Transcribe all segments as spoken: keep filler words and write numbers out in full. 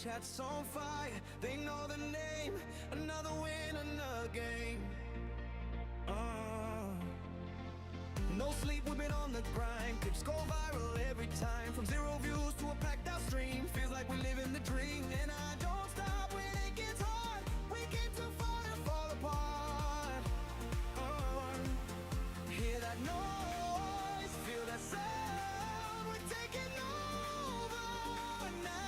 Chat's on fire, they know the name. Another win, another game. Uh. No sleep, we've been on the grind. Clips go viral every time. From zero views to a packed out stream. Feels like we're living the dream. And I don't stop when it gets hard. We came too far to fall apart. Uh. Hear that noise, feel that sound. We're taking over now.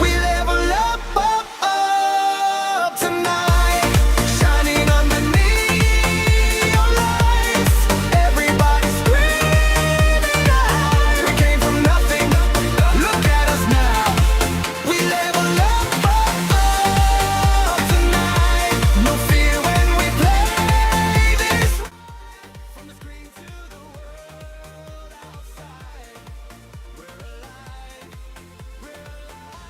We level up, up, up tonight, shining under neon lights. Everybody screaming out. We came from nothing, look at us now. We level up, up, up tonight. No fear when we play this. From the screen to the world outside. We're alive, we're alive.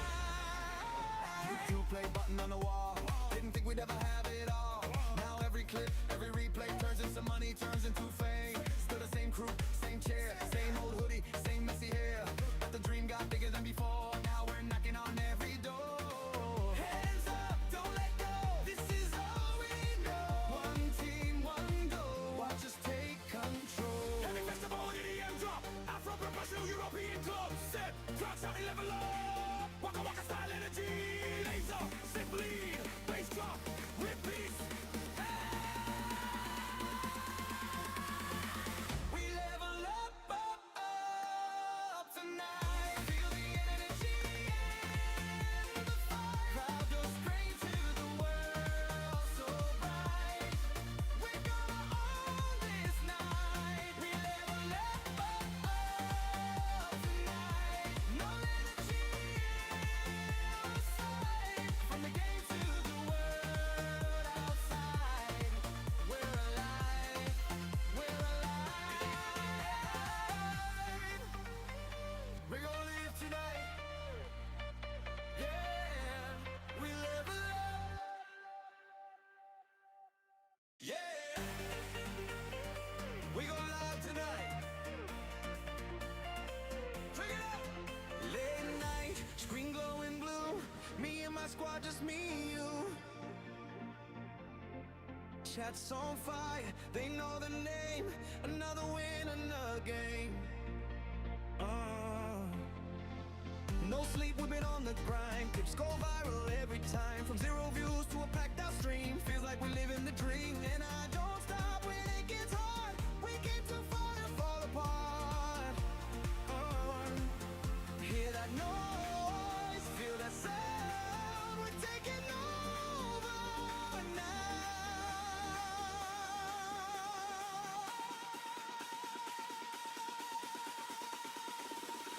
Hit the play button on the wall. Didn't think we'd ever have it all. Now every clip, every replay turns into money, turns into fame. Still the same crew, same chair, same old hoodie, same messy hair. But the dream got bigger than before. Now we're knocking on every door. Hands up, don't let go. This is all we know. One team, one goal. Watch us take control. Every festival, E D M drop. Afro professional European club. Set, tracks out and level up. Waka waka style energy. Laser, simply, bass drop, repeat. We level up, up, up tonight. Feel the energy and the fire. Crowd goes crazy to the world so bright. We're gonna own this night. We level up, up, up tonight. No energy in our sight. From the game to the world outside. We're alive, we're alive. We're gonna live tonight. Yeah, we level up. Yeah, we go live tonight. Drink it up. Late night, screen glowing blue. Me and my squad, just me and you. Chat's on fire, they know the name. Another win, another game. Uh. No sleep, we've been on the grind. Clips go viral every time. From zero views to a packed out stream. Feels like we're living the dream. And I don't stop when it gets hard. We came too far to fall apart. Uh. Hear that noise, feel that sound. We're taking over now.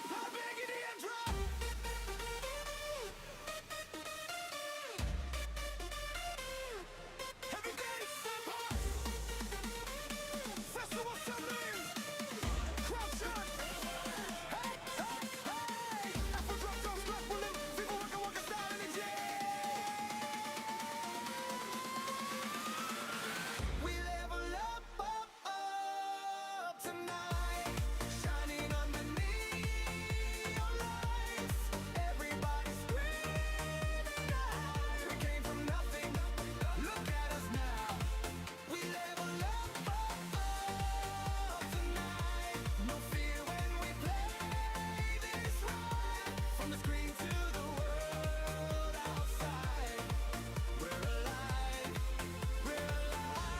How big it is, drop. We level up, up, up tonight. No fear when we play this right. From the screen to the world outside. We're alive, we're alive.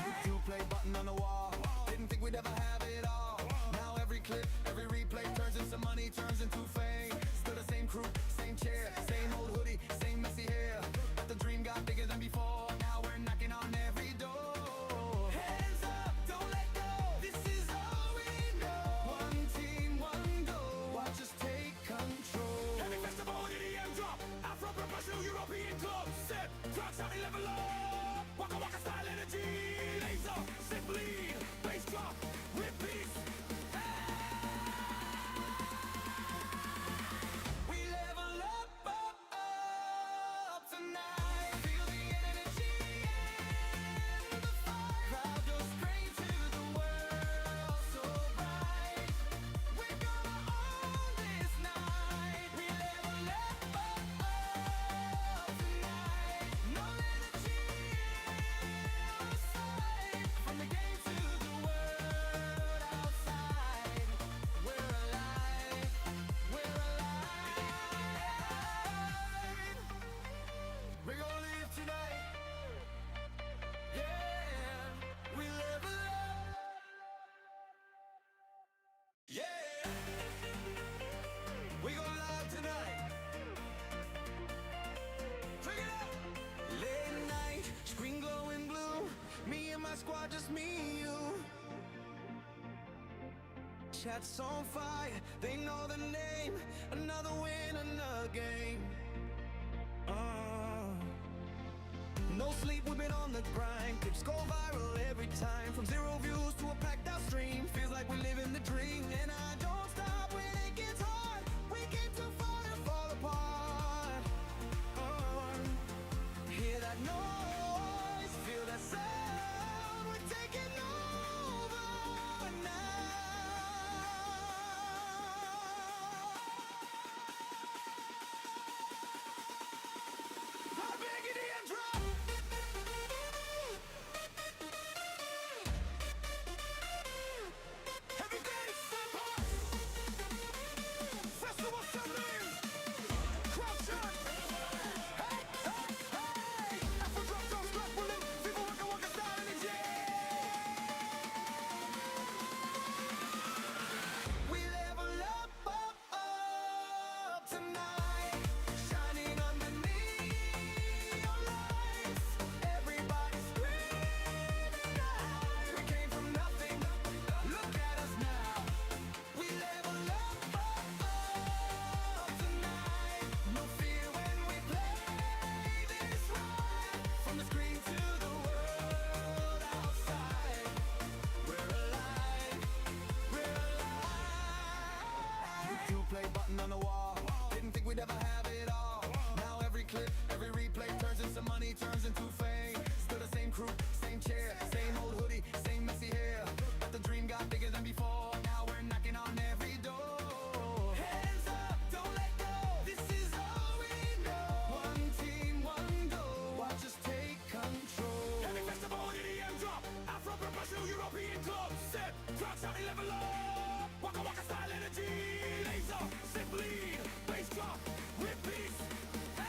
Hit the play button on the wall. Didn't think we'd ever have it all. Now every clip, every replay turns into money, turns into fame. Still the same crew, same chair, same old hoodie, same messy hair. But the dream got bigger than before. Now we're knocking on every door. Hands up, don't let go. This is all we know. One team, one goal. Watch us take control. Dark sound, level up. Waka waka style energy. Laser, simply, bass drop, repeat. We level up, up, up tonight. Feel the energy and the fire. Crowd goes crazy to the world so bright. We're gonna own this night. We level up, up, up tonight. No energy on site. From the game to the world outside. We're alive. We're alive. We're gonna live tonight. Yeah. We level up. Yeah. We go live tonight. Bring it up. Late night, screen glowing blue. Me and my squad, just me and you. Chat's on fire, they know the name. Another win, another game. Uh. No sleep, we've been on the grind. Clips go viral every time. From zero views to a packed out stream. Feels like we're living the dream. And I don't stop when it gets hard. We came too far to fall apart. Uh, hear that noise, feel that sound. We're taking over now. How big it is, drop? Everybody, step up. Festival sounding. Crowd shot. Hey, hey, hey. Afro drop, drop, drop, pull it. People waka, waka, style in the air. We level up, up, up tonight, shining on the neon lights. Everybody screaming out. We came from nothing. Look at us now. We level up, up, up tonight. No fear when we play this ride. From the screen to the world outside. We're alive. We're alive. You, you play button on the wall. Didn't think we'd ever have it all. Now every clip, every replay turns into money, turns into fame. Still the same crew, same chair, same old hoodie, same messy hair. But the dream got bigger than before. Now we're knocking on every door. Hands up, don't let go. This is all we know. One team, one goal. Watch us take control. Every festival, E D M drop. Afro professional European club. Set, tracks out and level up. Waka waka style energy. Laser, simply, bass drop, repeat. Hey!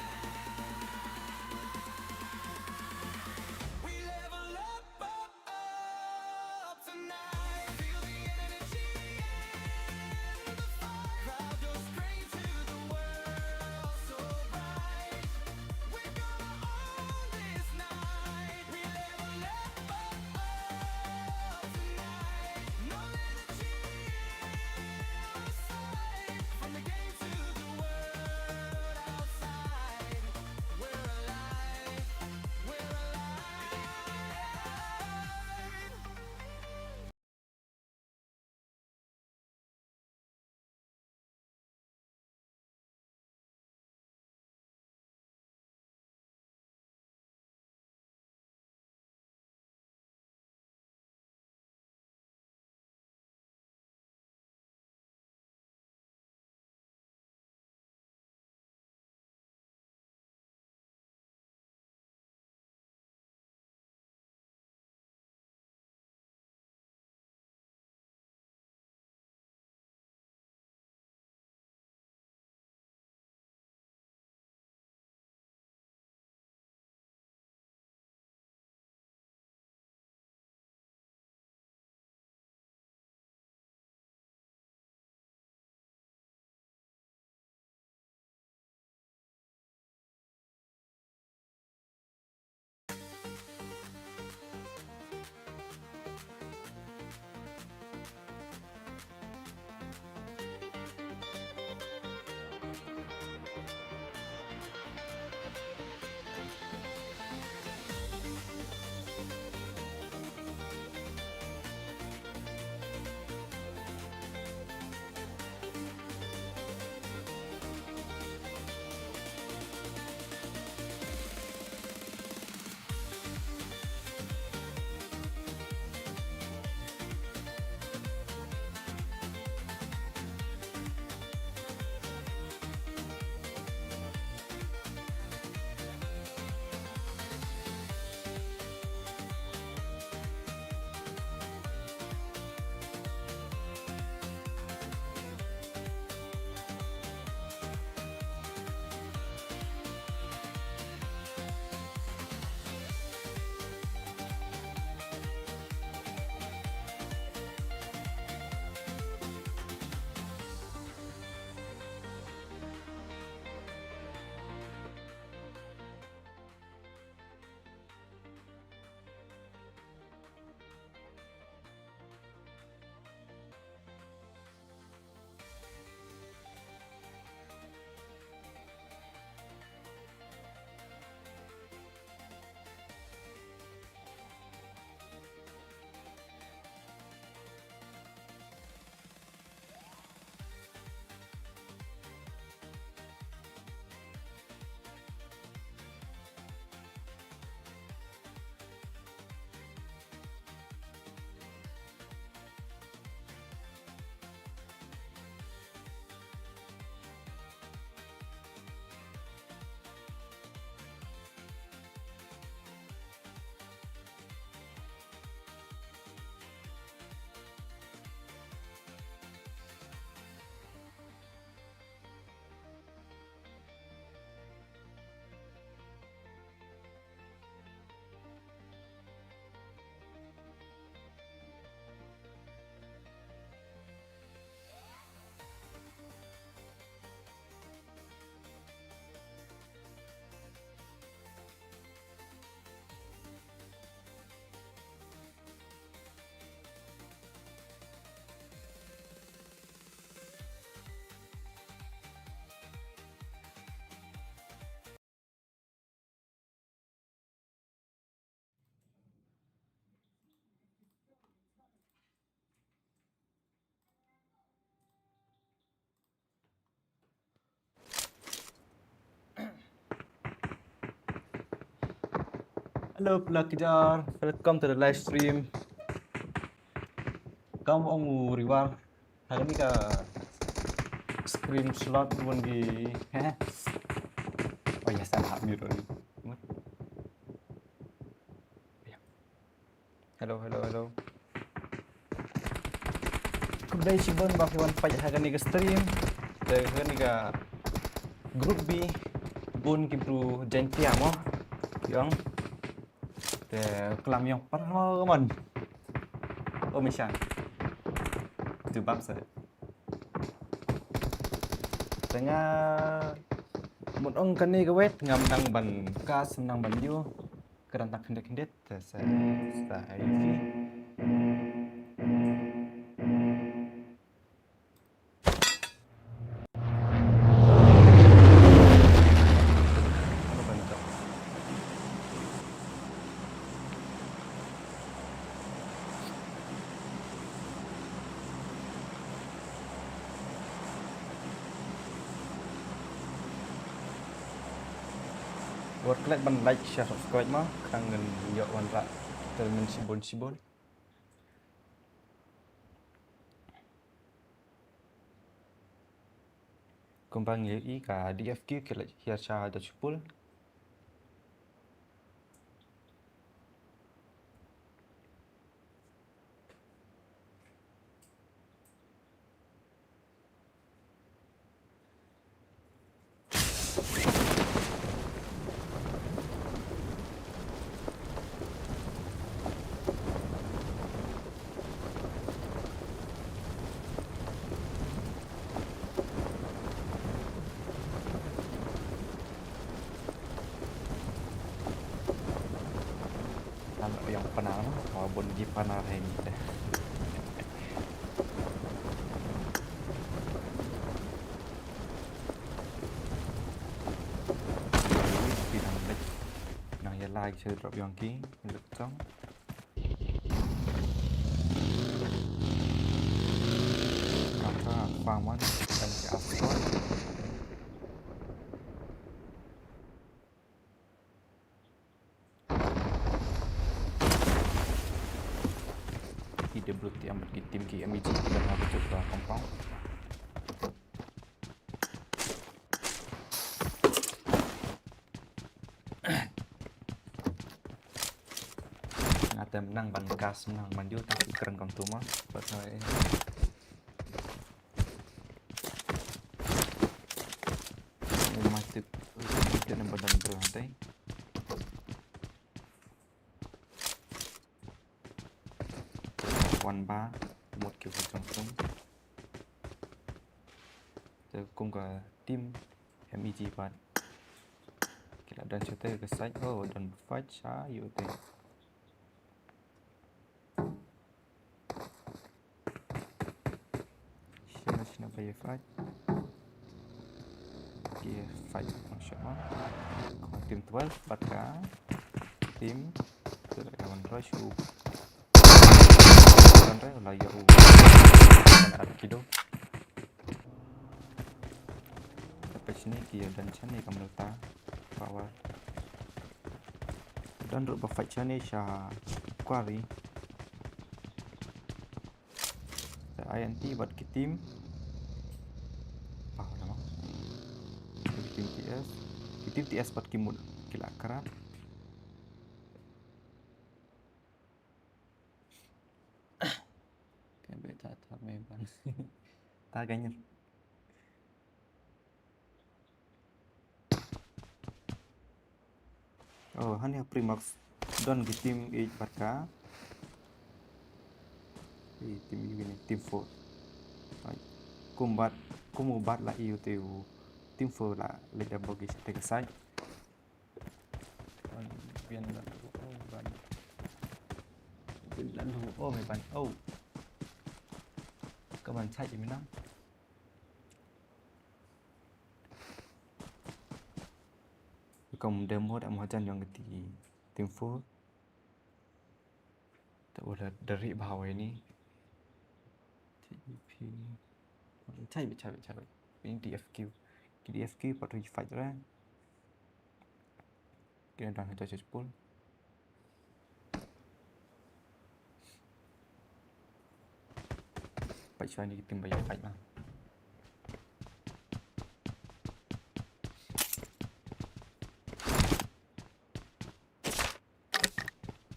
Hello, pla kijar. Welcome to the live stream. Kam ong u riwar. Hari ni ka screen slot bun gi. Heh. Oh yes, I'm happy. Hello, hello, hello. Khublei shibun ba phi wan peit ha kane ka stream. Te kane ka group B bun ki bru Jaintia mo. Ki ong. Te klam ïong para mo ka mon. Oh, Mishan. Tu bam sa de. Te nga mut ong kane ka wet ngam nang ban cast, ngam nang ban ïoh. Ka dang tang khyndiat khyndiat. Te sa, sa ai phi. Wat klet ban like, share, subscribe ma, khnang ngin ïoh wanrah kita men shibun shibun. Kumba ngi ïohi ka D F Q ki la hiar sha da shipul. Ngan ïoh pynah noh, wa bun ki pynah hi ni dah. Ki nang leit, nang ïa like, share, drop ïong ki, leit tong. Kata, farm one, dan ki aswad. Ki de blue team, ki team ki M E G ki dang ha ka compound. Nga te nang ban cast nang ban ïoh tang ki kren kam tu ma. Pat hai. Ni ma tip, tip ni badan bro hantai. Wan ba mut ki hu jong kum. Te kum ka team M E G pat. Ki la don sha te ka side, oh, don fight sha ïoh te. Shina shina ba ïa fight. Ki fight, masya Allah. Team twelve bad ka team, tu la ka wan rush u. Wan rush la ïa u. Wan ar kido. Tapi sini ki ïa dan chani kam lata. Power. Don ruh ba fight shane sha quarry. Sa I N T bad ki team. Pah nama. Ki team T S. Ki team T S bad ki mut ki la krat. Ka beta ta me ban. Ta ganyer. Oh, hani ha Primax. Don ki team eight bad ka. Ei, team eight ni, team four. Ai. Kum bad, kum u bad la ïoh te u team four la leit da bogey sha te ka side. Ban bian lan, oh, ban. Bian lan, oh, me ban, oh. Ka ban side mi nang. Kum demo da mo jan jong ka ti team four. Ta wala dari bha wei ni. T P. Chai bi, chai bi, chai bi. Ini D F Q. Ki D F Q pat ri fight ra. Kena dang hita chai pul. Fight shuwa ïa ki team ba ïa fight ma.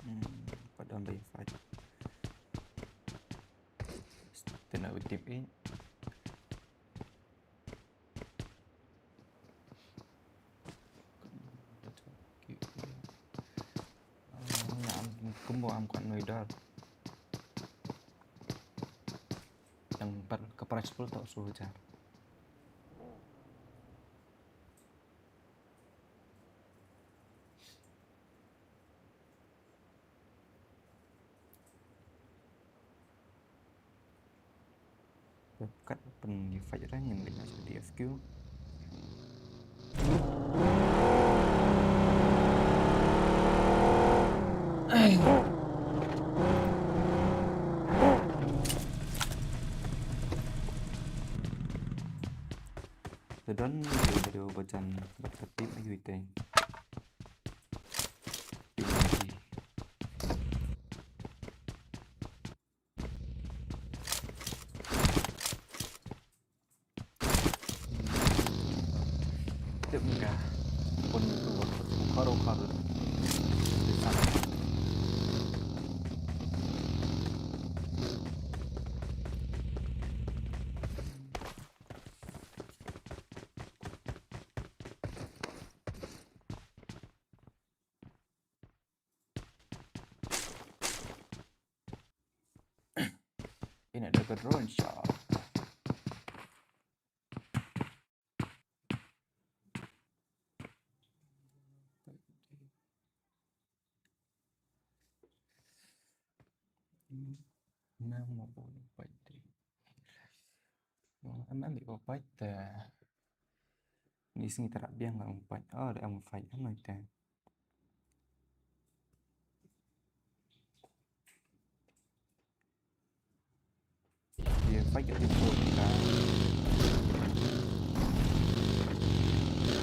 Hmm, pat don ba ïa fight. Te na u team eight. Nga am kumba am kwah noi dar. Yang pat ka price pool tau su hajar. Kat pyn ïa fight ra ngin leit na D F Q. Te don video ba jan ba tertib ayu ite. Tip ka pun tu kharo kharo. Ina da ka drone shot. Na mo bo ni fight te. Mo am am ko fight te. Ni sngi tara biang ngam fight. Oh, da am fight am te. Ïa fight ka team four ka.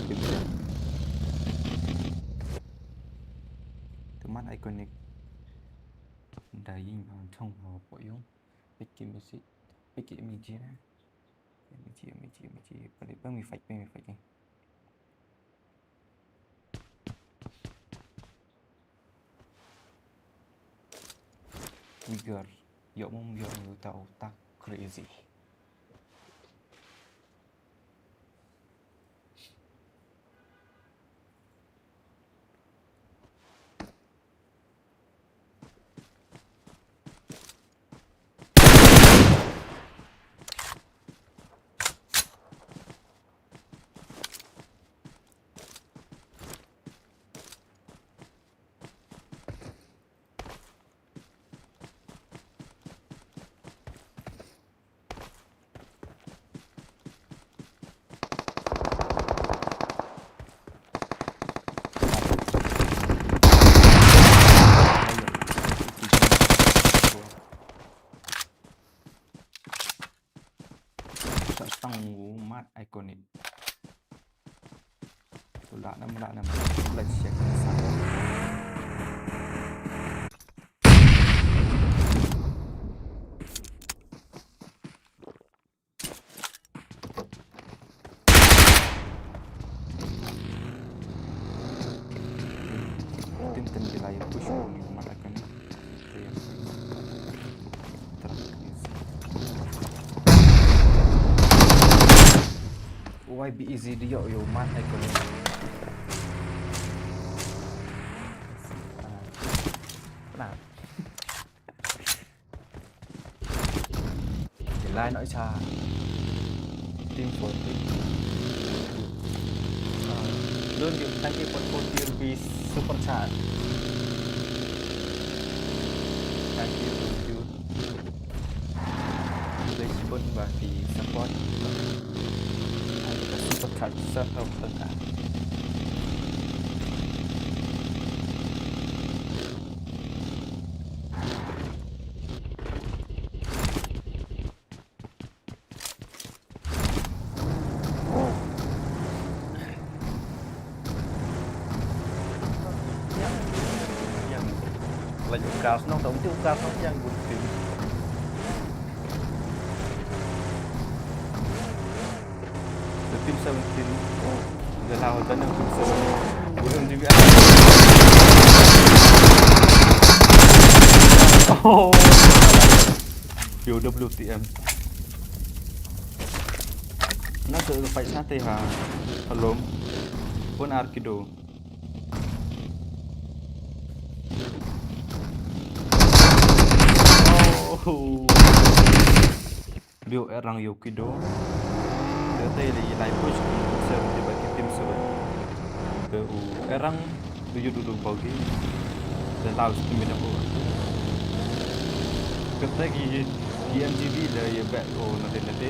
Team four. Teman iconic. Da ïing ang chong ha po yung. Piki misi. Piki miji na. Miji, miji, miji. Pali pa mi fight, mi fight ni. Uyghur, ïoh mum ïoh mum uta uta crazy. Sa stang u mat iconic. Lah nam, lah nam. Let's check this out. Tim tim gila ya push ni mata kan. Y B E Z D yo yo mat icon. Nah. Line oi cha. Team four team. Ah, Lun, thank you for forty rupees super chat. Thank you, thank you. Lun shibun ba phi support. Ai ka super chat sa ka. Leit u Kar Shnong, tang u Kar Shnong ïa ngut tim. Team seventeen. Oh, the loud, the team seventeen. Bukan juga. Oh. P O W T M. Na se fight sate ha. Hello. Pun Arkido. Oh. Bio erang yo kido. Yo te li lai push ki ser di baki tim sebe. Ke u erang tujuh dulu bagi. Dan laus tim bina ko. Kete ki G M G B le ye back ko nanti nanti.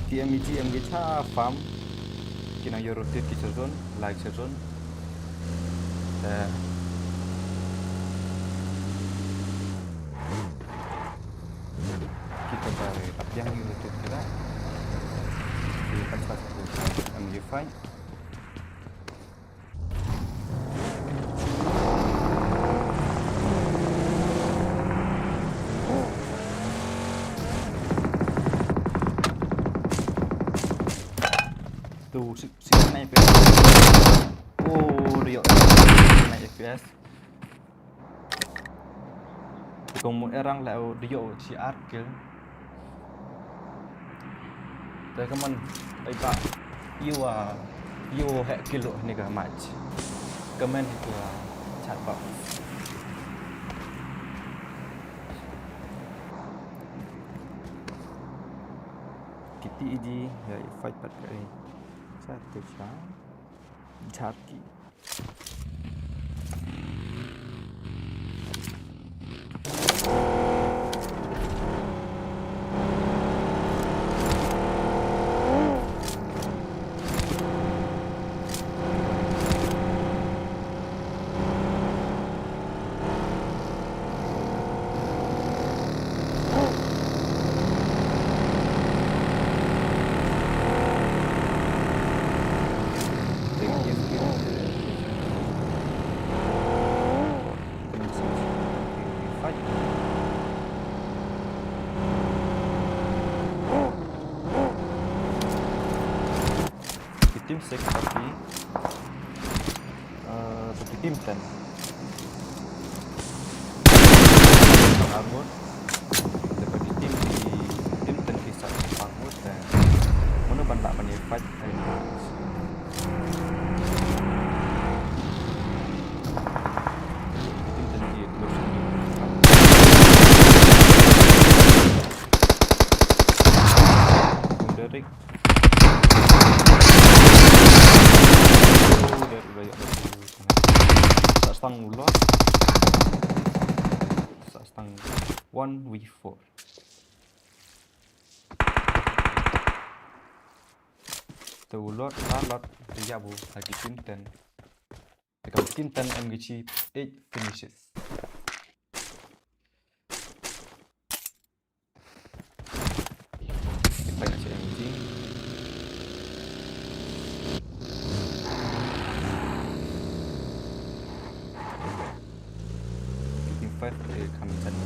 T M E G M G cha farm. Kina yo rotate ki sezon, like sezon. Eh. Kita bari apiang ni untuk kita. Di tempat itu, M G five. Tu, si, si naik F P S. Oh, dia naik F P S. Kong mu erang la u dio si ar kill. Te kaman ai ba iwa io he kill ni ka match. Kaman itu chat box. Kiti iji ya fight pat kai. Satu sa. Jaki. Team six tapi Eh, bagi team ten. Armor. Bagi team di, team ten kisah armor dan mana ban lah mani fight. Team ten di terus. Derek. Oh, Derek udah ya. Sa stang u Lord. Sa stang one v four. Te u Lord, sa Lord, te ya bu, lagi team ten. Te kam team ten M G C eight finishes. Kita kasi M G. Team five, eh, kami cari.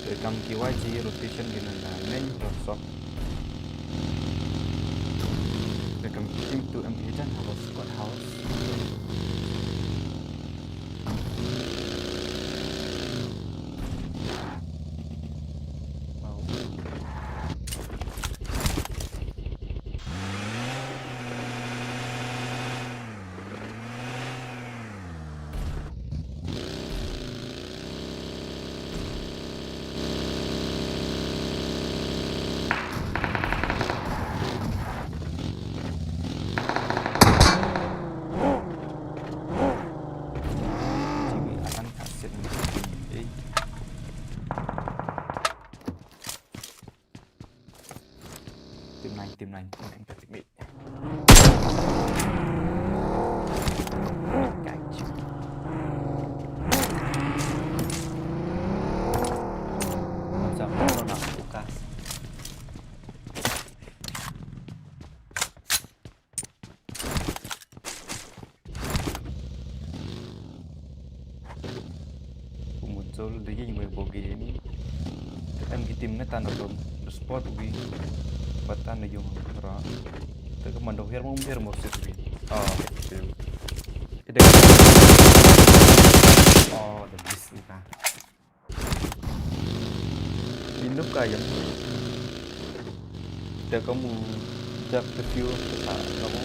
Te kam ki Y G rotation ki na na main roster. Te kam ki team two M P H N house, squad house. Wow. Jimmy akan kasih ni. Eh. Team nine, team nine, team nine, team eight. Gotcha. What's up? Ito na bukas. Dol de ïeng wei bogi ini. Em ki team ne tan dom de spot wi. Batan de yung ra. Te ka man do her mo her mo sit wi. Oh, ide. Oh, de bis ni ta. Indup ka yang. Te kamu jak te view ta kamu.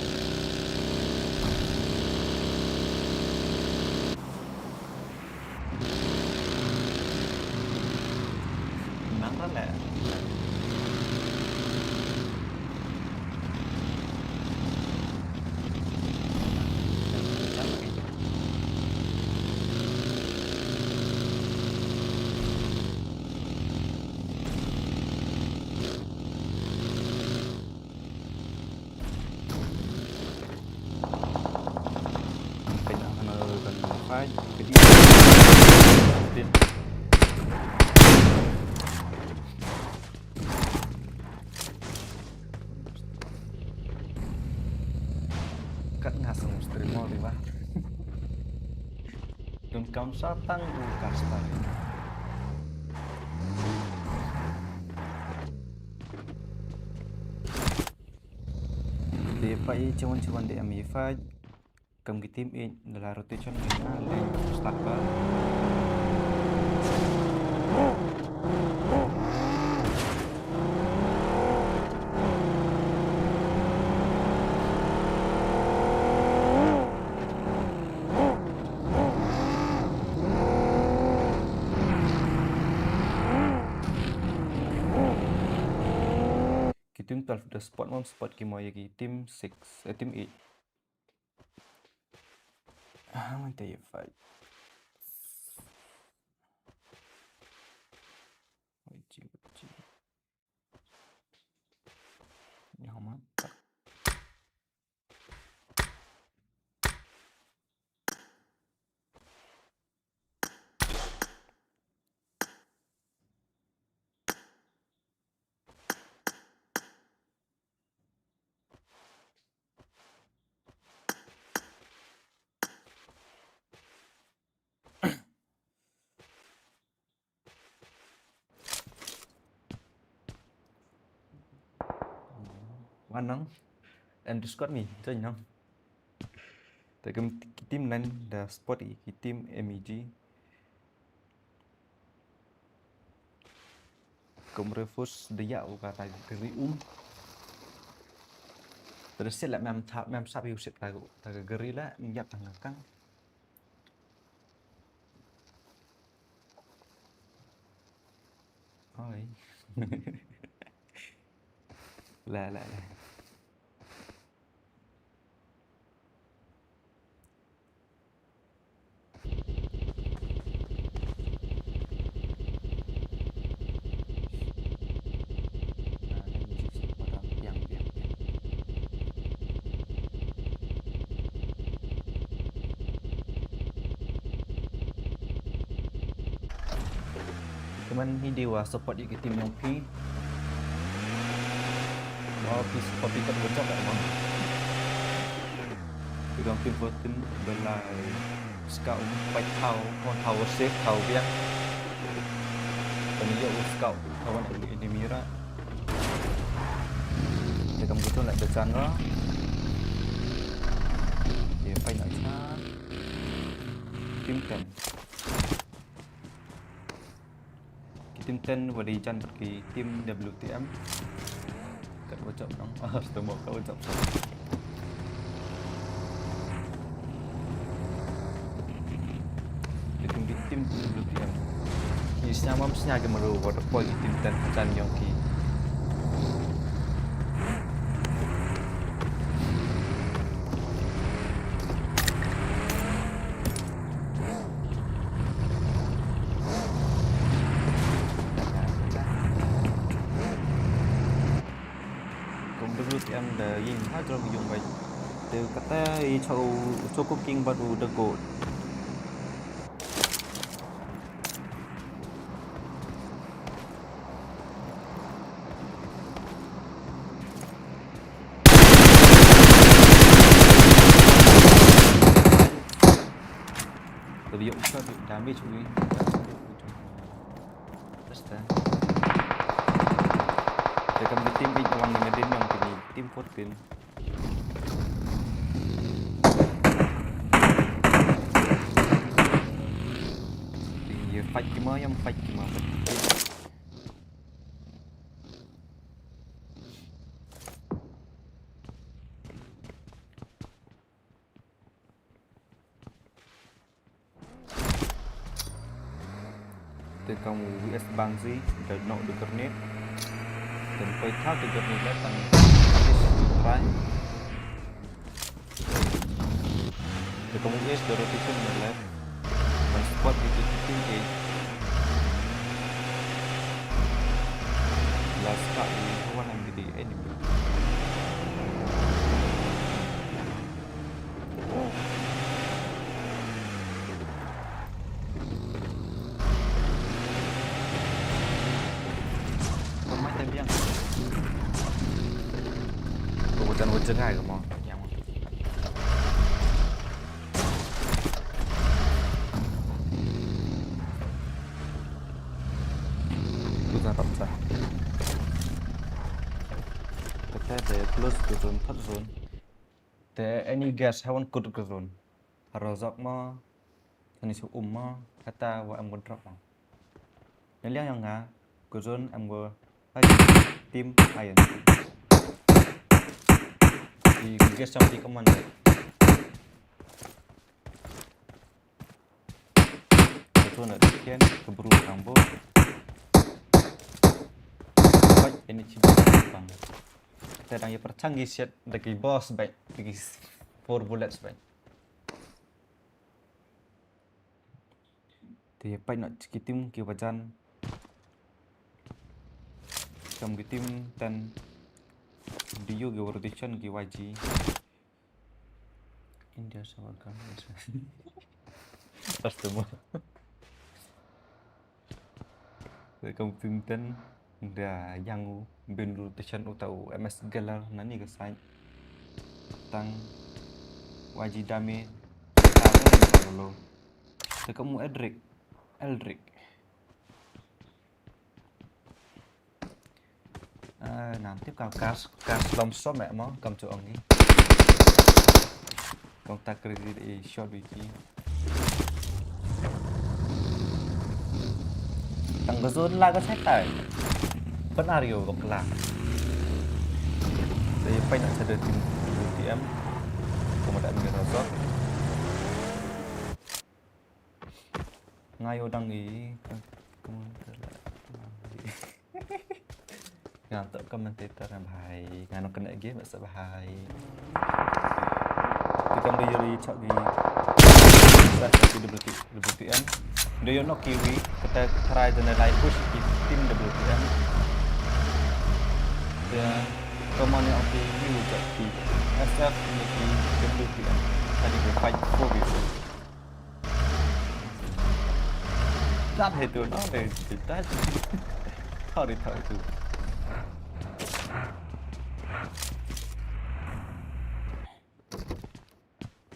Nang ra le. Kat nga song stream mo di ba. Don kam sa tang u kasta. Te pa i chewan chewan de am i fa kam ki team i de la rotation de na le start ba. Ki team twelve de spot mon spot ki mo ïa ki team six, eh, team eight. Ah, man te ïa fight. Wait, wait, wait. Ïa man. Wan nang. Em Discord mi, join nang. Te kum ki team nine da spot i ki team M E G. Kum refus de ïa u kata gari um. Terus sila mem tap mem sap yu sip tagu tagu gari la ïa tang kang. Oi. La la la. Kumne hi dei wa support ïa ki team jong phi. Wa phi support phi kat wa jop eh, mon. Phi dang team fourteen belai scout fight thaw, on thaw safe thaw biang. Kan ïa u scout thaw wan enemy ra. Ïa kam kito la da jan ra. Ïa fight na chan. Team ten. Ki team ten wa dei jan bad ki team W T M. Kat wa jop nang. Ah, stem kat wa jop. Ki team, ki team W T M. Ki sñiaw mam sñiaw ki maru wa da poi ki team ten jan yong ki. Kum W T M da ïing ha jrong ïung bai. Te kata i chau, chau cooking bad u da go. Tadi yok shot damage wi. fourteen. Ye fight ki ma, ye fight ki ma, fight ki ma. Te kam U S bang zi, da nok da grenade. Te poi thak da grenade la tang is try. Te kam U S da rotation da left. Kan support di tu tu tu. Last cut di one M D D enemy. Ko wajan wajan ai mo. Ko za rap za. Kata de close ko zone, third zone. Te any guess ha wan kut ko zone? Ha rozok mo, hani su um mo, kata wa em ko drop mo. Ne liang yang nga, ko zone em ko lagi team iron. Di ko guess sampai ke mana? Ko zone ada ken, keburu kambo. Baik, ini cibi bang. Te dang ïa pyrchang ki shit da ki boss bad da ki four bullets bad. Te ïa pait noh ki team ki wajan. Kam ki team ten D U ki rotation ki Y G. India sa welcome. Customer. Welcome team ten. Da yang u bin rotation uta u M S Galar nani ka side. Tang Y G Dame. Tang lo. Te kam u Edric. Eldrick. Ah, nam tip kam kas, kas lom som eh mo, kam chu ong ni. Kong tak kri di shot wiki. Tang ka zone la ka sai tai. Pen ario bok la. Dei pai nak sada team U T M. Kong ada ni razor. Nga ïoh dang i ka, ka, ka, nga to commentator na bhai, nga no kena game sa bhai. Te kam da ïoh i chak i sa ki W T M. Da ïoh nok kiwi, kata try da na lai push ki team W T M. Ya, kemana aku yu jak ki S F ni ki W T M. Tadi ke fight four v four. Dap he tu, no, de, de, dap. Thau de, thau tu.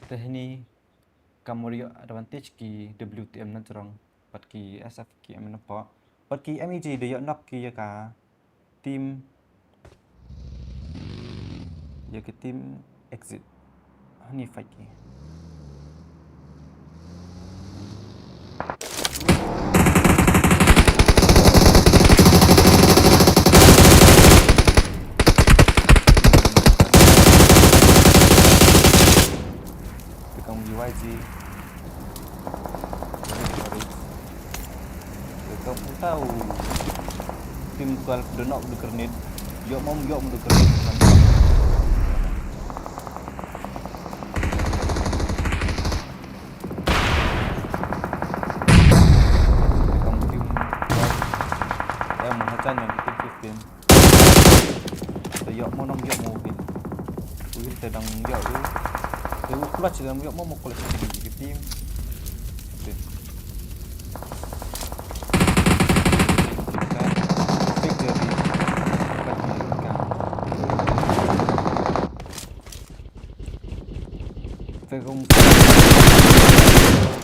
Te hini kam ïoh advantage ki W T M na jrong, bad ki S F ki M na pok, bad ki M E G de ïoh nok ki ïa ka team, ïa ka team exit. Hani fight ki. Tukang U Y G. Ka puta u team twelve da nok da grenade. Ïoh mom, ïoh mom da grenade. Kam team twelve. Em, ha chan team fifteen. Te ïoh mo nong ïoh mo heal. U heal te dang ïoh u. Te u clutch dang ïoh mo, mo clutch ki team. Te. Victory. Te kum.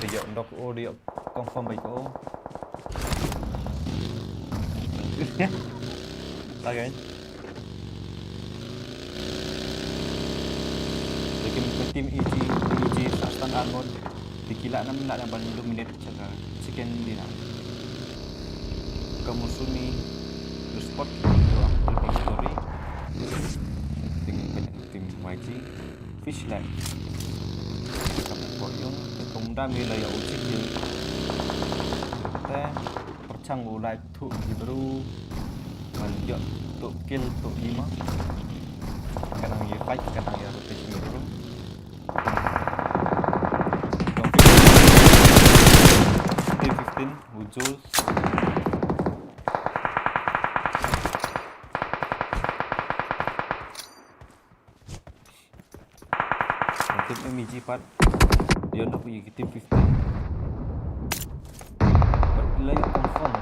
Te ïoh ndok o, te ïoh confirm bai ko. Again. Team, team A G, team A G sa stang armor. Te ki lah nam lah ban dominate cha ka second di na. Ka Musuni, the spot ki tu ah, the victory. Team, team Y G, Fish Lab. Kam ko yung, te kum da mi la ya uchi kill. Te, perchang u like tu di baru. Man yok tu kill tu lima. Kadang ye fight, kadang ye rotation ye bro. Team fifteen, Wujul. Team M E G pat. Dia nak pergi ke team fifteen. But layer confirm.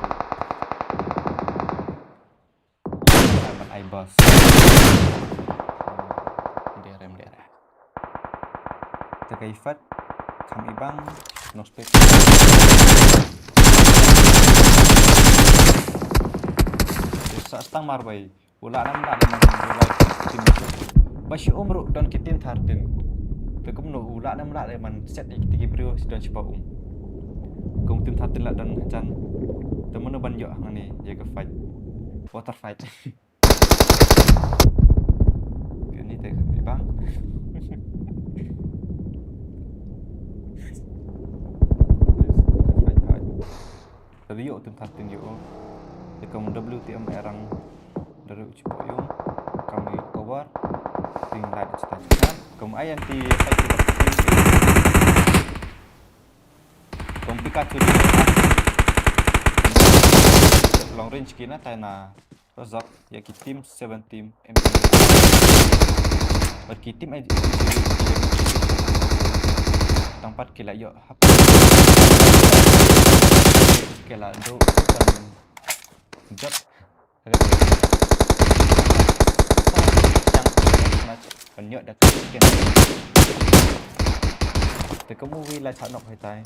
Dapat I boss. Derem derem. Tekai fat. Kam ibang. No space. Sa stang mar bai. U lah nam lah dei man u lai team. Ba shi um ruh don ki team thirteen. Te kumno u lah nam lah dei man set ïa ki briew shi don shi ba um. Kum team thirteen lah don jan. Te mano ban ïoh hangne ïa ka fight. Water fight. Kini te kami bang. Tadi ïoh team thirteen ïoh. Te kum W T M erang. Dari uchi po yung kami cover. Ting light cita cita. Kum I N T fight kita. Kum Pikachu di long range kina tai na rozak ya ki team seven team M P. Bad ki team I G tang pat ki la ïoh hap ki la do kan jot. Ban ïoh da ka skin. Te ka movie la chak nok hai tai.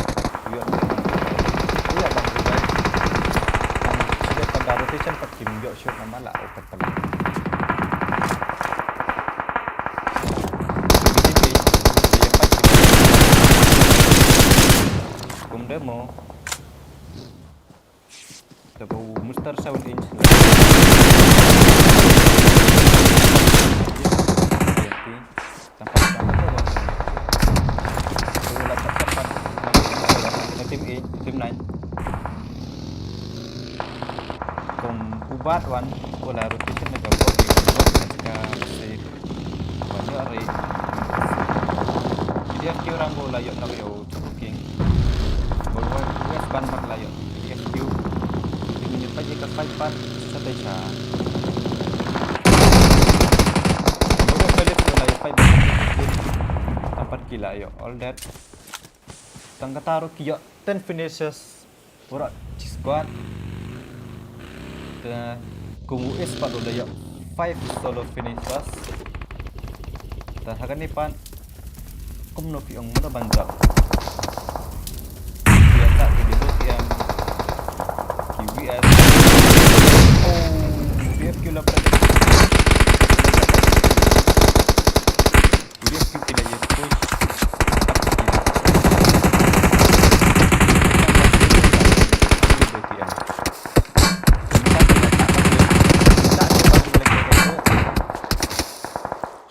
Ïoh. Ïoh bang ïoh. Sida pada rotation pat kim ïoh shoot nama la open pala. Kum demo. Te ba u Mister seven inch. Team eight, team nine. Kum u Bat wan, u la rotation na ka bot, ka bot na ka side. Wan ïoh re. K D F Q Rambo la ïoh na ïoh. King. Bol wan, U S ban pat la ïoh. K D F Q. Di minit pat ïa ka fight pat. Sa tai sa. Bol wan balik la ïoh fight. Tam pat ki la ïoh. All that. Tang kata ruh ki ïoh ten finishes. Pura chi squad. Te kum U S pat u la ïoh five solo finishers. Te ha kane pat kumno phi ong mano ban jop. Ïa ta ki W T M. Ki W S. Oh, W F Q la pret. Video script ki la ïa push.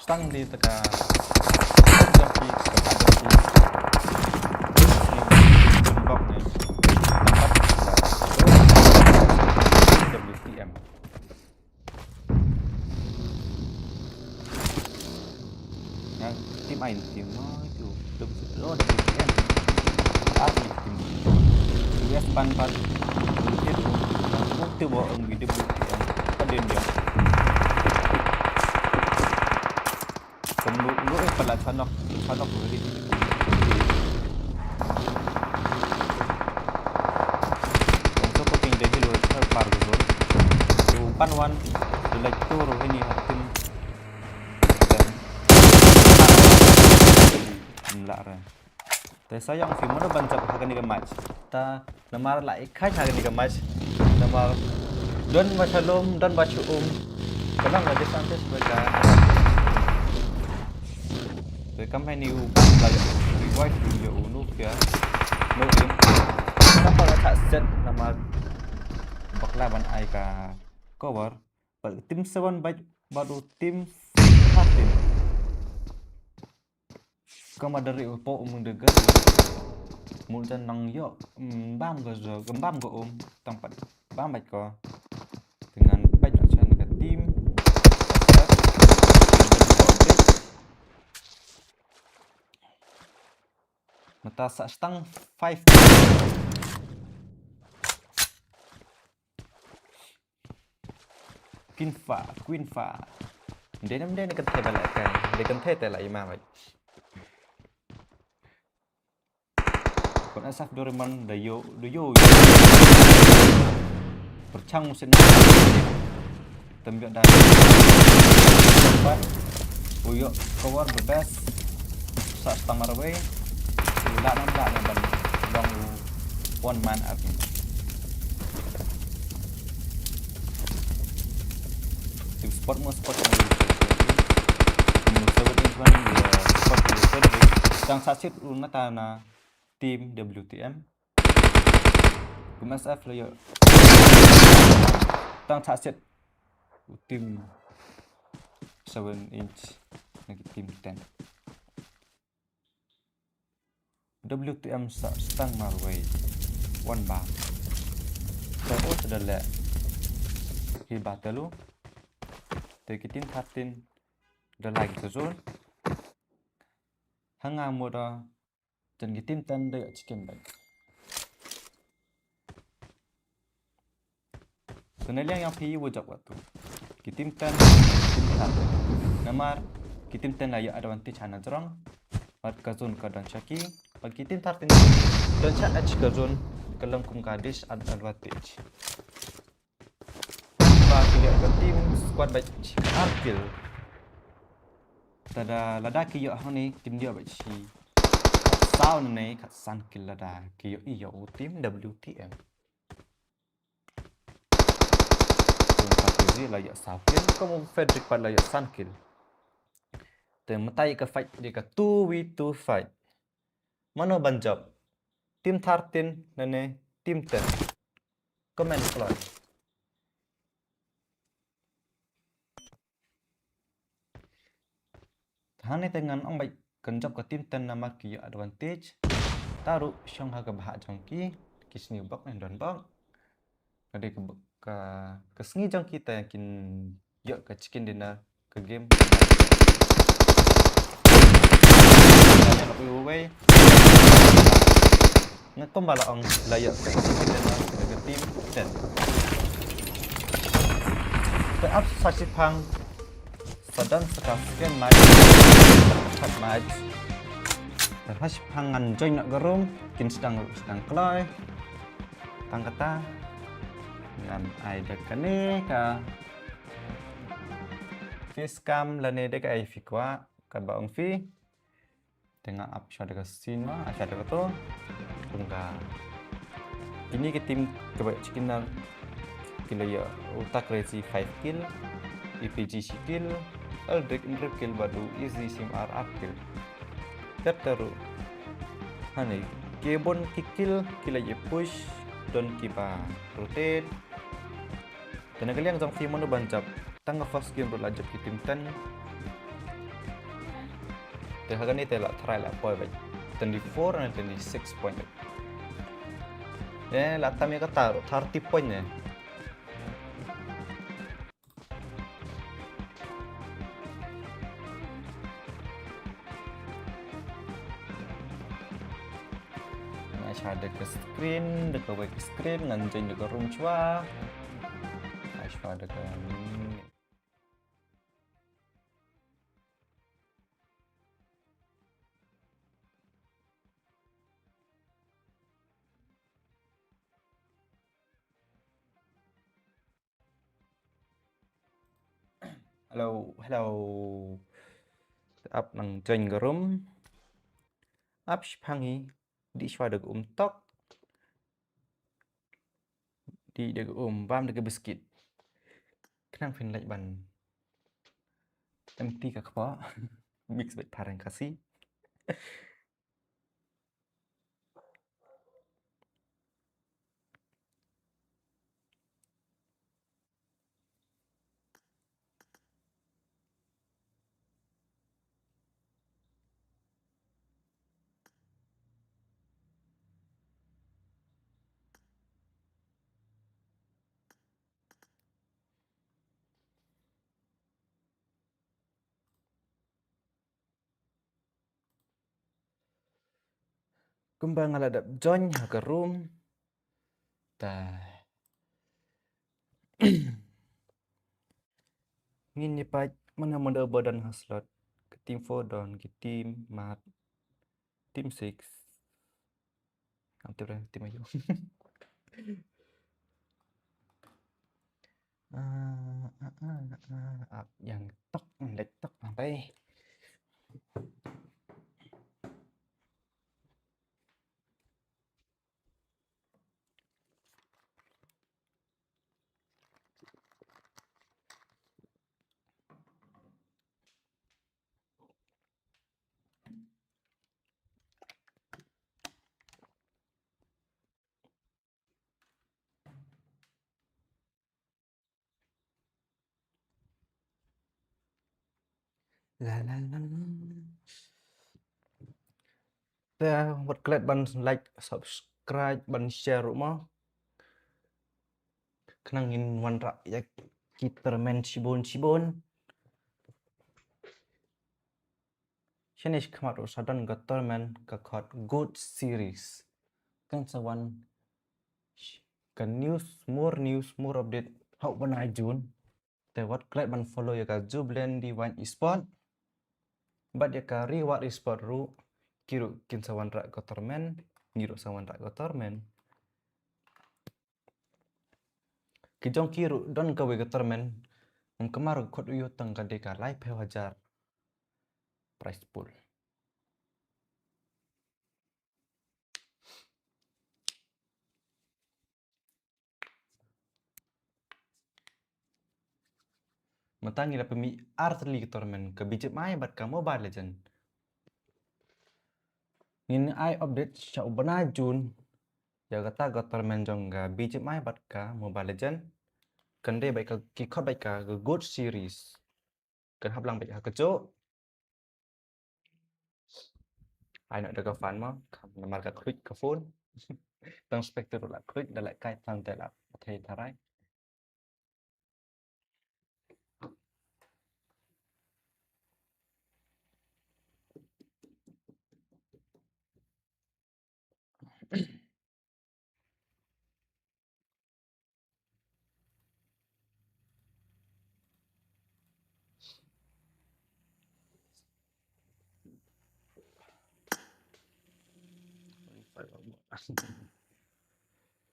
Stang di teka. Jump ki, jump ki. Block ni. Tempat. W T M. Yang team ai team no itu. Belum belum ada team. Asli team. Dia sepan pan. Itu. Itu bawa ong video team. Pada dia. Kum lu, lu eh pala chanok, chanok lu di. Kum so ko ping de hi lu thar par gu lu. Lu pan wan, lu like tu ru hini hakim. Mla re. Te sa ïa ong phi mano ban jop ha kane ka match. Ta namar la i khaid ha kane ka match. Namar don ba shalom, don ba shu um. Ka long ka disadvantage ba ka. Te kam hynne u bam la ïoh revive u ïoh u nuh ïa. No aim. Sa pa ka set namar bakla ban ai ka cover. Bad team seven bad, bad u team thirteen. Ka ma da ri u po u mung de ga. Mul jan nang ïoh, mm, bam ga zo, ga bam ga um, tang pat bam bad ko. Te ngan bad ïoh chan ka team. Mata sa stang five. Queen fa, Queen fa. Dei nam dei ne kan thai bala kai. Dei kan thai te la ima bai. Kon asaf Doraemon da yo, da yo. Perchang musim ni. Tem ïoh da. Tempat. U ïoh cover the best. Sa stamar wei. Lah nam lah nam ban long one man army. Team sport mo sport mo. Mo seven in one mo sport mo seven. Tang sa sit u nata na team W T M. Kum S F la ïoh. Tang sa sit u team seven inch na ki team ten. W T M sa stang marwei. One bar. Terus da leh. Hi battle u. Te ki team thirteen da lagi ka zone. Hanga moda jan ki team ten da ïoh chicken bait. Te na liang ïa phi u jop wat tu. Ki team ten, ki team ten. Namar ki team ten la ïoh advantage ha na jrong. Bad ka zone ka don sha ki. Bad ki team thirteen don sha edge ka zone ka long kum ka disadvantage. Ba ki ïoh ka team squad bad shi ar kill. Te da lada ki ïoh hangne team ïoh bad shi. Saw ne ka san kill lada ki ïoh ïoh u team W T M. Kum ka P Z la ïoh saw kill, kum u Frederick pat la ïoh san kill. Te mynta ka fight dei ka two v two fight. Mano ban jop? Team thirteen ne ne team ten? Comment below. Hangne te ngan ong bad kan jop ka team ten namar ki ïoh advantage. Te ruh shong ha ka bhah jong ki, ki sniew bok ne don bok. Ka dei ka, ka, ka sngi jong ki te kin ïoh ka chicken dinner ka game. Nga kumba la ong la ïoh ka team ten. Te ap sa shiphang sa don sa ka second match. Third match. Te ha shiphang ngan join noh ka room kin sdang sdang kloi. Tang kata ngan ai da kane ka face cam lane da ka ai phi kwah kaba ong phi. Te nga ap shuwa da ka scene ma, ap shuwa da kato. Kum ka kine ki team kaba chicken dinner ki la ïoh uta Crazy five kill, E P G shi kill, Eldrick hynriew kill bad u Easy Sim ar ar kill. Kat taru. Hangne ki bun ki kill ki la ïa push don kiba rotate. Te na ka liang jong phi mano ban jop? Tang ka first game ruh la jop ki team ten. Te ha kane te la try la poi bad twenty-four ne twenty-six point. Eh, la tam ïa kata ruh thirty point ne. Nga shuwa da ka screen, da kawei ka screen, ngan join da ka room shuwa. Nga shuwa da ka ni. Hello, hello. Ap nang join ka room. Ap shiphang hi. Dih shuwa da ka um tok. Dih da ka um, bam da ka biskit. Khnang phin leit ban empty ka kpoh. Mix bad phareng Khasi. Kumba nga la dep join ha ka room. Ta. Ngin ïa peit mano mano ba don ha slot. Ka team four don, ka team mat, team six. Ngam tip re team aïu. Ah, ah, ah, ah, ah, ïa tok, lek tok, nang tai. La, la, la, la. Te wat klet ban like, subscribe, ban share ruh mo. Khnang ngin wanrah ïa ki tournament shibun shibun. Shane shi khmat ruh sa don ka tournament ka khot Goat Series. Kan sa wan sh-, ka news, more news, more update ha u bnai June. Te wat klet ban follow ïa ka Jubilant Divine Esport. Bad ïa ka Reward Esport ruh, ki ruh kin sa wanrah ka tournament, ngi ruh sa wanrah ka tournament. Ki jong ki ruh don kawei ka tournament, ym kynmaw ruh ka khot aïu tang ka dei ka laiphew hajar prize pool. Mynta ngi la pynmih ar tylli ka tournament, ka B G M I bad ka Mobile Legend. Ngin ai update sha u bnai June ïa kata ka tournament jong ka B G M I bad ka Mobile Legend. Kan dei bad ka, ki khot bad ka, ka Goat Series. Kan hap lang bad ha kajuh. Ai noh da ka fan mo, namar ka khluit ka phone. Tang spectator la khluit, da la kai tang te la thei tharai.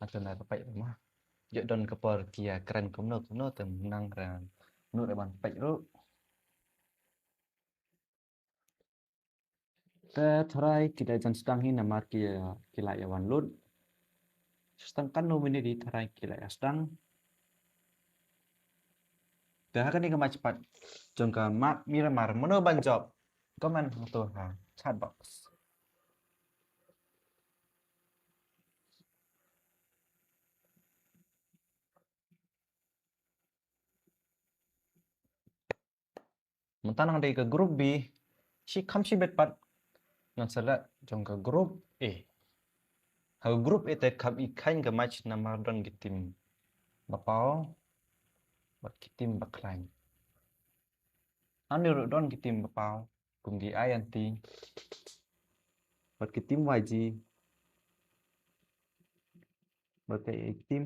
Ata na ka peit ruh ma. Ïoh don ka por ki ïa kren kumno kumno te nang kren. Mut ban peit ruh. Te tharai ki la jan sdang hi namar ki, ki la ïa wan lut. Sdang katno minit hi tharai ki la ïa sdang. Te ha kane ka match pat jong ka Myanmar mano ban jop? Comment hangto ha chat box. Mynta nang dei ka group B, shi kham shibit pat ngan sa leh jong ka group A. Ha ka group A te kham i khein ka match namar don ki team ba paw bad ki team ba khlaiñ. Hangne ruh don ki team ba paw kum ki I N T bad ki team Y G bad ki team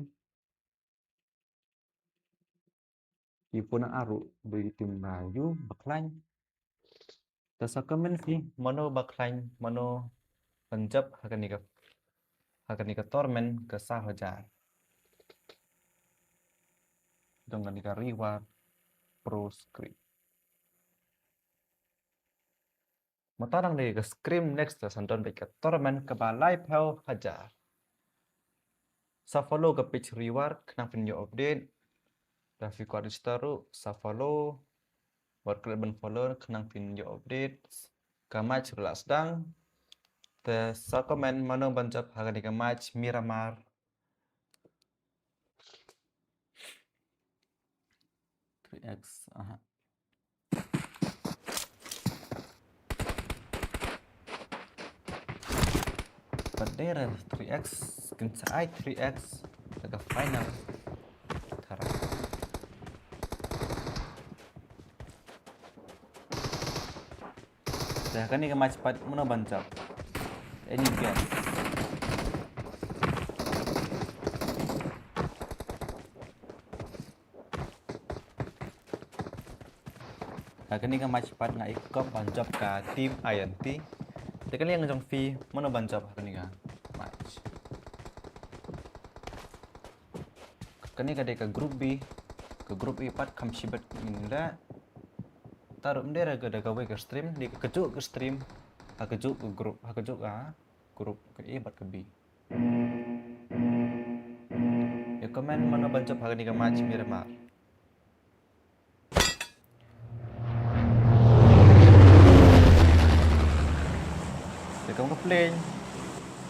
Ki puna aru bagi tim ba yu ba khlaiñ. Ta sa comment phi mano ba khlaiñ, mano ban jop ha kane ka, ha kane ka tournament ka saw hajar. Dong kane ka Reward Pro Script. Mynta nang dei ka scrim next, ta sa don bad ka tournament kaba laiphew hajar. Sa follow ka page Reward khnang phin ïoh update. Lada phi kwah register ruh sa follow. Wat klet ban follow khnang phin ïoh update. ka match ruh la sdang. Te sa comment mano ban jop ha kane ka match Miramar. Three X, aha. Pat dei re three X, kin sa ai three X ha ka final. Tara. Te ha kane ka match pat mano ban jop? Any guess? Ha kane ka match pat nga i kop ban jop ka team I N T. Te ka liang jong phi mano ban jop ha kane ka match? Kane ka dei ka group B. Ka group A pat kam shibit ngin leh. Te ruh ym dei re ka da kawei ka stream, dei ka kajuh ka stream. Ha kajuh ka group, ha kajuh ka group, ka A bad ka B. Ïa comment mano ban jop ha kane ka match Miramar. Te kam ka plane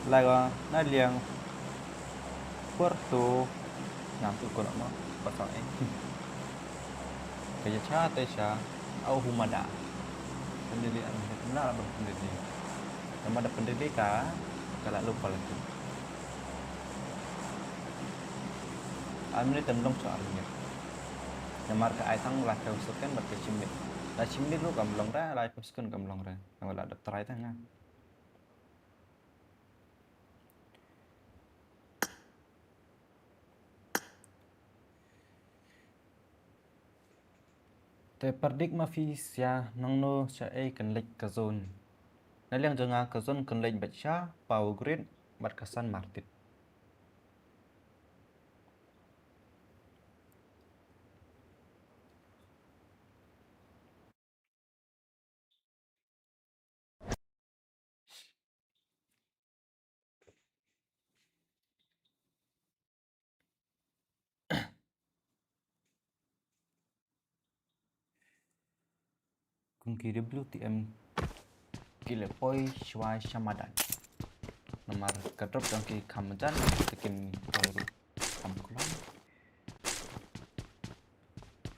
la ka na liang Puerto. Nam tu ko nak ma pasang eh. Ka ïa cha te cha au humada. Pendili an het na ba pendili. Nama da pendili ka ka la lupa lagi. Am ni tem long cha ar ni. Namar ka ai tang la ka sukan ba ka chimni. La chimni lu kam long ra, la ka sukan kam long ra. Nama la da try tang na. Te predict ma phi sia nangno sha ei kan leit ka zone. Na liang jong nga ka zone kan leit bad sha Power Grid bad ka San Martin. Kum ki W T M ki la poi shuwa sha madan. Namar ka drop jong ki kham jan, te kim poi ruh kham klong.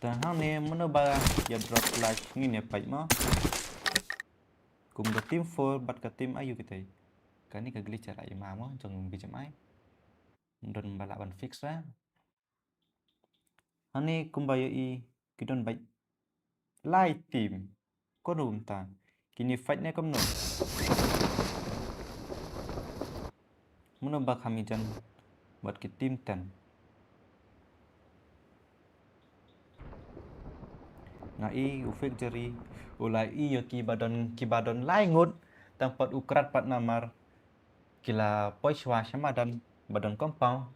Te hangne mano ba ïa drop flash ngin ïa peit mo. Kum ka team four bad ka team ayu kitai. Kane ka glitch ara ima mo jong B G M I. Don ba lah ban fix ra. Hangne kumba ïohi ki don bad lai team. Kumno mynta? Kine fight ne kumno? Mano ba kham ïajan bad ki team ten? Nga i u Fake Jerry u la i ïa ki ba don, ki ba don lai ngut, tang pat u Krat pat namar ki la poi shuwa sha madan ba don compound.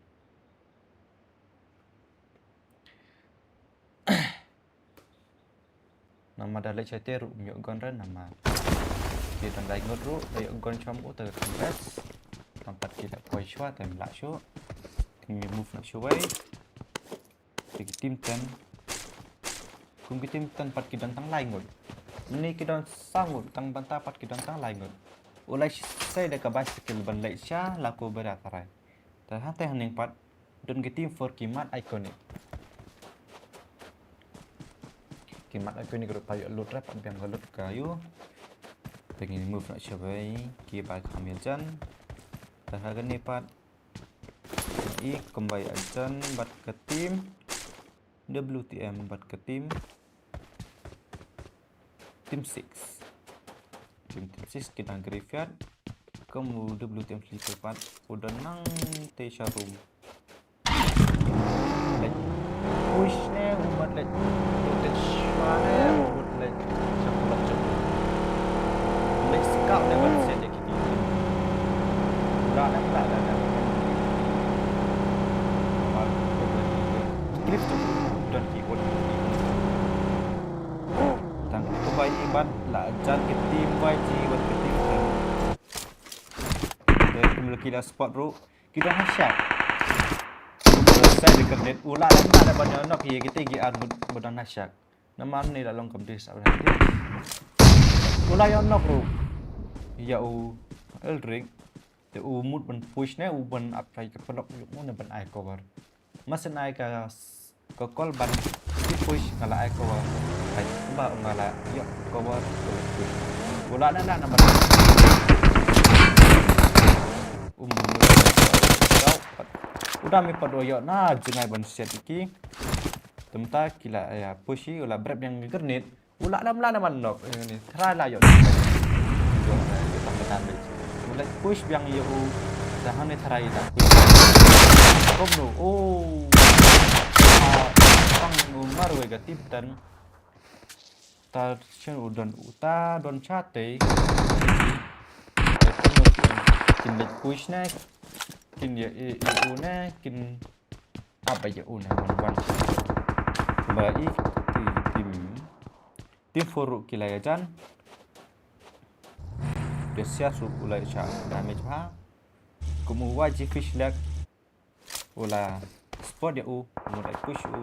Namar da leit shatei ruh ym ïoh gun re namar ki don lai ngut ruh, da ïoh gun shwa u te ka best. Tang pat ki la poi shuwa te ym lah shuh. Ki move na shuwa. Te ki team ten. Kum ki team ten pat ki don tang lai ngut. Mynne ki don saw ngut, tang bynta pat ki don tang lai ngut. U la sei da ka bicycle ban leit sha la ko bera tarai. Te hangtei haneng pat don ki team four ki mat iconic. Ki mat iconic ruh pat ïoh loot re, pat biang ka loot ka ïoh. Te ngin move na shabai ki ba kham ïajan. Te ha kane pat i kumba ïajan bad ka team W T M bad ka team, team six. Team, team six ki dang graveyard. Kum u W T M sleeper pat u don nangtei sha room. Leit push ne u mat leit. U leit shwa ne u mat leit. Sha kulok jong u. Leit scout ne ban set ïa ki team. Ula ne ula ne ne. Mar ko ba ki clip tu don ki ot. Tang ko ba i ban la jan ki team ba ji wat ki team kan. Te kum la ki la spot ruh. Ki don ha shak. Sai de kredit u la la la ban ïa nok ïa kita ki armut ba don ha shak. Namar ni la long kam dis apa nanti. U U la ïoh knock ruh ïa u Eldrick. Te u mut ban push ne u ban ap ïa ka paralok ïa u ne ban ai cover. Masen ai ka ka call ban ki push nga la ai cover. Ai ba nga la ïoh cover ko push. U la na na na ban. Um bun u da mi pat u ïoh na jingai ban set ki. Te mynta ki la ïa push hi u la brep ïa ka grenade. U la lam la na man nok. Eh, ni try la ïoh. Ïoh, eh, ïoh tam ka damage. U la push biang ïoh u. Dah ni try la push. Kom no. Oh. Ah, tang u mar wei ka tip tan. Ta chen u don u ta don chate. Kin leit push ne. Kin ïa i i u ne kin ap ïa u ne wan wan. Ba i ti ti mi. Team four ruh ki la ïa jan. Te sia su u la ïa cha damage bha. Kum u Y G Fish Lake u la spot ïa u, u la push u.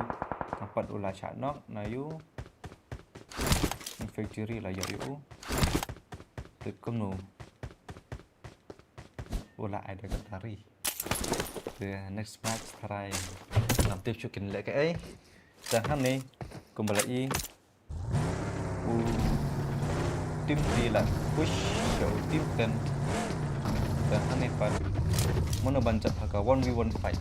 Tang pat u la cha knock na ïa u. Infantry la ïa ïa u. Te kumno u la ai da ka tari. Te next match try. Ngam tip shu kin leh kaei. Te hangne kumba la i u team three la push ïa u team ten. Te hangne pat mano ban jop ha ka one v one fight.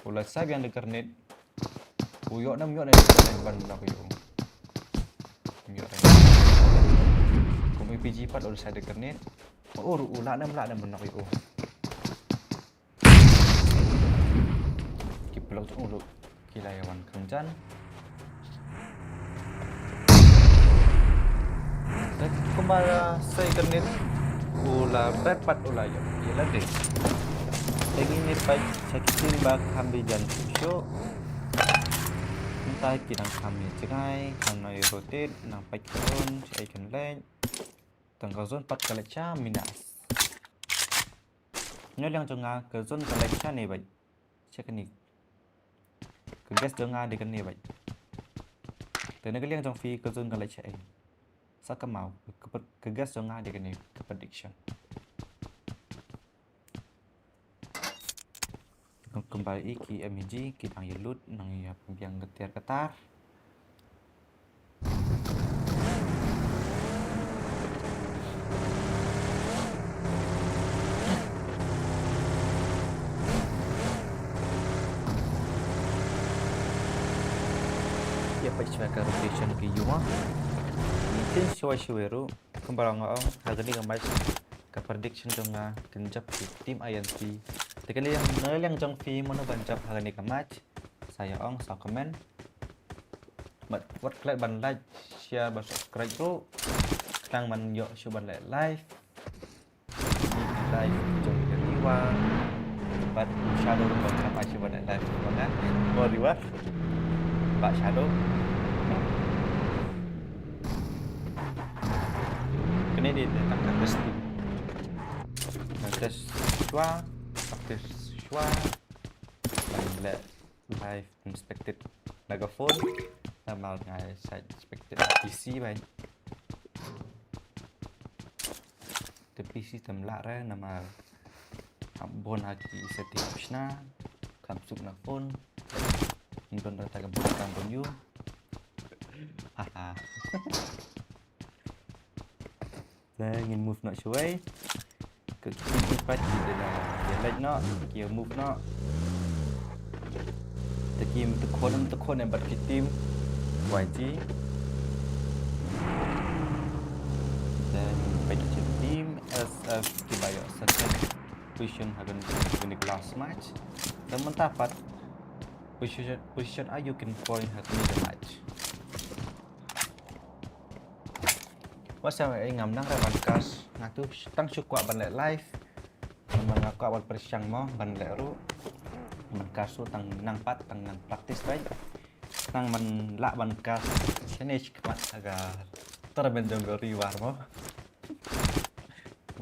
U la sai biang da grenade. U ïoh nam ïoh nam da grenade ban knock ïa u. Ïoh nam. Kum A P G pat u la sai da grenade. U ruh u la nam la nam ban knock ïa u. Ki paralok jong u ruh ki la ïa wan kham jan. Te kumba la sei ka nit u la brep pat u la ïoh ïa lade. Te ngi ngeit pat sha ki team ba kham bi jan shuh shuh. Mynta ki dang kham ïa jngai, kham nang ïa rotate, nang peit ka zone shaei kan leit. Tang ka zone pat ka leit sha minas. Na liang jong nga ka zone ka leit shane beit. Sha kane. Ka guess jong nga dei kane beit. Te na ka liang jong phi ka zone ka leit shaei. Sa ka maw ka, ka guess jong nga dei kane ka prediction. Kumba i ki M G ki dang ïa loot nang ïa pynbiang ka tiar ka tar. Ïa peit shuwa ka rotation ki ïa. Ngi change shuwa shuwa ruh kumba nga ong ha kane ka match. Ka prediction jong nga kin jop ki team I N C. Te ka liang na liang jong phi mano ban jop ha kane ka match. Sa ïa ong sa comment. Bad wat klet ban like, share bad subscribe ruh. Khnang ban ïoh shuh ban leh live. Live jong ka Riwa. Bad Shadow ruh ban khnang shuh ban leh live. Mana? Mo Riwa. Ba Shadow. Kane dei tang ka test. Test shuwa, practice shuwa. Ban leh live inspected na ka phone. Namar nga site inspected P C bai. Te P C tam lah re namar hap bon ha ki setting optional. Kam suk na phone. Ndon da ta ka bon kam bon yu. Haha. Te ngin move noh shawei. Ka team invite ki dei la ïa leit noh, ki ïa move noh. Te ki ym tkhon ym tkhon bad ki team Y G. Te ngin peit noh sha team S F kiba ïoh second position ha kane ka last match. Te mynta pat position, position aïu kin point ha kane ka match. Wat sngew ei ngam nang re ban cast, nga tu tang shu kwah ban leh live. Namar nga kwah ban pyrshang mo ban leh ruh. Ban cast ruh tang nang pat tang nang practice beit. Tang ban lah ban cast shane shi khmat ha ka tournament jong ka Riwa mo.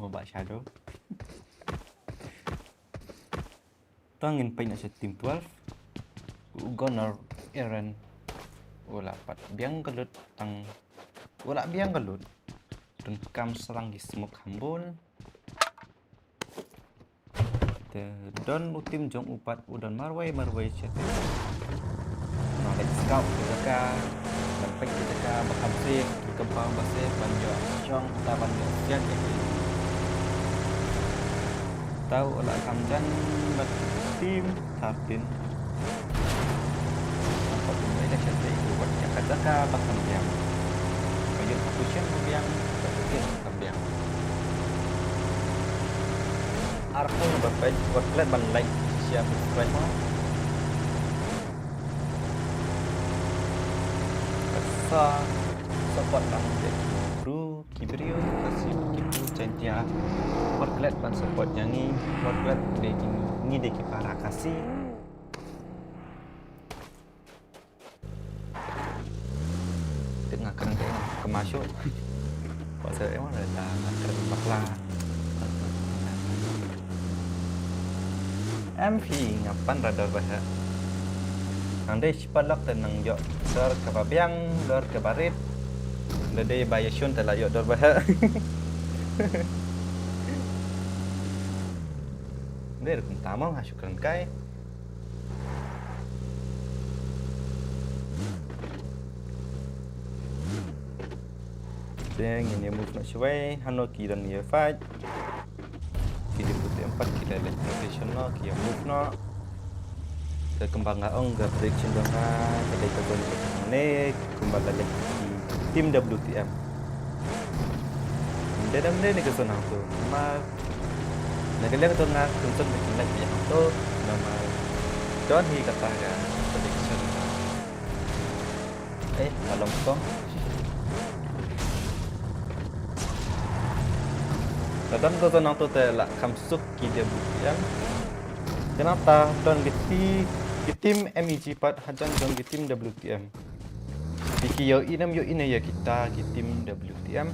Mo Bah Shadow. Tang ngin peit noh sha team twelve. U Gunner Aaron u la pat biang ka loot tang U la biang ka lut. Donkam sa tang ki smoke kham bun. Te don u team jong u pat u don marwei marwei sha te. Nga leit scout ki jaka, ban peit ki jaka ba kham safe, ki compound ba safe ban ïoh shong, ta ban ïoh siat ïa ki. Te u la kham jan bad team thirteen. Nampak tu mereka sha te u wat ïa ka jaka ba kham biang. Ba ïoh position ba biang, ba ïoh ka biang. Arphew ba peit, wat klet ban like, share, subscribe mo. Sa support lang ïa ki bru, ki briew, ka sim, ki bru Jaintia. Wat klet ban support ïa ngi, wat klet de ki ngi de ki para Khasi. Te nga kren te nga kama shuh. Pasal emang dah nga kren bakla. Em phi nga pan radar ba heh. Nang dei shi paralok te nang ïoh dor kaba biang, dor kaba rit. Nda dei ba ïa shun te la ïoh dor ba heh. Dei ruh kumta mo nga shu kren kai. Te ngin ïa move noh shawei, hano ki don ïa fight. Ki dei putih empat, ki dei leh rotation noh, ki ïa move noh. Te kumba nga ong ka prediction jong nga, ka dei ka zone ne, kumba la leh ki team W T M. Dei dam dei ne ka zone hangto. Namar na ka liang to nga kynsan ba kin leh ïa hangto. Namar don hi kata ka prediction. Eh, ka long kong. Ka don ka zone hangto te la kham suk ki W T M. Kane ta don ki ti-, ki team M E G pat hajan don ki team W T M. Te ki ïohi ne ym ïohi ne ïa kita ki team W T M.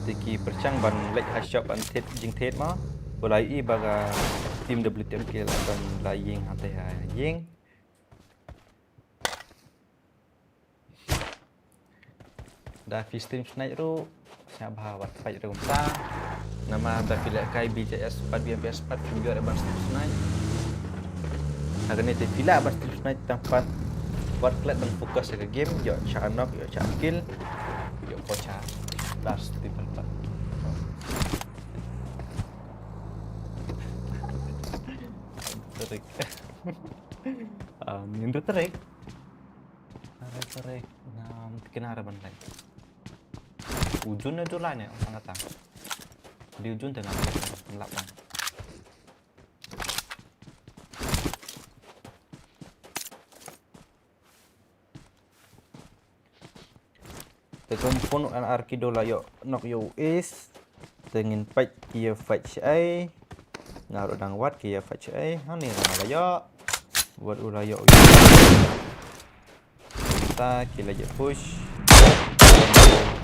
Te ki pyrshang ban leit ha shop ban thied jingthied ma. U la ïohi ba ka team W T M ki la don la ïeng hangtei ha ïeng. Da phi stream snipe ruh, sngewbha wat fight ruh kumta. Namar da phi lehkai B J S pat, B M P S pat, phim ïoh re ban stream snipe. Ha kane te phi lah ban stream snipe tang pat wat klet ban focus ïa ka game, ïoh shah knock, ïoh shah kill, ïoh kocha. Last stream pat. Tarik. Ah, ngin tarik. Are, tare, ngam tip kine are ban leh. U Jun ne July ne, ong kata. Dei u Jun te ngam leh, ngam lap ban. Te kum pun u N R Kido la ïoh knock ïa u Ace. Te ngin peit ki ïa fight shaei. Nga ruh dang wad ki ïa fight shaei. Hangne la ïoh. Wat u la ïoh. Ta ki la ïa push.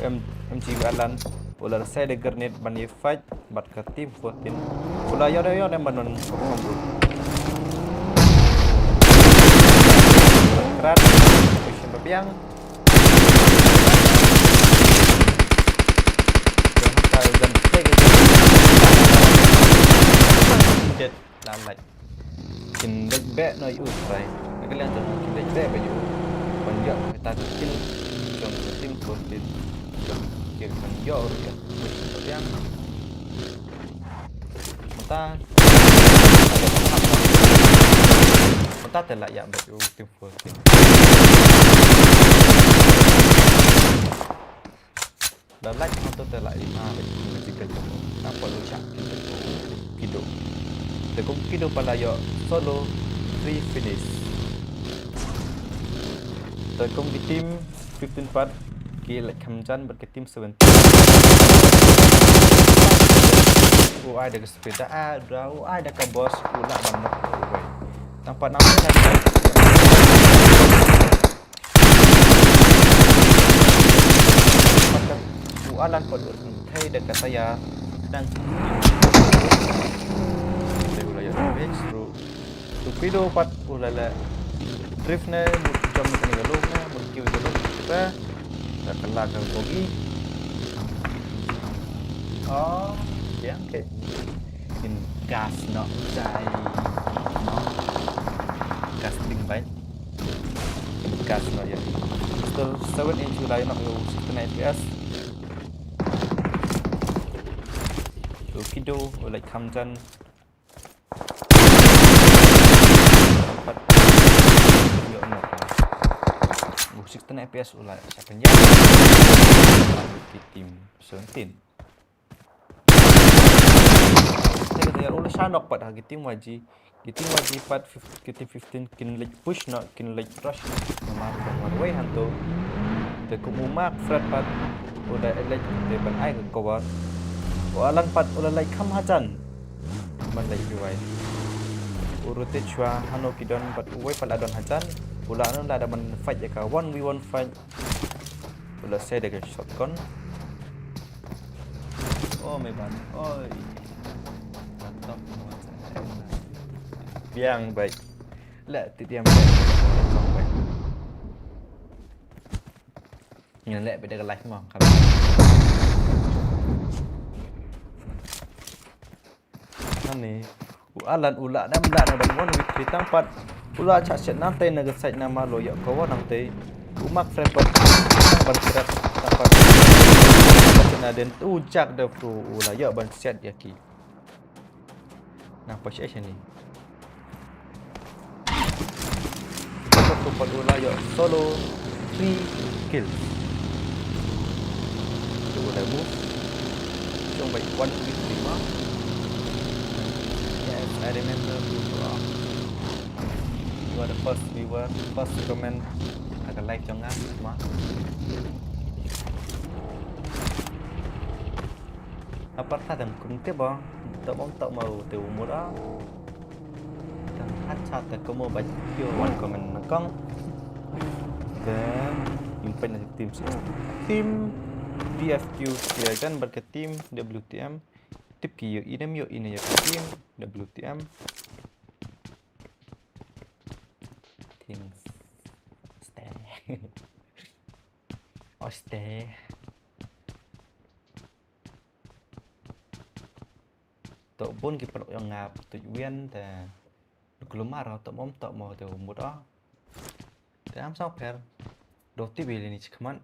M-, M G Alan. U la sai da grenade ban ïa fight bad ka team fourteen. U la ïoh da ïoh da ban don perform ruh. Krat. Push ba biang. Dead. La lait. Kin lait beh noh ïa u trai. Na ka liang jong kin lait beh beh ïa u. Ban ïoh kita ki kill jong ka team fourteen. Jong ki ban ïoh ruh ïa. Biang. Mynta. Mynta te la ïa beh ïa u team fourteen. Da lait hangto te la ïa beh ïa u Magical jong u. Namar u shah kill jong u Kido. Te kum Kido pat la ïoh solo three finish. Te kum ki team fifteen pat ki lait kham jan bad ki team seventeen. U ai da ka speed da, ah, da u ai da ka boss u lah ban knock u wei. Tang pat namar u Alan pat u thei da ka tayar. Dang. Te u la ïa damage through. Torpedo pat u la la drift ne mut jump ne kane ka lum ne mut kiew ka lum. Ba, ba ka la ka bogi. Oh, biang ke. In gas no jai. No. Gas ding bai. In gas no ya. Pistol seven inch u la ïoh sixty-nine F P S. Okido, u la kham jan. Pat ïoh knock. U sixty-nine F P S u la shah pynïap. Ki team seventeen. Te ka ïa u la shah knock pat ha ki team Y G. Ki team Y G pat fif-, ki team fifteen kin leit push noh, kin leit rush noh. Namar ka marwei hangto. Te kum u Mark Fred pat u la leit te ban ai ka cover. U Alan pat u la leit kham hajan ban leit revive. U rotate shuwa hano ki don pat uwei pat la don hajan. U la, hano la da ban fight ïa ka one v one fight. U la sei da ka shotgun. Oh, me ban. Oi. Laptop. Biang bai. La ti diam bai. Laptop bai. Ngan leh bad ka live mo. Ani u Alan u la dam la na ban wan wit ki tang pat. U la cha shet nang te na ka side na ma lo ïa ka wan nang te. U Mark Fred pat ban shet tang pat. Na den u Jack da fru u la ïa ban shet ïa ki. Na pa shi ni. Satu pat u la ïa solo three kills. Tu u la move. Jong bai one fifty ma. Yes, I remember you, bro. You are the first viewer, first comment. Aka live jong nga ma. Apa ta dang kum te ba. Tak bom tak mau te umur ah. Tang hat chat te komo ba kio wan comment nangkong. Then yung pen na team si. Team D F Q sia kan bad ka team W T M. Tip ki yo inem yo ine yo team W T M. Things stay. Oh stay. To bun ki paralok jong nga pyrtuid win te kulmar to mom to mo te mut o. Te am sa pher. Do ti bi lini chikmat.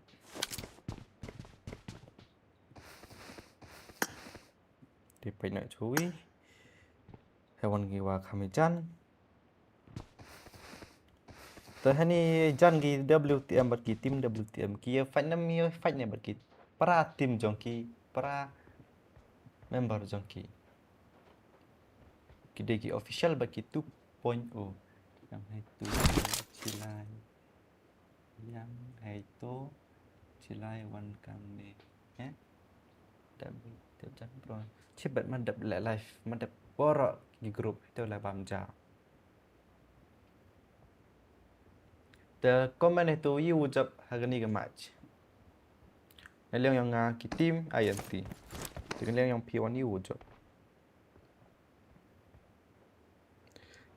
Te peit na chui. Hewan ki wa kham jan. Te hani jan ki W T M bad ki team W T M ki ïa fight nam ïa fight ne bad ki para team jong ki para member jong ki. Ki dei ki official bad ki two point o. Yang hai tu chilai. Yang hai tu chilai wan kam ne. Eh? Dep dep jan bro. Chibet man dep le live man dep borok ki group tu le bam ja. Te comment itu yu jap ha kani ka match. Naliang yang nga ki team I N T. Te naliang yang P one yu jap.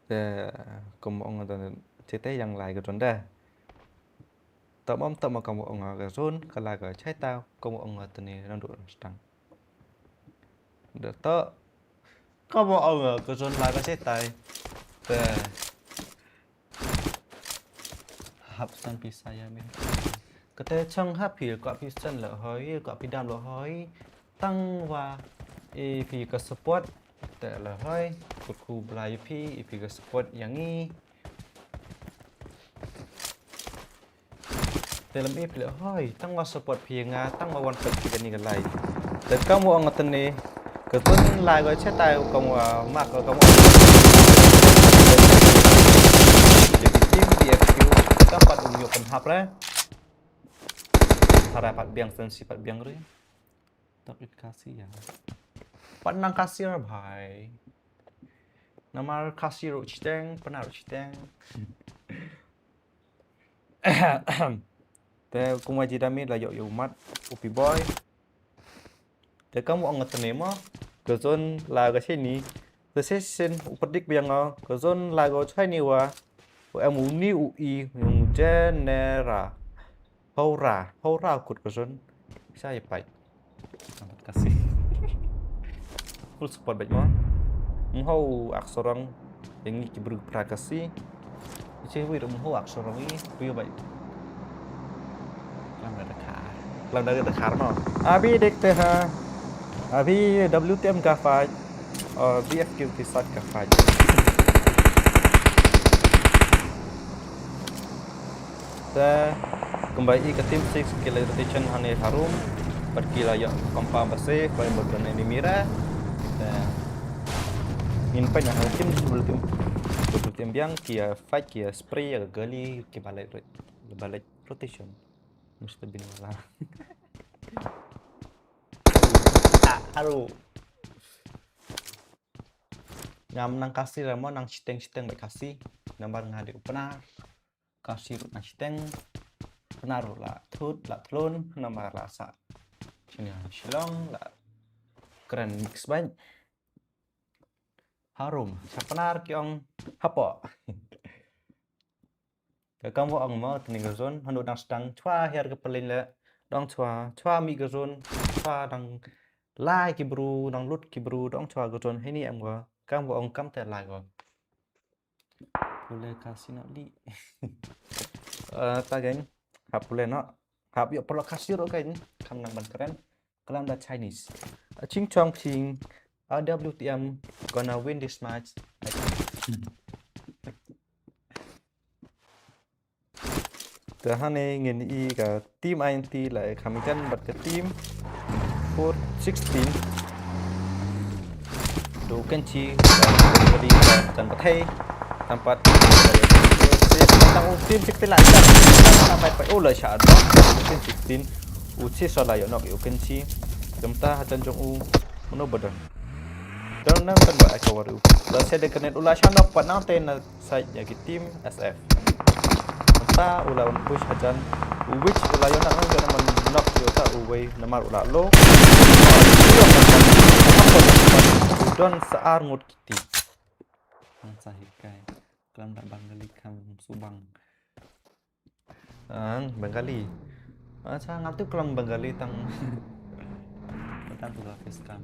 Te kum ong ta chete yang lai ka jon da. Ta mom ta ma kum ong ka jon ka la ka cheta kum ong ta ni nang du stang. Da ta kum ong ka jon la ka cheta. Te hap san pisa ya mi. Kate chang hap hi ka pisa la hoi ka pidam la hoi. Tang wa e pi ka support. Te la hoi, kut ku bla ïa phi, ïa phi ka support ïa ngi. Te lam ïa phi la hoi, tang wa support phi ïa nga, tang wa wan peit phi kani ka live. Te kam wa ong tene, ka tun live ka chetai kam wa mak ka kam wa. Team P F Q, kam pat um ïoh kan hap re. Hara pat biang sen si pat biang re. Tok it Khasi ya. Pat nang Khasi ra bhai. Namar Khasi ruh chiteng, Pnar ruh chiteng. Te kumba ji dami la yok yu mat upi boy. Te kam ong tene mo. Ka zon la ka chini. Te sesen u predict biang o. Ka zon la ka chini wa. U em u ni u i yung genera. Hora, hora kut ka zone. Sa ïa pait. Nambat Khasi. Full support bad mo. Mho ak sorong. Ïa ngi ki briew pra Khasi. Che wi rum ho ak sorong i. Wi bai. Klam da Dkhar. Klam da Dkhar mo. Abhi dekhte hain. Abhi W T M ka fight. Aur B F Q ke sath ka fight. Te kumba i ka team six ki la rotation hangne harum. Bad ki la ïoh compound ba safe, ba mut don enemy re. Te ngin peit na ha team, team, team biang ki ïa fight, ki ïa spray ïa ka gully, ki ba leh, ba leh rotation. Mister Bin Wala. Ah, aru. Ngam nang Khasi re mo, nang shiteng shiteng bad Khasi. Namar nga dei u Pnar. Khasi ruh nang shiteng. Pnar ruh la thut, la thlun, namar la sah shane Shillong, la kren mix bad. Harum, sha Pnar ki ong hapoh. Ka kam wa ong mo, tning ka zone, hanu dang sdang, chwa hiar ka pelin le, dang chwa, chwa mi ka zone, chwa dang lai ki bru, dang lut ki bru, dang chwa ka zone, hini em wa, kam wa ong kam te lai wa. Pule ka sino li. Eh, ta geng, hap pule no, hap yo pula ka siro geng, kam nang ban keren. Kalam da Chinese. A ching chong ching. R W T M gonna win this match. Te hangne ngin i ka team I N T la kham jan bad ka team four sixteen. Do kan chi ka jan batai. Tampat tang u team sixteen la jan. Tampat pai ula sha do. Team sixteen. U chi so la yo nok u kan chi. Jom ta ha jan jong u mano badon. Don nang kan ba ai ka waru. La se de kanet ula sha nok pat nang te na side ya ki team S F. Ta ula un push ha jan. U which ula yo nak nang yo nak man nok yo ta u wei namar ula lo. Don sa ar ngut kiti. Ang sa hikai. Klam da Bengali kam subang. Ang Bengali. Acha ngam tip klam Bengali tang. Tang tu la face cam.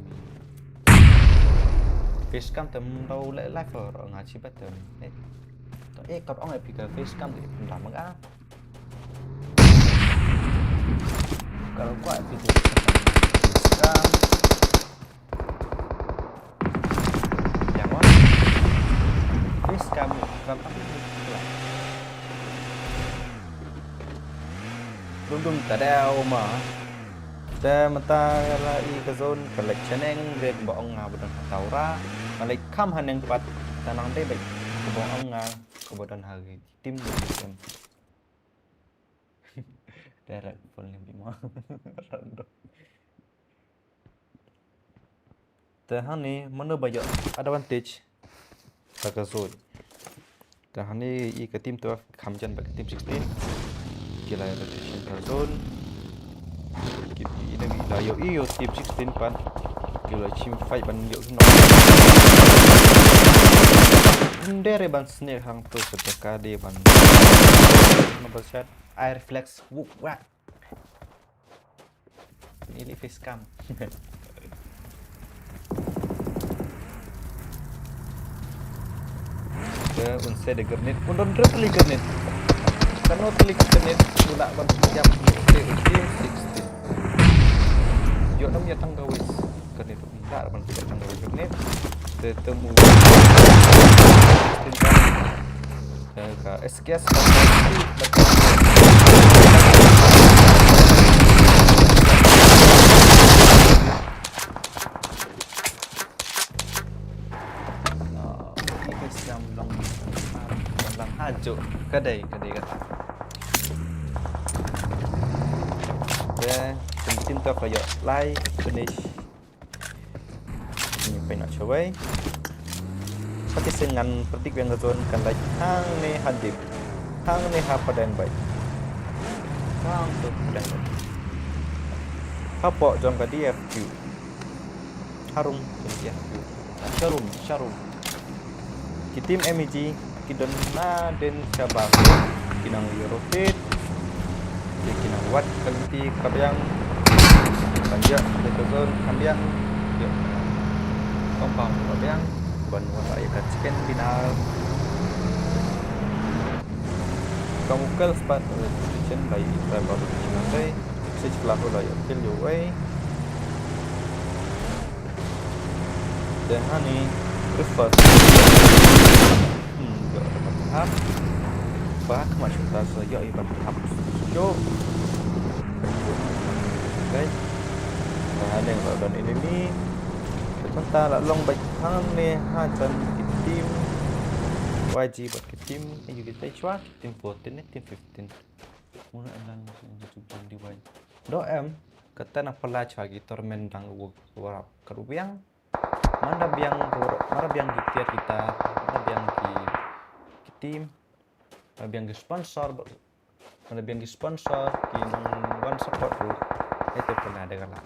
Face cam tem tau le live or nga chi bat tem. Eh. To eh kap ong epi ka face cam di pun ram ga. Kalau kuat epi face cam. Yang mana? Face cam ni, bukan pakai ni. Dum dum ta deu ma. Te mynta la i ka zone ka lek chaneng re ba ong nga ba don ha Taura. Nga lek kham haneng pat ta nang dei ba ka ba ong nga ka ba don ha team ba team. Direct full ni bimo. Random. Te hangne mano ba ïoh advantage ta ka zone. Te hangne i ka team twelve kham jan bad ka team sixteen. Ki la ïoh rotation ta zone. Ki i na i la ïoh i ïoh team sixteen pat. Ki la chim fight ban ïoh no. Ndere ban sneak hang tu sa ka de ban. No ba shot. I reflex. Wuk wak. Ini face cam. Ke un se de grenade, un don re teli grenade. Kano teli grenade, pula ban jam ke team sixteen. Yo nam ya tang gawis grenade. Nda ban pynjah tang ka grenade. Te temu. Ka S K S. Ka dei, ka dei kata. Te, kin tin to ka ïoh lai finish. Ni pynah shawei. Pati sien ngan predict biang ka zone kan lait hangne ha dip. Hangne ha paden bai. Hang tu paden bai. Hapoh jong ka D F Q. Harum, D F Q. Sharum, sharum. Ki team M E G ki don na den shabar. Ki nang rotate. Te ki nang wad ka lynti ka biang. Ban ïoh ka zone ka biang. Ïoh compound ka biang. Ban wan la ïa ka second bina. Ka mukel spat, eh, kitchen la ïa try ba kitchen nang dei. Six kala ko la ïa kill ïa uwei. Te hani, first. Hmm, ïoh ïa ka hap. Ba ka ma shuta sa ïoh ïa ka hap. Ïoh. Okay. Ba ha deng ba don enemy. Te mynta la long ba hangne ha jan ki team Y G bad ki team, eh, ïa ki te chwa, team fourteen ne, team fifteen. Muna lang YouTube di wai. Do em, kata na pala chwa ki tournament dang u warap ka rubiang. Manda biang, manda biang ki tiar kita, manda biang ki, ki team, manda biang ki sponsor, manda biang ki sponsor, ki nang wan support ruh. Ai te pynah da ka la.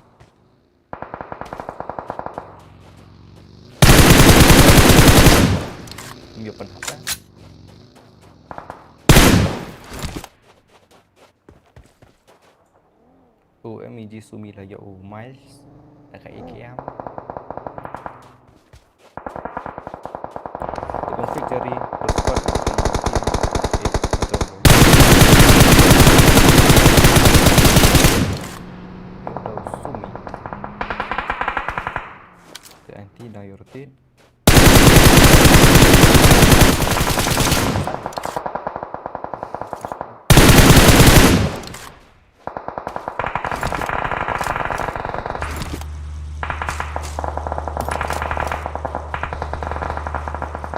Ngi pynah ta. U M E G Sumi la ïoh u Miles da ka A K M. Te config jari, the squad. Ïoh da u Sumi. Te anti da ïoh rotate.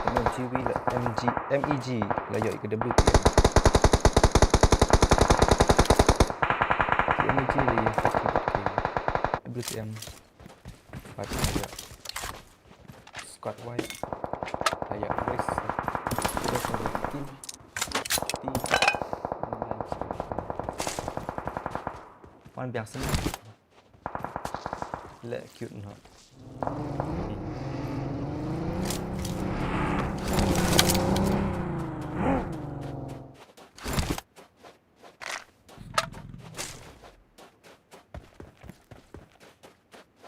M G V la, M G, M E G la ïoh ïa ka W T M. M E G la ïoh W T M. Fight la ïoh. Squad wise. La ïoh race. Race of the team. Team. Wan biang sini. Le cute no.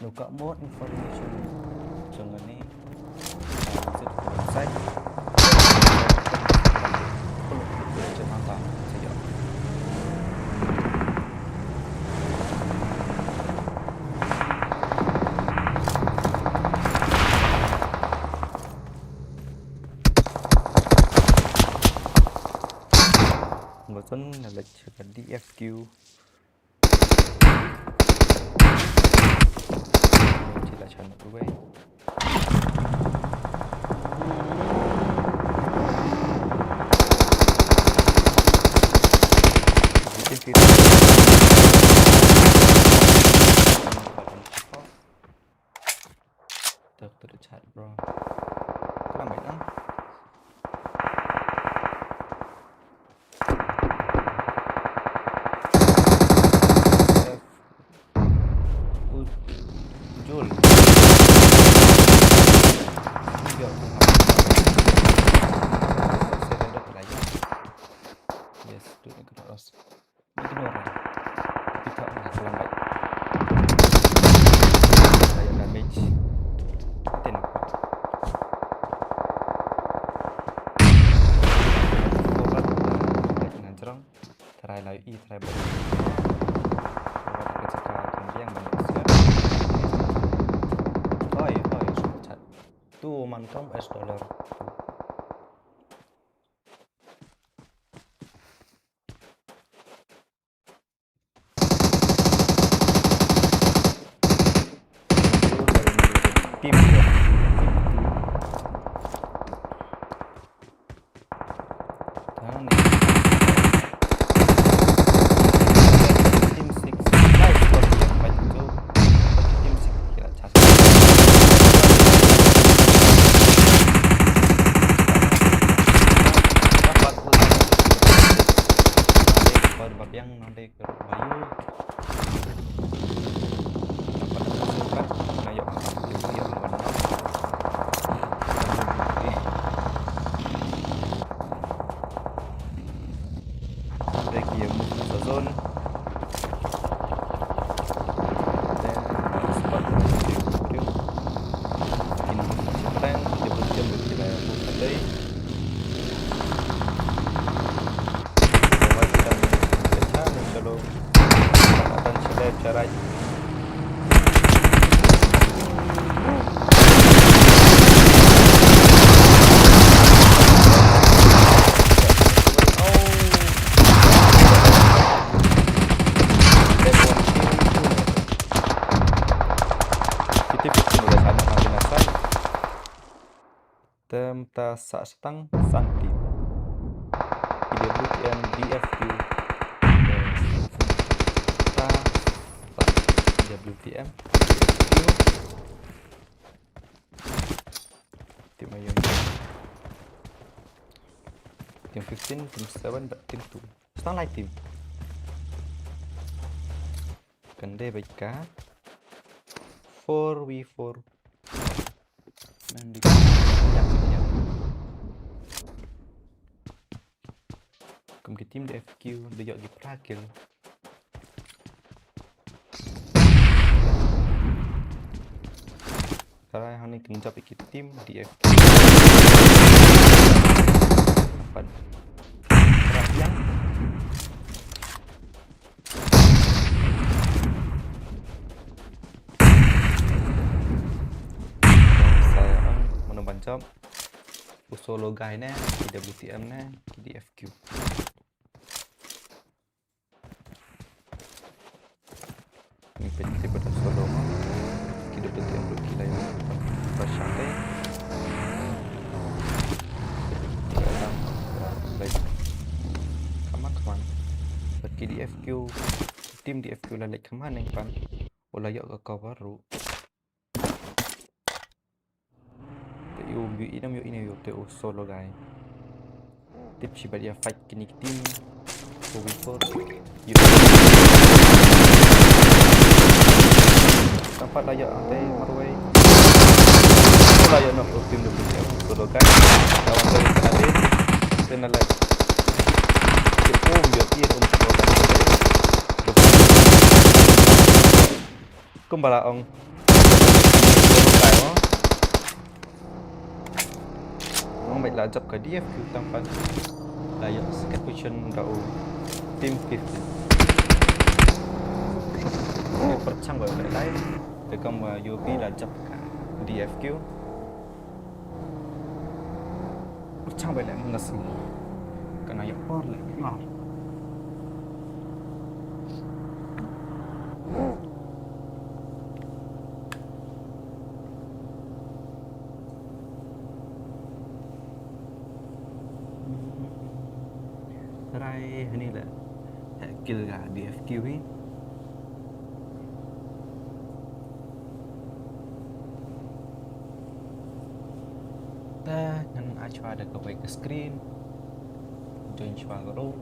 Look up more information jong nga ne. Ah, visit the website. Follow the page jong nga ba sa ïoh. Nga ton na leit sha ka D F Q. Ci la chan ruwei. Doctor chat, bro. Kelam baik, ah. Ujul. Tiga puluh. Saya dah dapat lagi. Yes, tu ni kena ros. Ni kena orang. Kita nak kelam baik. Saya damage. Kita nampak. Forward. Kita kena jerang. Try la ïohi, try bad. Bad ka jaka kan biang ban ïoh siat. Hoi, hoi, super chat. Tu man kam S dollar. Team dia. Team two. Tang ni. Team six. Nice, got the fight tu. Team six kira chance. Te mynta sa shatang san team. P W T M, D F Q. Te mynta sa P W T M, D F Q. Team aïu? Team fifteen, team seven, bad team two. Shatang lai team. Kan dei bad ka four v four. Nang di, ïa, ïa. Kum ki team D F Q da ïoh ki phra kill. Tharai hangne kin jop ïa ki team D F Q. Pat. Rap ïa. Sa ïa ang mano ban jop. U solo guy ne, ki W T M ne, ki D F Q. Ngi peit ki bad u solo ma. Ki W T M ruh ki la ïa. Ba shang dei. Like, come on, come on. Bad ki D F Q, team D F Q la leit kham haneng pat. U la ïoh ka cover ruh. Te u ïoh i nam ïoh i ne ïoh te u solo guy. Tip shi bad ïa fight kine ki team. Four v four. Ïoh. Tang pat la ïoh ante marwei. U la ïoh knock u team de solo guy. Lawan te kena de. Te na leh. Te um ïoh i um solo guy. Kumba la ong. Ong bad la jop ka D F Q tang pat. La ïoh second position da u team fifteen. Pyrshang bad bad lai. Te kam, uh, U B la jop ka D F Q. Pyrshang bad leh mynta seng. Kan ïa por leh. Nga. Tharai hangne la heh kill ka D F Q hi. Te ngan ai shuwa da kawei ka screen. Join shuwa ka ruh.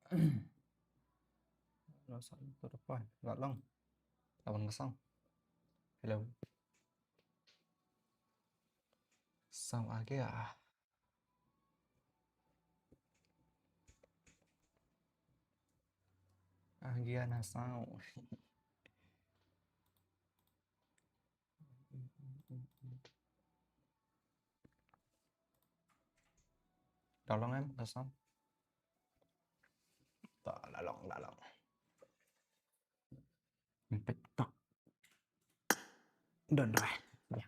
No sound to the point. Lah long. Lawan ka sound. Hello. Sound agi ah. Agi ah na sound. Dah long em, dah sound. Dah, dah long, dah long. Mepet tok. Don rai. Ya.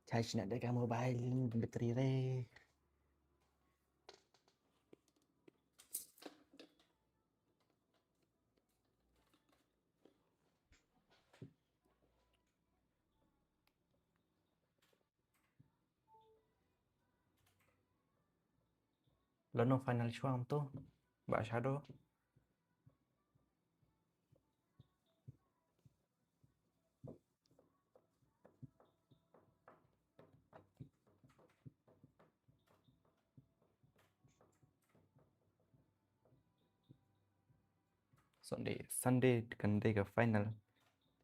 Charge na da ka mobile battery re. Lano final shuwa to ba Shadow. Sunday, Sunday kan dei ka final.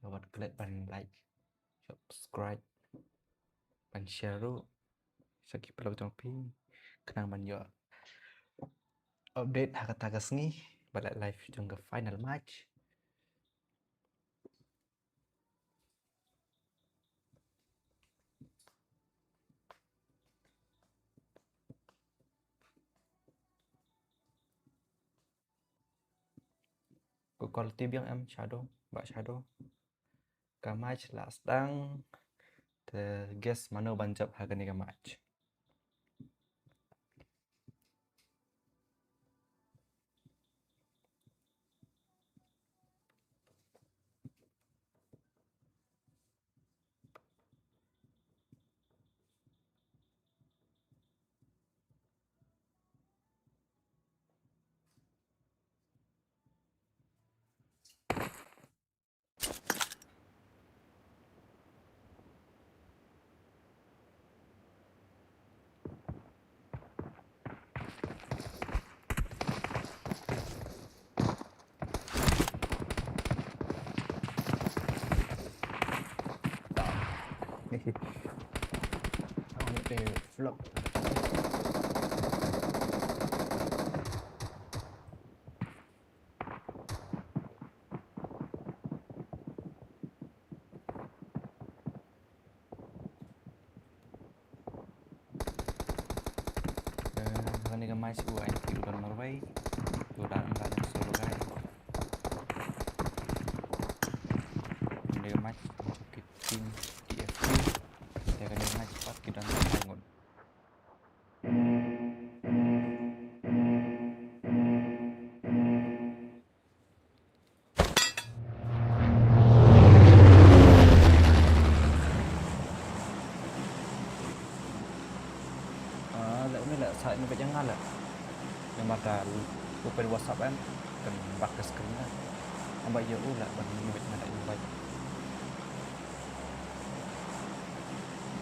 Wat klet ban like, subscribe, ban share ruh. Sa ki pynlong jong phi khnang ban ïoh update ha kata ka sngi ba la live jong ka final match. Ko quality biang em Shadow, ba Shadow. Ka match la sdang. Te guess mano ban jop ha kane ka match. Flop. Kane ka match u ai ki u don marwei. U don ka solo guy. Kane ka match ki team T F T. Kane ka match pat ki don ai ngut. Ah, la uni la sa ini bajang ngala. Namar da open WhatsApp em kan bak ke screen na. Amba ya u la ban ini bajang ngala ini bajang.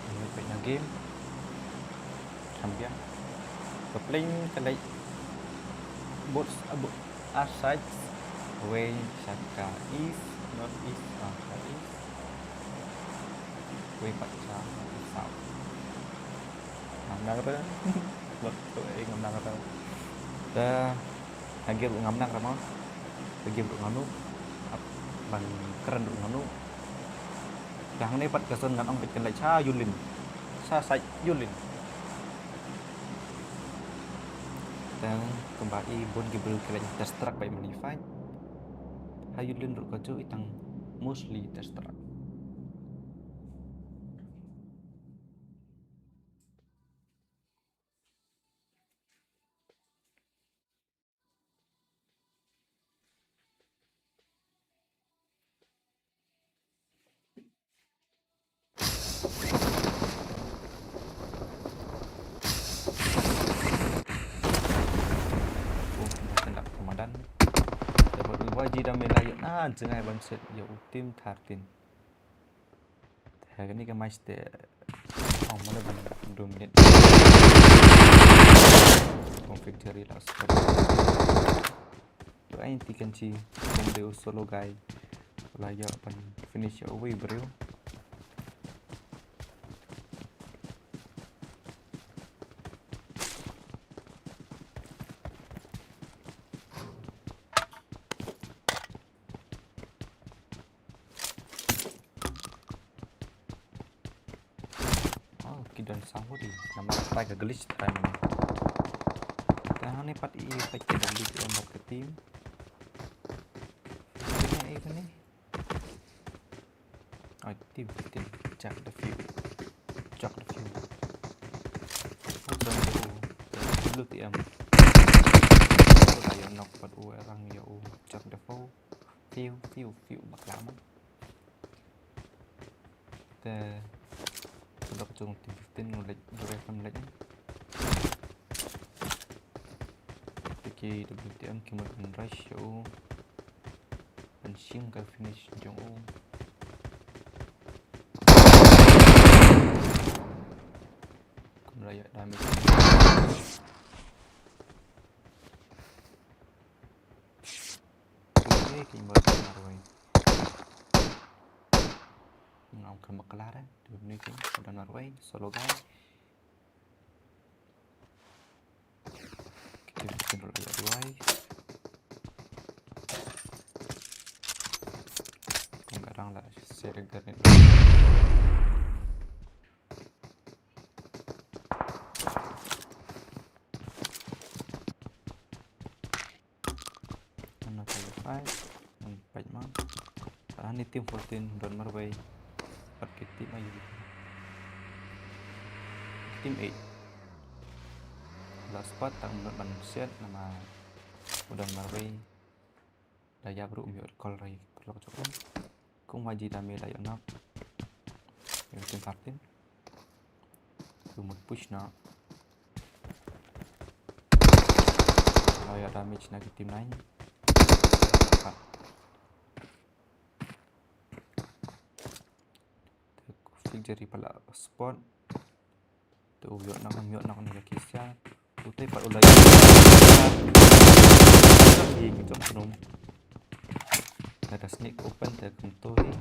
Ini bajang game. Champion. Ka playing ka lei both, ah, both are sides, wei sha ka east, north east, ah, north east. Wei pat sha north east south. Ngam nang re. Lot to e ngam nang re. Da Ha game ruh ngam nang ra ma. Ha game ruh nganu. Ap ban kren ruh nganu. Te hangne pat ka zone ngan ong bad kan leit sha Yulin. Sha side Yulin. Te kumba i bun ki briew ki leit test track bad i mani fight. Ha Yulin ruh kajuh i tang mostly test track. Oh, dah tendap komandan. Dapat dua ji dah main layak. Ah, jengai ban set. Ya, ultim thirteen. Ka kane ka match te ong mano ban dum nit. Conflict jari la spot. To ai ti kan chi kum dei u solo guy. La ïa ban finish away bro. Oh, ki don sang hudi. Namar tai ka glitch tai mane. Tang ni pat i pat ki don di ki embat ka team. Ini, ini. Oh, team fifteen. Check the view. Check the view. Oh, don tu. Lu ti em. Lu ta yo nok pat u erang yo u. Check the view. View, view, view. Bak lama. Te, dok jong team fifteen ngu leit, dok kam leit. Te ki W T M ki mut ban rush ïa u. Ban shim ka finish jong u. Kum la ïa damage. Ki mut ban marwei. Ngam ka maklar eh. Tu ni ki mut ban marwei. Solo guy. Ki mut ban marwei. Kum arang la share grenade. Ana ka fight, an fight ma. Ani team fourteen don marwei. Pat ki team ayu. Team eight. La spot tang don ban set namar u don marwei. La ïa bru um ïoh call rai clock jong u. Kum wa ji dame la ïoh knock. Ïoh team thirteen. Ïoh mut push na. La ïoh damage na ki team nine. Field jari pala spot. Tu ïoh knock, ïoh knock ni lagi sia. Utai pat ulai. Hi ki jong penum. Ada sneak open te kumto hi.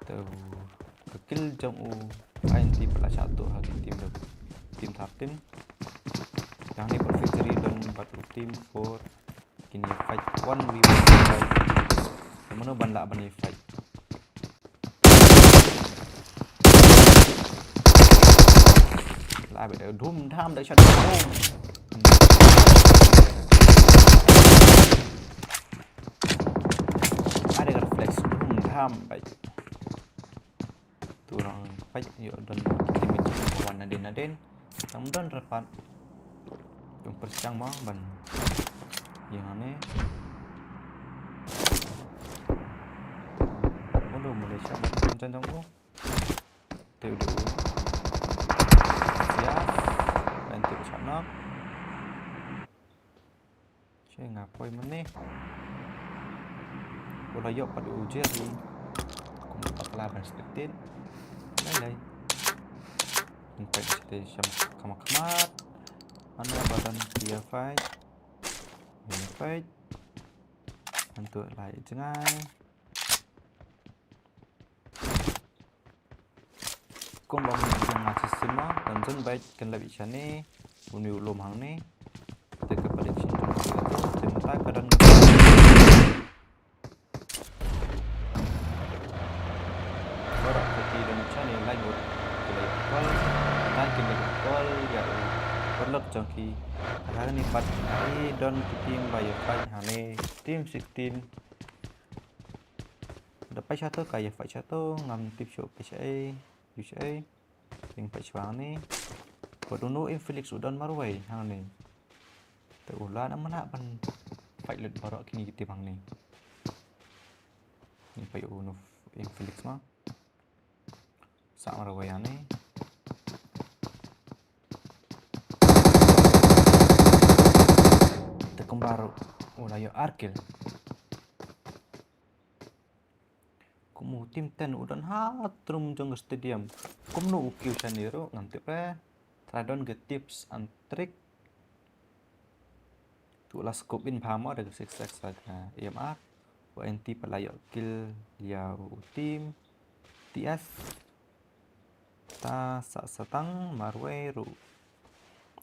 Tu ka kill jong u I N T pala satu ha ki team tu. Team thirteen. Yang ni pat victory don pat u team four. Kini fight one v one fight. Mano ban lah ban fight. Lah bit dum dham da shot. Ada reflex dum dham bai. Tu orang fight ïoh don damage wan nadin nadin. Tang don rapat. Jong pyrshang ma ban. Ïa nga ne. Udah Malaysia macam jong u. Te udah. Siap. Bantu sana. Che nga poi mane. Wala ïoh pat u Jerry. Kum pat la ban spectate. Lai lai. Kum pat spectate sham kama kamat. Anu badan dia fight. Dia fight. Antu lai jngai. Kumba mun jong nga shisien ma, kan jon bait kan lap ïa shane, uni u lum hangne. Te ka prediction jong nga te mynta ka don. Baroh ka ki don shane lai ngut. Ki la ïoh call, na ki la ïoh call ïa u paralok jong ki. Hangne pat i don ki team ba ïa fight hangne, team sixteen. Da peit shato ka ïa fight shato, ngam tip shuh peit shaei, ïa shaei. Ïa peit shwa hangne. Bad uno u Infinix u don marwei hangne. Te u la na mana ban fight lut baroh kine ki team hangne. Ïa peit uno u Infinix ma. Sah marwei hangne. Te kumba ruh u la ïoh ar kill. Kum Mo team ten u don ha trum jong ka stadium. Kumno u kiew shane ruh ngam tip re. Trai don ka tips and trick. Tu la scope in bha mo da ka six X la ka A M R. U anti pat la ïoh kill ïa u team T S. Ta sa satang marwei ruh.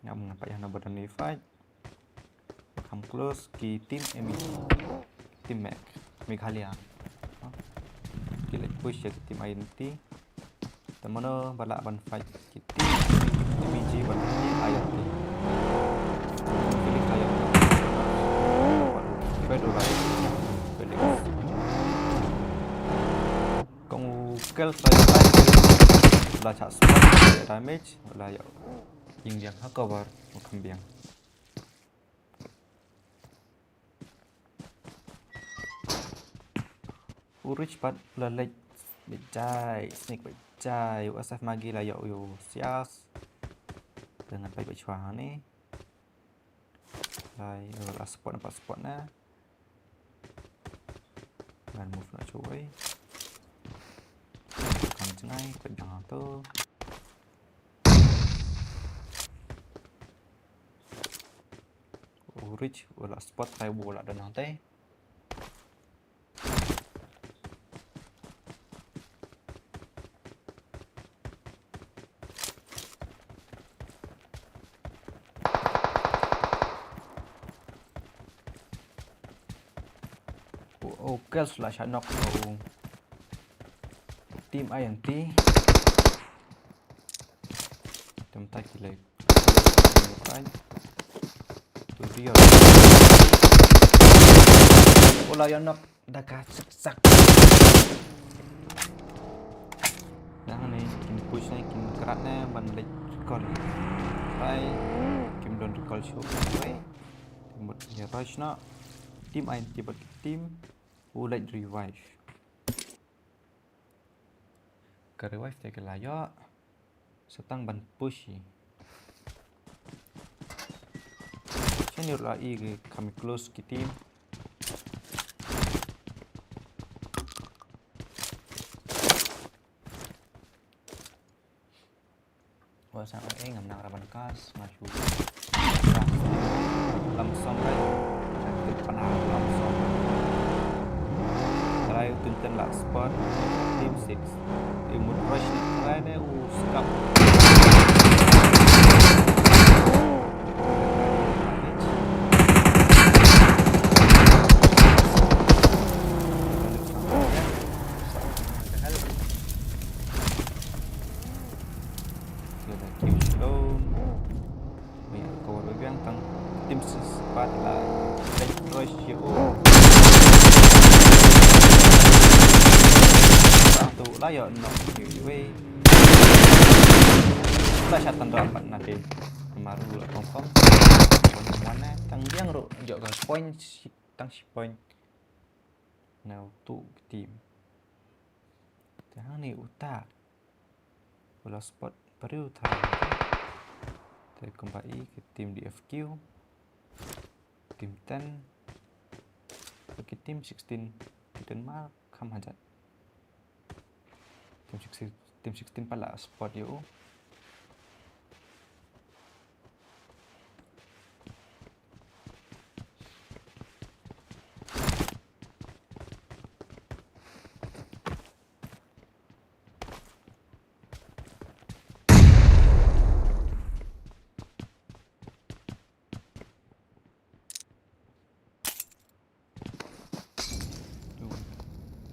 Ngam ngan pat ïa na badan ni fight. Come close ki team M E. Team Mac. Meghalaya. Ki leit push ïa ki team I N T. Te mano ba lah ban fight ki team M E G ban team I N T. Felix la ïoh. Pedro la ïoh. Felix. Kong u Kel sa ïoh. La chak spot damage. La ïoh. Ïing biang ha cover u kham biang. U Rich pat la leit beit jai, sneak beit jai, u S F Magi la ïoh u Sias. Te ngan peit beit shuwa hangne. Lai, u la spot na, pat spot na. Ngan move na shuwa. Kan jngai, peit jong hangto. U Rich, u la spot trai u la don hangtai. U, u Kels la shah knock u team I N T. Tem ta ki lei. Fight. Tu dia. U la ïa knock da ka sak sak. Dang ne kin push ne kin krat ne ban leit recall. Bai kim don recall shuh. Bai. Mut ïa rush noh. Team I N T bad team u leit revive. Ka revive te ka la ïoh. Sa tang ban push hi. Shane ruh la i ki kham close ki team. Wa sang eh ngam nang ra ban kas, nga shu. Lam som rai. Sakit pynah lam som. Trai u Tinten la spot. Team six. Team mut rush na trai ne u skap. Kila kiu shalom. Maya kawar biang tang tim sis pat la lek rush yo. Tang tu la yo nok kiu wei. La shatan dah pat nanti. Maru la kong kong. Mana tang biang ru jok ka point si, tang si point. Now tu team. Tang ni utak. Wala spot briew tharai. Te kumba i ki team D F Q, team ten, ki team sixteen, ki Denmark kham hajat. Team sixteen, team sixteen pat la spot ïa u.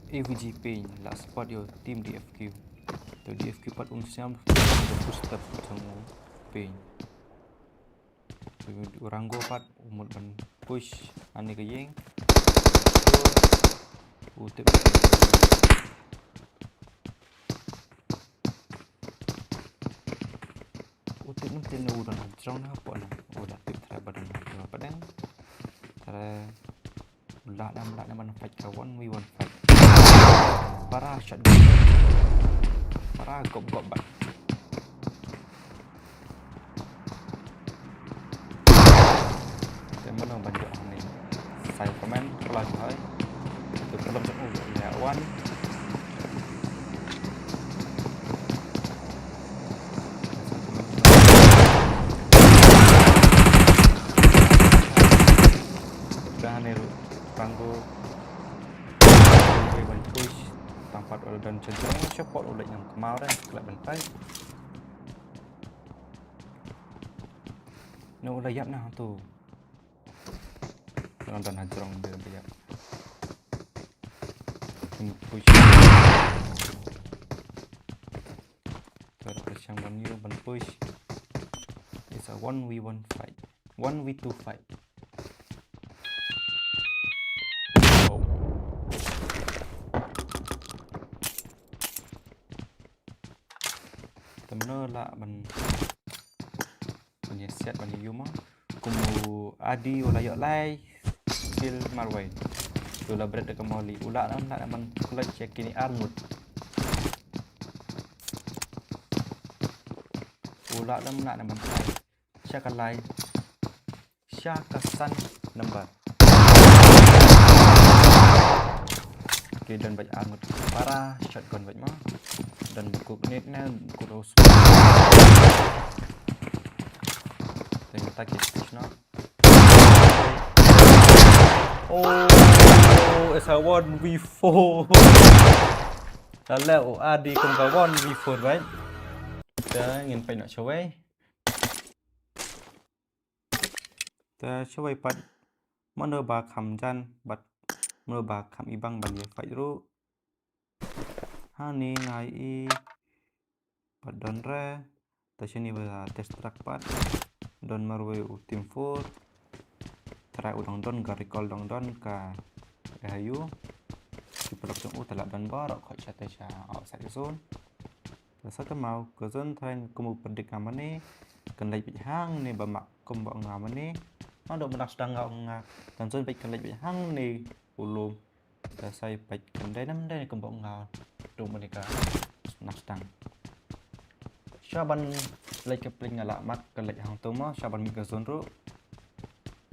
A V G Payne la spot ïa u team D F Q. Te D F Q pat un siam da two step jong u Payne. U Rango pat u mut ban push ani ka ïing. U tip. U tip nang tin u don jrong na pon u da tip trai ba don na pon. Trai. Lah nam lah nam ban fight ka one v one fight. Para shotgun. Para gop gop bat. Te mano ban jok ni. Sai comment pula jahai. Tu pelom jok u ya one. Wei ban push. Tang pat u la don cha jrong, cha pot u la ngam kmau re, klet ban tai. No, u la ïap na tu. Nang don ha jrong de ban ïap. Ban push. Te la pyrshang ban ïoh ban push. It's a one v one fight. One v two fight. Oh. Te mano lah ban, ban ïa siat ban ïa ïoh ma. Kum u Adi u la ïoh lai kill marwei. U la bret da ka molly. U lah lam lah ban clutch ïa kine armut. U lah lam lah ban tai. Sha ka lai. Sha ka san number. Okay, don bad armut para shotgun bad ma. Don bad kuk nit ne kuk rose. Tengok tak kit no. Oh, it's a one v four. Tale o Adi kum ka one v four, right? Te ngin pynnoh shawei. Te shawei pat mano ba kham jan bad mano ba kham ibang ban ïa fight ruh. Hani ngai i pat don re. Te shini ba test track pat don marwei u team four. Try u dang don ka recall dang don ka hayu. Ki production u te la don baroh khot sha te sha outside zone. Te sa te mau ka zon thain kum u predict nga mane kan leit beit hangne ba mak kum ba nga mane. Nga dok ba nak sdang nga nga tan zon beit kan leit beit hangne u lum. Te sa i beit kan dei nam dei kum ba nga dok mane ka nak sdang. Sha ban leit ka pleng nga lah mak kan leit hangto ma sha ban mih ka zon ruh.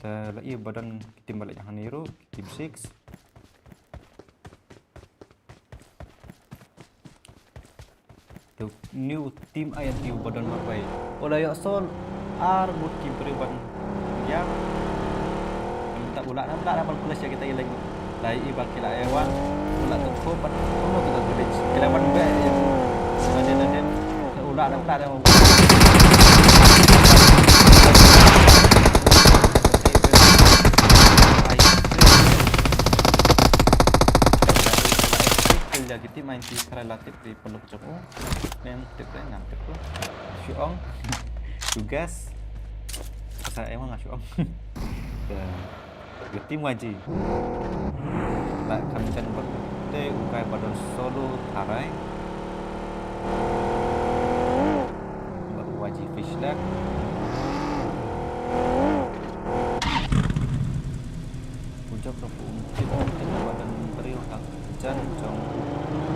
Te la i ba don ki team ba leit hangne ruh ki team six. Te new team I N T u ba don marwei. U la ïoh sol ar mut ki briew ban ïa. Mynta u lah, u lah ban khleh ïa kita i leng. Lai i ba ki la ïa wan. U lah tu kho pat. Kumno kita tu dei. Ki la wan be ïa. Nadien nadien. U lah, u lah, u lah. Kill ïa ki team I N T, kare la tip ri peluk jong u. Nem tip re, ngam tip u. Shu ong. Shu guess. Sa em nga shu ong. Te, ki team Y G. La kham jan bad te u kai ba don solo tharai. Bad u Y G Fish Lab. U jop ruh u tip, u tip ba don briew ha jan jong.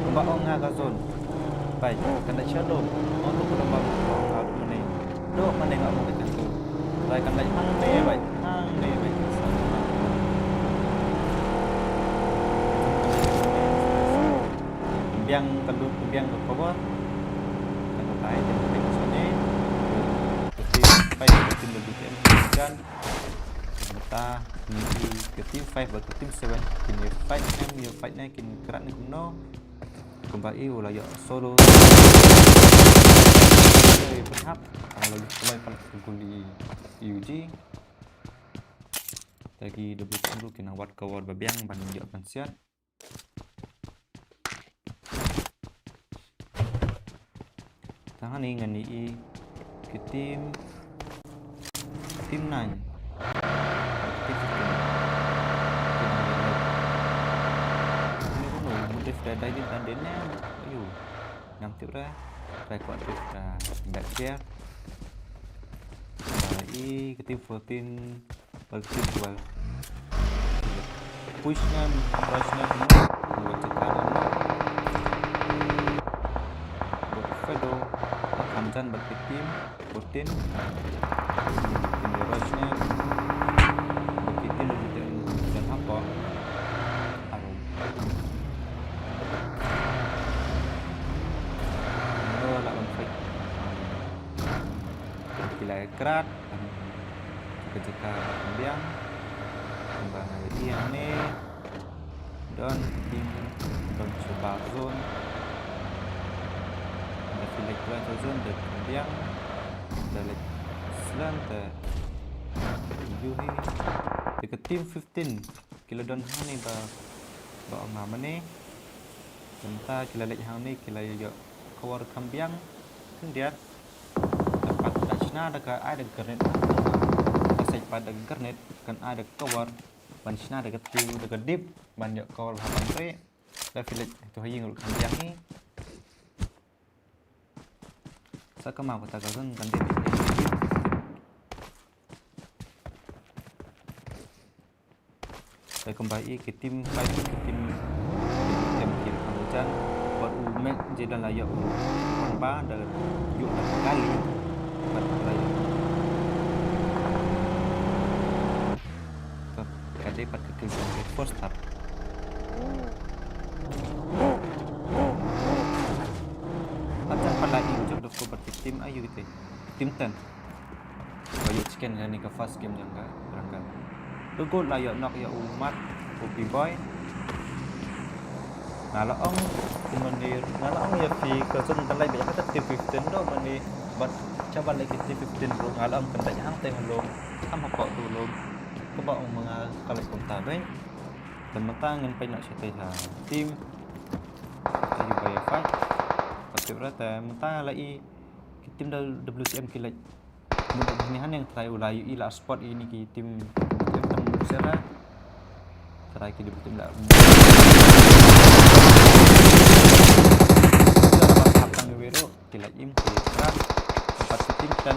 Kumba ong nga ka zon. Bai, kan da sha dom. Ong tu kumba ong nga dom mane. Dom mane nga ong ka jan tu. Bai kan da hangne bai, hangne bai. Biang ka lut, biang ka cover. Kan da tai, kan da tai sini. Tapi bai, kan da lut jan. Mynta ngi i ka team five bad ka team seven kin ïa fight ne, ïa fight ne, kin krat ne kumno. Kumba i u la ïoh solo. Ïa pynhap, ang la ïoh solo pan ka guli i U G. Te ki W T M ruh kin nang wad cover ba biang ban ïoh ban siat. Tang hangne ngan ïohi ki team, team nine. Team fifteen. Team nine. Ni kuno, mut drift da dai din dan din ne. Ayo. Ngam tip ra. Try kwah drift da back gear. Ba i ki team fourteen. Bad ki team twelve. Push ne, rush ne, kumno. Bad jaka ne, kumno. Bad Fedo, bad Hamzan, bad ki team fourteen. Team rush ne, bad ki team, bad ki team, bad hapoh. Harum. Kumno lah ban fight. Ki la krat. Ka jaka ba pynbiang. Ba nga ïohi hangne. Don team don chuba zone. Da phi leit try zone da kham biang. Da leit slem te. Yu hi. Te ka team fifteen ki la don hangne ba, ba ong ma mane. Mynta ki la leit hangne ki la ïoh cover kham biang. Khyndiat. Te pat da shna da ka ai da ka grenade. Ka sait pat da ka grenade kan ai da ka cover. Ban shna da ka thiew da ka dip ban ïoh cover ha ban re. Da phi leit tu ha ïing ruh kham biang hi. Sa ka ma kata ka zone kan dip. Te kumba i ki team five ki team, team ki kham jan. Wat u mek je dan la ïoh ban ba da ïoh da kali. Pat la ïoh. Ka, ka dei pat ka kill ka first half. Pat jan pat la i jop da ko pat ki team ayu kite. Team ten. Ba ïoh chicken kane ka first game jong ka, jong ka. Te goal la ïoh knock ïa u Mat, u P-boy. Nga la ong, u mane, nga la ong ïa phi ka zone kan lait beit ha ka T fifteen do mane, bad shabar lait ka T fifteen ruh, nga la ong kan lait hangtei ha lum, ham hapoh tu lum. Kaba ong ma nga ka lait kumta beit. Te mynta ngin peit noh shatei ha team. Ayu ba ïa fight. Ka tip ra te mynta la i ki team da W C M ki lait. Mut da ni haneng try u la ïoh i la spot ini ki team, team tam sera. Try ki team la. Ila ba hap tang wiro ki la im ki try. Empat ki team ten.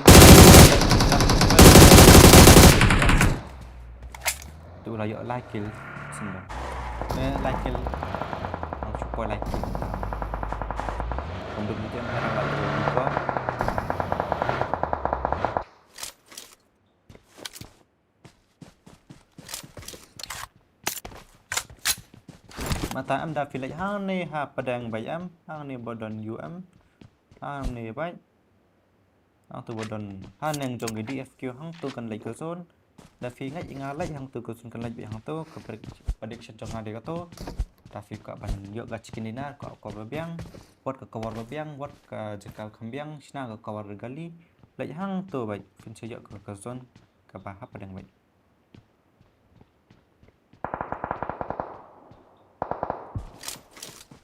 Tu la ïoh lai kill. Sembang. Eh, lai kill. Ang cukup lai kill. Pembeli dia merah lai kill juga. Mata em da filek hangne ha padang bai em, hangne bodon U M, hangne bai. Hangtu bodon haneng jong ki D F Q hangtu kan leit ka zone. Da phi ngeit nga leit hangtu ka zone kan leit beit hangtu ka prediction jong nga dei kato. Da phi ka ban ïoh ka chicken dinner ka cover ba biang, wat ka cover ba biang, wat ka jaka kham biang, shna ka cover gali. Leit hangtu beit phin sa ïoh ka zone kaba hap padang beit.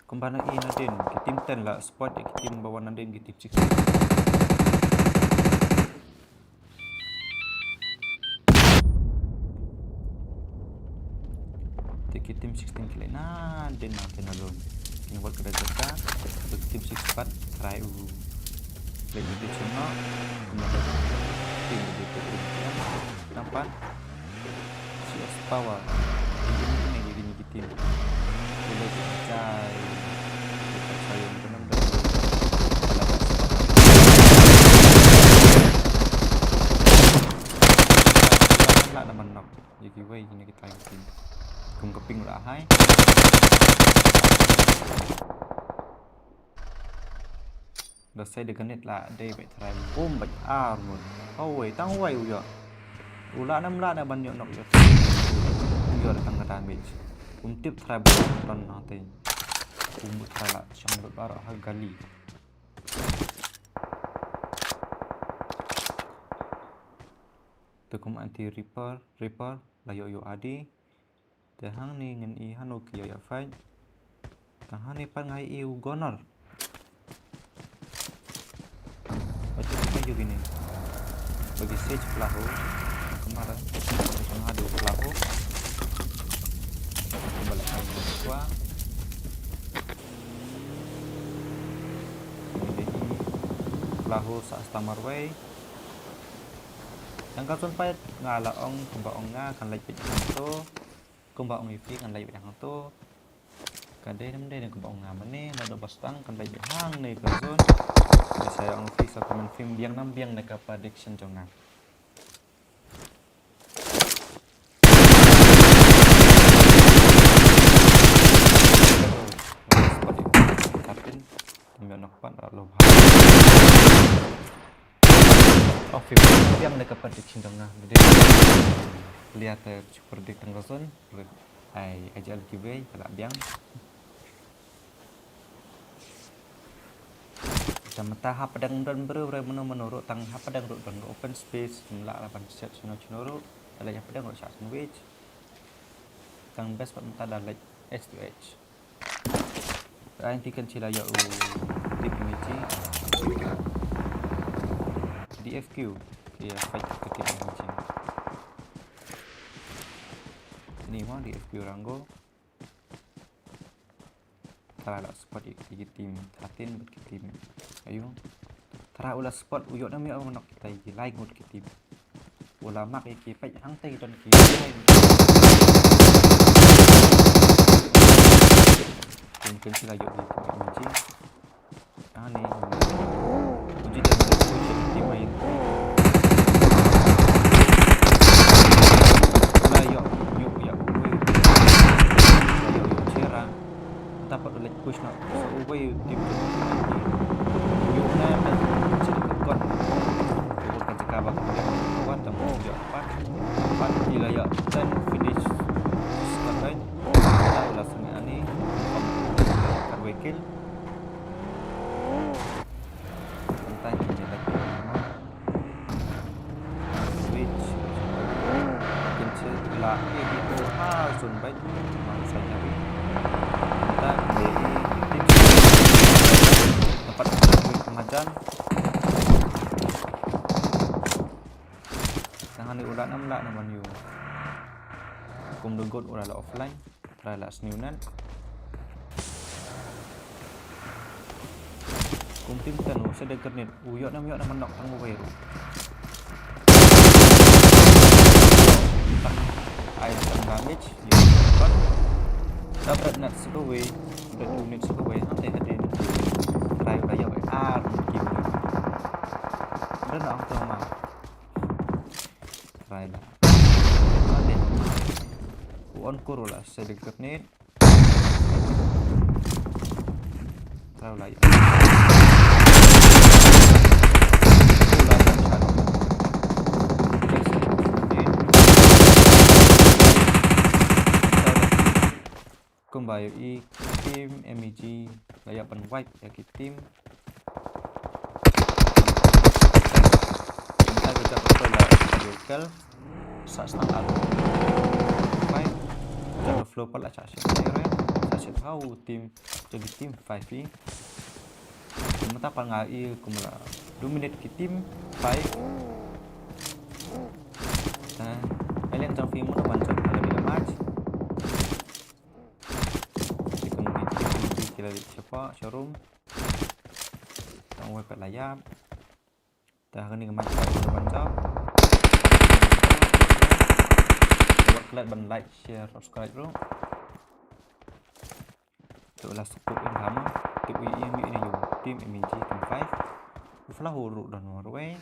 Kumba na i nadin ki team ten la spot ïa ki team ba wan nadin ki team sixteen. Te ki team sixteen ki leh nadin nadin alone. Kine wat ka da jaka. Te ki team six pat try u leh u team six no. Kumba da team di tu nampak. C S Power. Ini, ini, ini, ini, gitu. Boleh dipercaya. Dipercaya yang benar-benar. Lah, nama nak. Jadi, wei, ini kita, gitu. Kung keping lah, hai. Da sei da ka net la dei beit trai bum beit ar ngut. Hawei tang wei u ïoh. U la nam la na ban ïoh nok ïoh. U ïoh da tang ka damage. Um tip trai beit ton na tei. Um trai la shong beit baroh ha gali. Te kum anti Reaper, Reaper la ïoh ïoh adi. Te hangne ngan i hano ki ïa ïa fight. Te hangne pat nga i u Gunner. Ba tu ka ïoh kine. Bagi Sage Plaho. Kemar. Kemar ada Plaho. Kembali kami ke tua. Ini Plaho sa stammer wei. Yang ka sun fight nga la ong kumba ong nga kan leit beit hangto. Kumba ong ïa phi ngan leit beit hangto. Ka dei nam dei ne kumba ong nga mane, na do bastang kan leit beit hangne ka zone. Sa ong phi sa comment phim biang nam biang ne ka prediction jong nga. Kapin, tam ïoh nok pat ra lo bha. Oh, phim biang ne ka prediction jong nga. Dei. Lihat eh, predict tang ka zone. Ai, ajal kiwei, ka la biang. Te mynta hapdeng don briew re mano mano ruh, tang hapdeng ruh don open space, ym lah ban shet shuh shuh ruh, da leit hapdeng ruh shah sandwich. Tang best pat mynta da leit H two H. Ai, te kan shu la ïoh u team M G. D F Q. Ïa, fight ka team M G. Ni ma D F Q Rango. Tara la spot ïa ki team thirteen bad ki team. Ayu. Tara u la spot u ïoh nam ïoh u nok kita ïa ki lai ngut ki team. U la mak ïa ki peit hangtai don ki lai ngut. Kum kum sila ïoh ïa ki M G. Ani. Uji dan tu uji tim ai. Lah ïoh ïoh ïoh. Lah ïoh ïoh chera. Dapat lek push na. So uwei tim tu. Ïoh na na. Cheri kot. Ïoh kan cheka bak. Kuat tam ïoh pat. Pat ila ïoh ten finish. Score line. Lah lah sini ani. Kat wekil. Mynta ngi leit noh. Switch. Kin shu la ïa ki ha zone bait. Mang sa nyawi. Mynta ngi leit noh. Dapat switch kemajan. Tang hani u la nam la nam man yu. Kum dugut u la offline. Try la sniew nan. Kum tim ten u sede grenade. U ïoh nam ïoh nam nok tang u wei ruh. Tang ai tang damage. Ïoh. Da bret nat sede wei. Bret unit sede wei. Hante hadin. Try u la ïoh ar mungkin. Bret na ong tang ma. Try la. Ade. U on kuru la sede grenade. Try la. Kumba ïoh i team M E G la ïa ban wipe ïa ki team. Mynta ka jaka floor la ïoh kill. Sa stang ar. Five. Jaka floor pat la sa shit. Sa shit how team. Jadi team five i. Mynta pat nga i kumba dominate ki team five. Nah, alien jong fi mun ban jong la bila match. Ki la dei shapa showroom. Tang wei pat la ïap. Te ha kane ka match ka ban jop. Wat klet ban like, share, subscribe ruh. Te u la scope in bha mo. Te u ïa ïa ïa team M E G team five. U Flahu ruh don marwei.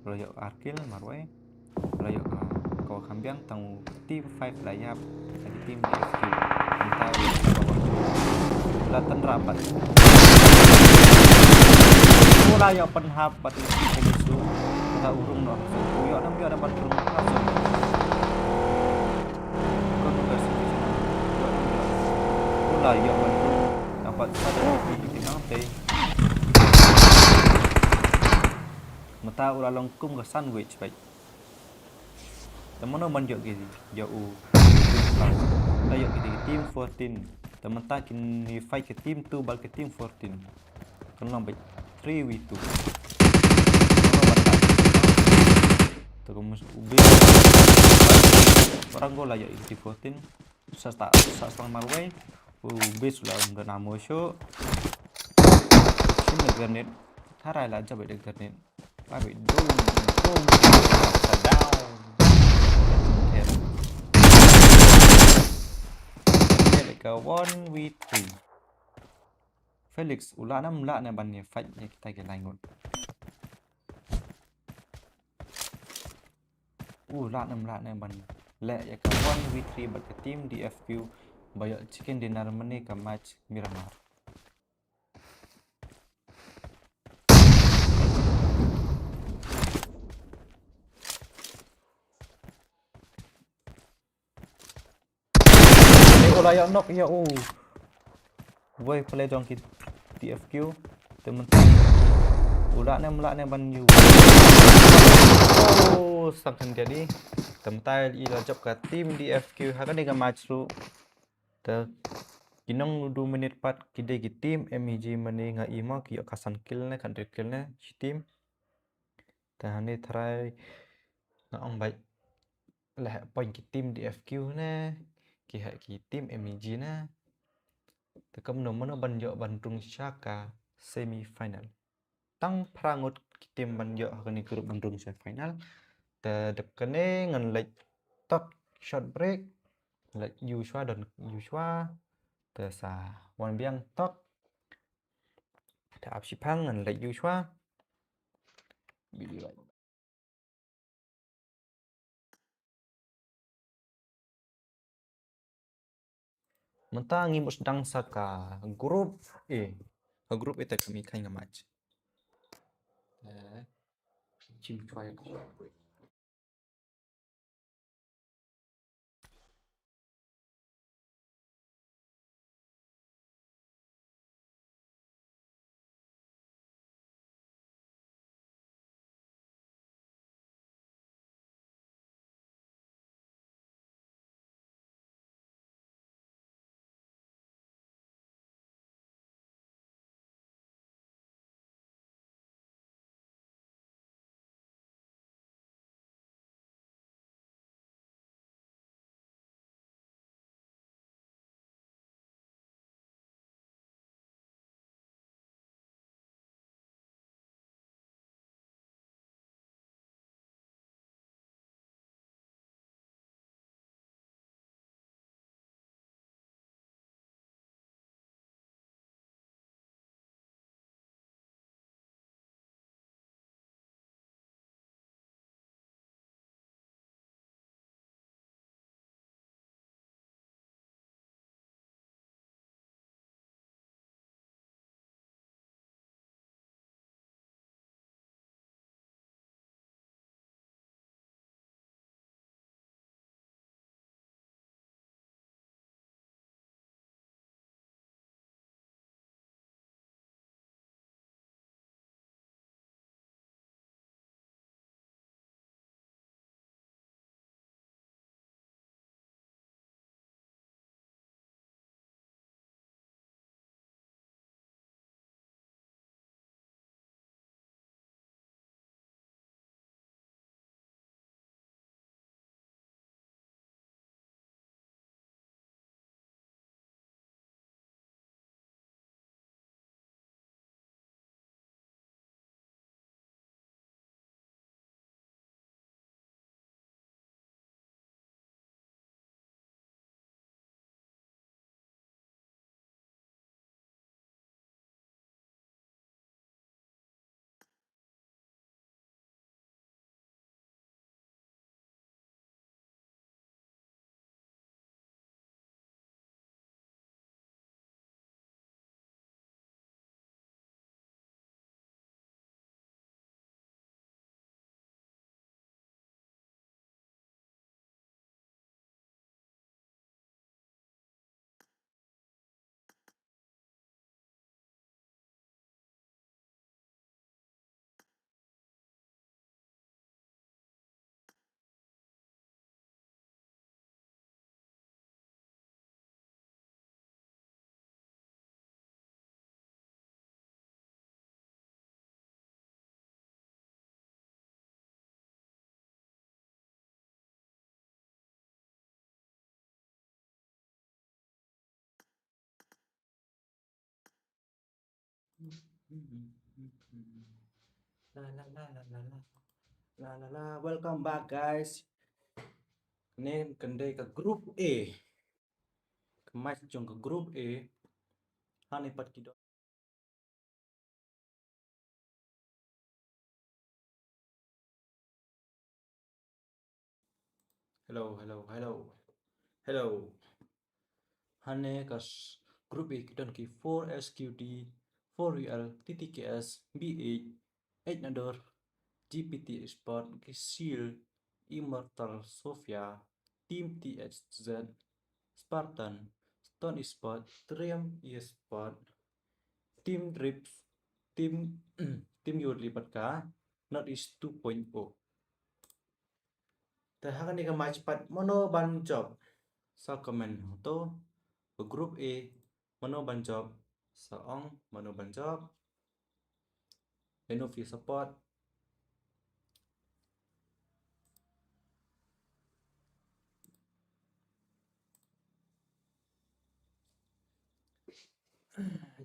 U la ïoh ar kill marwei. U la ïoh ka, ka wa kham biang tang u team five la ïap. Ka team D F Q. Mynta u la ïoh ka wa. U la tynrah pat. U la ïoh pynhap pat u la finish u. U la urung noh. U ïoh nam ïoh nam pat urung noh. Kon u la sini. U la ïoh ban urung. Nampak sa da u ïoh ki nang tei. Mynta u la long kum ka sandwich bait. Te mano man ïoh ki, ïoh u. Te ïoh ki team fourteen. Te mynta kine fight ki team two bad ki team fourteen. Kan long bad three v two. Mano man ta. Te ko mus u bi. Barang ko la ïoh ki team fourteen. Sa sta, sa stang marwei. U base la um da namo shu. Shin da grenade. Tharai la jab da grenade. Abi dum, dum. Sa down. Okay. Okay, like a one v three. Felix, u la nam la ne ban ne fight ne kita ke lain ngut. U la nam la ne ban leh ïa ka one v three bad ka team D F Q ba ïoh chicken dinner mynne ka match Miramar. Pla ïa nok ïa u. Wei pla jong ki D F Q. Te mynta u lah ne, mlah ne ban ïu. Oh, sang kan jadi. Te mynta i la jop ka team D F Q ha kane ka match ruh. Te ki nong du minit pat ki dei ki team M E G mane, nga i mo ki ïoh ka san kill ne, ka hynriew kill ne shi team. Te hangne trai nga ong bad leh point ki team D F Q ne, ki heh ki team M E G ne. Te kumno mano ban ïoh ban rung sha ka semi final. Tang phra ngut ki team ban ïoh ha kane group ban rung sha final. Te dep kane ngan leit tok short break. Leit ïu shuwa, don ïu shuwa. Te sa wan biang tok. Te ap shipang ngan leit ïu shuwa. Be right. Mynta ngi mut sdang sa ka group A. Ka group A te ka mih kane ka match. Eh, chim chwai. La, la, la, la, la, la. La, la, la. Welcome back, guys. Kane kan dei ka group A. Ka match jong ka group A. Hangne pat ki don. Hello, hello, hello. Hello. Hangne ka s-, group A ki don ki four S Q D, four U L, T T K S, B eight, Eight Nador, G P T Sport, Gisil, Immortal Sofia, Team T H Z, Spartan, Ton Esport, Triumph Esport, Team Drips, Team, Team Yodli bad ka North East two point oh. Te ha kane ka match pat mano ban jop? Sa comment hangto. Ka group A, mano ban jop? Sa ong mano ban jop? Ïano phi support?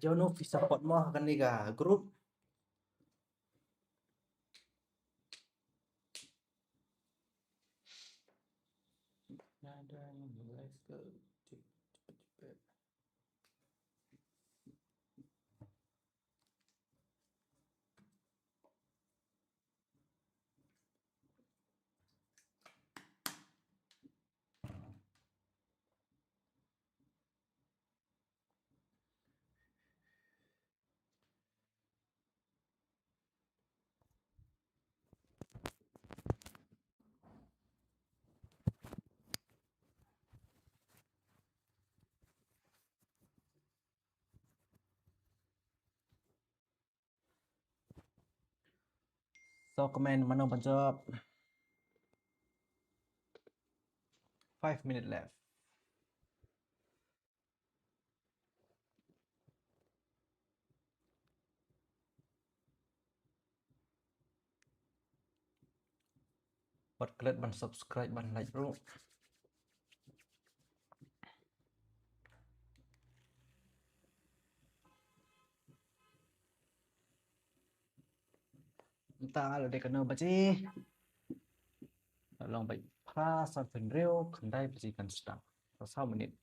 Ïano phi support mo ha kane ka group? Let's go. So comment mano ban jop. Five minutes left. Wat klet ban subscribe ban like ruh. Mynta la dei katno baje? Long bad phra, san, hynriew, khyndai baje kan start. Sa saw minit.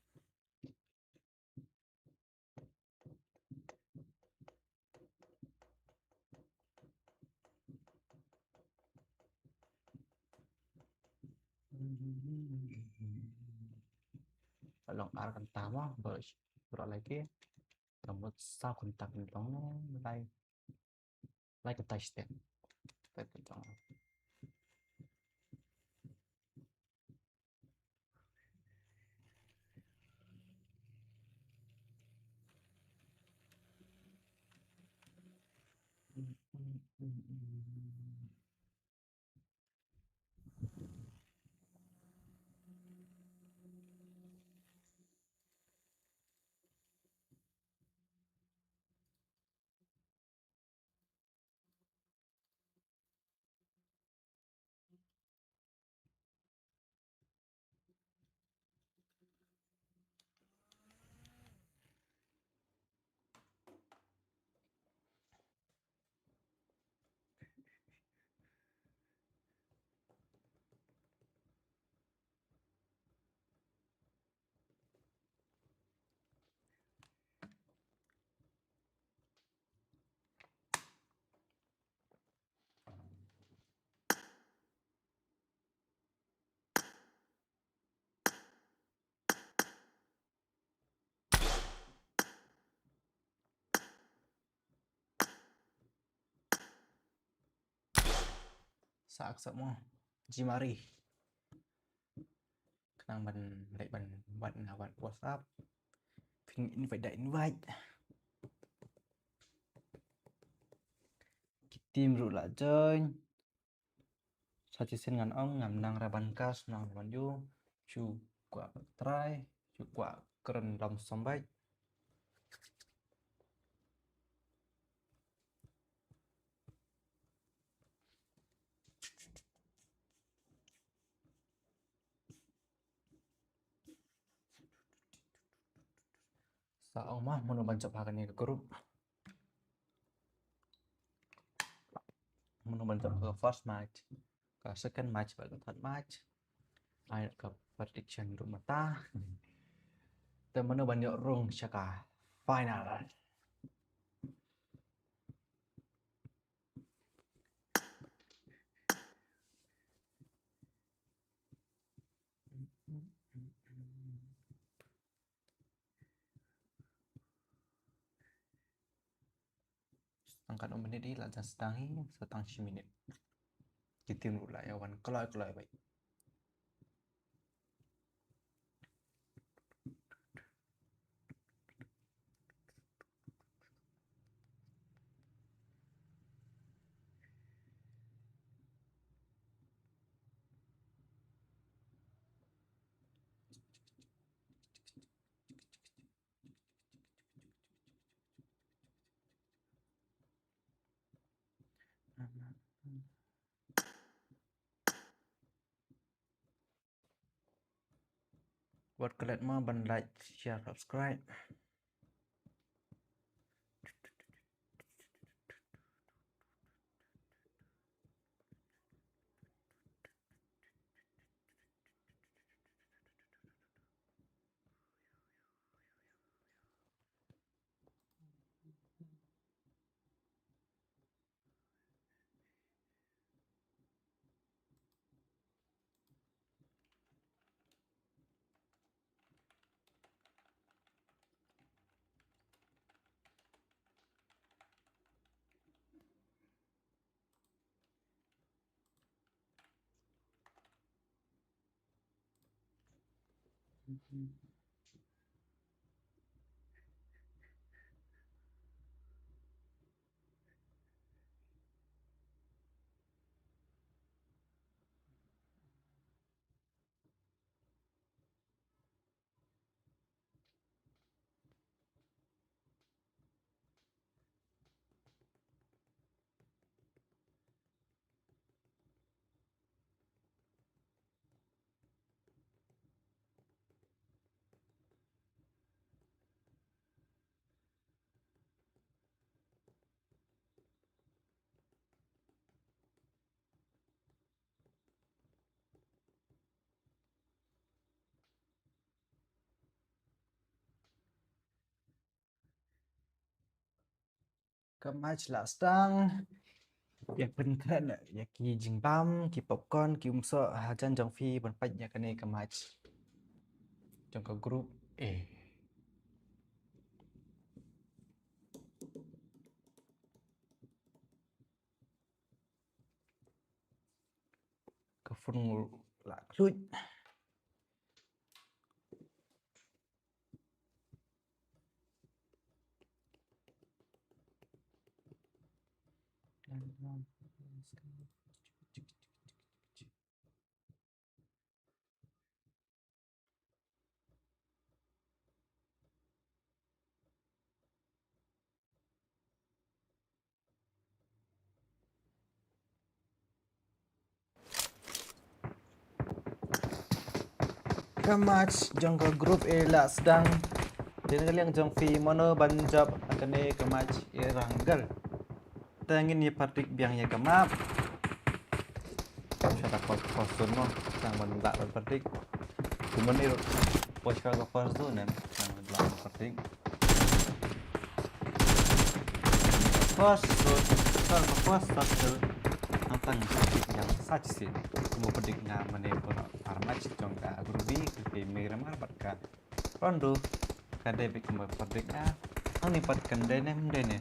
Long ar kynta mo, ba shu pura lagi. Ka mut saw kynta ki long lai. Lai kynta step. Lai kynta. Sa ak sa mo. Jimari. Khnang ban leh ban, ban na WhatsApp. Phin invite da invite. Ki team ruh la join. Sa shisien ngan ong ngam nang ra ban cast, nang ra ban ïoh. Shu kwah try, shu kwah kren lam sombait. Sa ong ma mano ban jop ha kane ka group. Mano ban jop ka first match, ka second match bad ka third match. Ai ka prediction ruh mynta. Te mano ban ïoh rung sha ka final. Tang katno minit i, la jan sdang hi, sa tang shi minit. Ki team ruh la ïa wan kloi kloi beit. Wat klet mo ban like, share, subscribe. Ka match la sdang. Ïa pynkhreh ïa ki jingbam, ki popcorn, ki umsoh hajan jong phi ban peit ïa kane ka match jong ka group A. Ka phone ngu la khluit. Ka match jong ka group A la sdang. Dei na ka liang jong phi mano ban jop ha kane ka match Erangel. Te ngin ïa predict biang ïa ka map. Shata ka first zone mo, tang ban lah ban predict. Kumne ruh, poi sha ka first zone ne, tang ban lah ban predict. First zone, ka first circle. Hangta ngan predict ïa sa shisien. Kumba predict nga mynne baroh ar match jong ka group B, ka Miramar bad ka Rondo. Ka dei beit kumba predict nga. Hangne pat kan dei ne ym dei ne.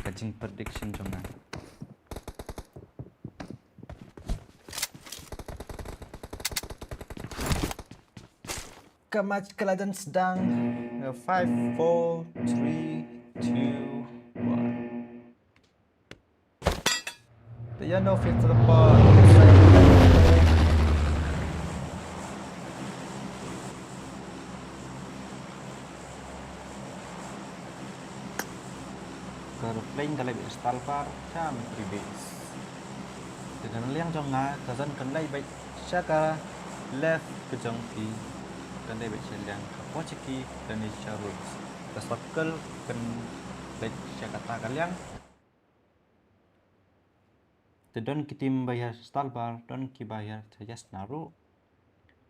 Ka jingprediction jong nga. Ka match ka la jan sdang. Five, four, three, two, one. Te ïa no fit to the ball. Ka playing ka leh beit stalbar sha Military Base. Te na liang jong nga ka zone kan leh beit sha ka left ka jong phi. Kan leh beit sha liang ka Pochiki lane sha Ruins. Ka circle kan leh sha kata ka liang. Te don ki team ba hiar stalbar, don ki ba hiar thajas naru.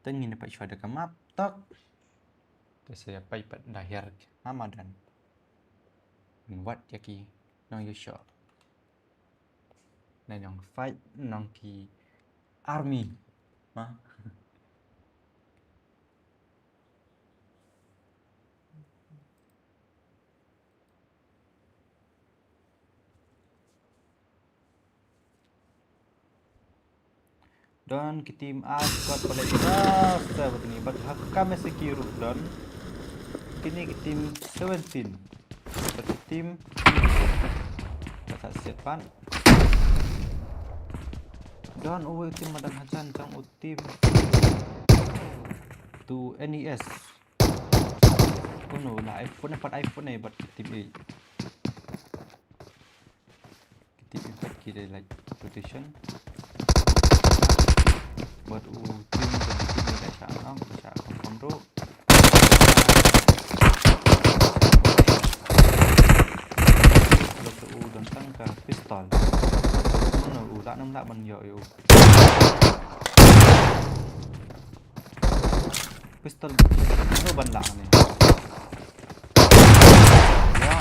Te ngin peit shuwa da ka map tok. Te sa ïa peit pat da hiar ha madan. Wat ïa ki nong ïu shuh. Na nong fight nong ki army. Ma. Don ki team ar squad pale kita sa batni bad hakam ese ki ruh don. Kini ki team seventeen. Bad ki team kata siapan. Don uwi team madan hajan jong u team tu N E S. Kuno la iPhone pat iPhone ne bad ki team eight. Ki team eight Ki dei like rotation. Bad u team jong ki team dei shah knock, dei shah confirm ruh. Lok u don tang ka pistol. Mano u lah nam lah ban ïoh ïoh. Pistol. Mano ban lah ni. Ïa.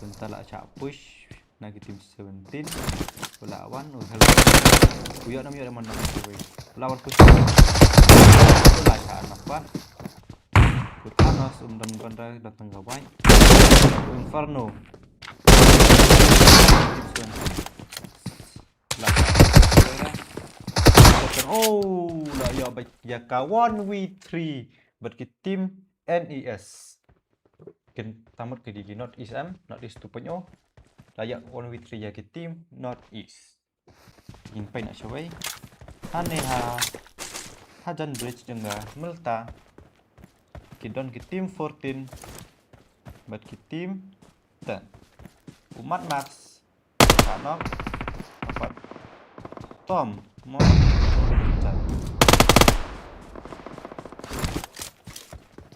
Tenta lah shah push. Na ki team seventeen. U lah wan, u help. U ïoh nam ïoh nam nam. U lah wan push. U lah shah nam pat. U Thanos um don ban ra don tang ka wai. U Inferno. Team seventeen. Lah shah. Oh, lah ïoh bad ïa ka one v three. Bad ki team N E S. Kin tamut ki dei ki North East em, North East two point oh. La ïa one v three ïa ki team North East. Ngin peit na shawei. Hangne ha, ha jan bridge jong ka Mylta. Ki don ki team fourteen bad ki team ten. U Mad Max. Ka nok. Dapat Tom mo.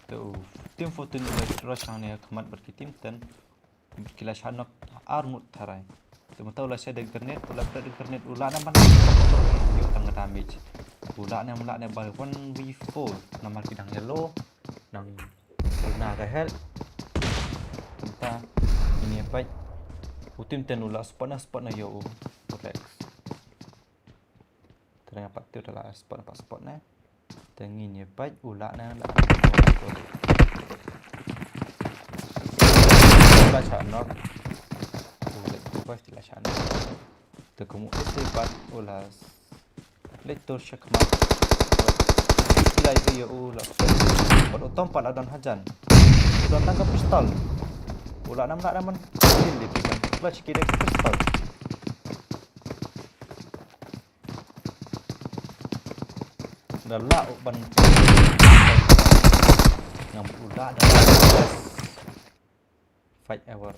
Tu team fourteen ba rush hangne ha khmat bad ki team ten. Ki la shah nok ar ngut tharai. Te mynta u la shah da grenade, u la pret da grenade, u la nam ban ïoh tang ka damage. U la nam la ne ba one v four. Namar ki dang yellow. Nang na ka health. Tenta ini pat. U team ten u la spot na, spot na ïoh u Rex. Te nga pat tu da la spot na, pat spot na. Te ngin ïa peit u la na la. La shah nok. U la tu pat la shah nok. Te kum u ese pat u la leit tur sha khmat. Ki la ïa u la. Pat u Tom pat la don hajan. U don tang ka pistol. U la nam la nam man. Kill dia tu kan. Clutch ki da pistol. Da la u ban. Ngam u la da. Fight ever.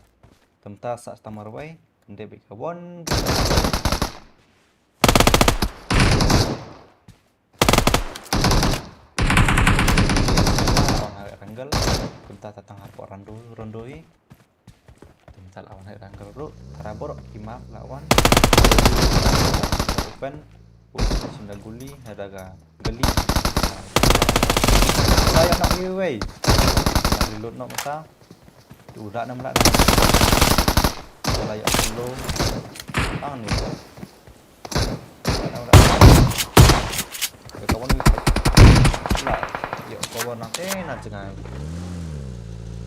Tymta sa stamar wai. Kynde bik ka won. Tang ha Rangel. Tymta ta tang ha por Rando, Rando i. Tymta la wan ha Rangel ruh. Tara bor ki map la wan. Open. Open shin da guli ha da ga gali. Tara ïa nak wei wei. Nak reload nok masa. Tu dak nam dak nam. Tara ïa slow. Ang ni. Dak nam dak nam. Ka kawan ni. La. Ïa kawan nang te na jngai.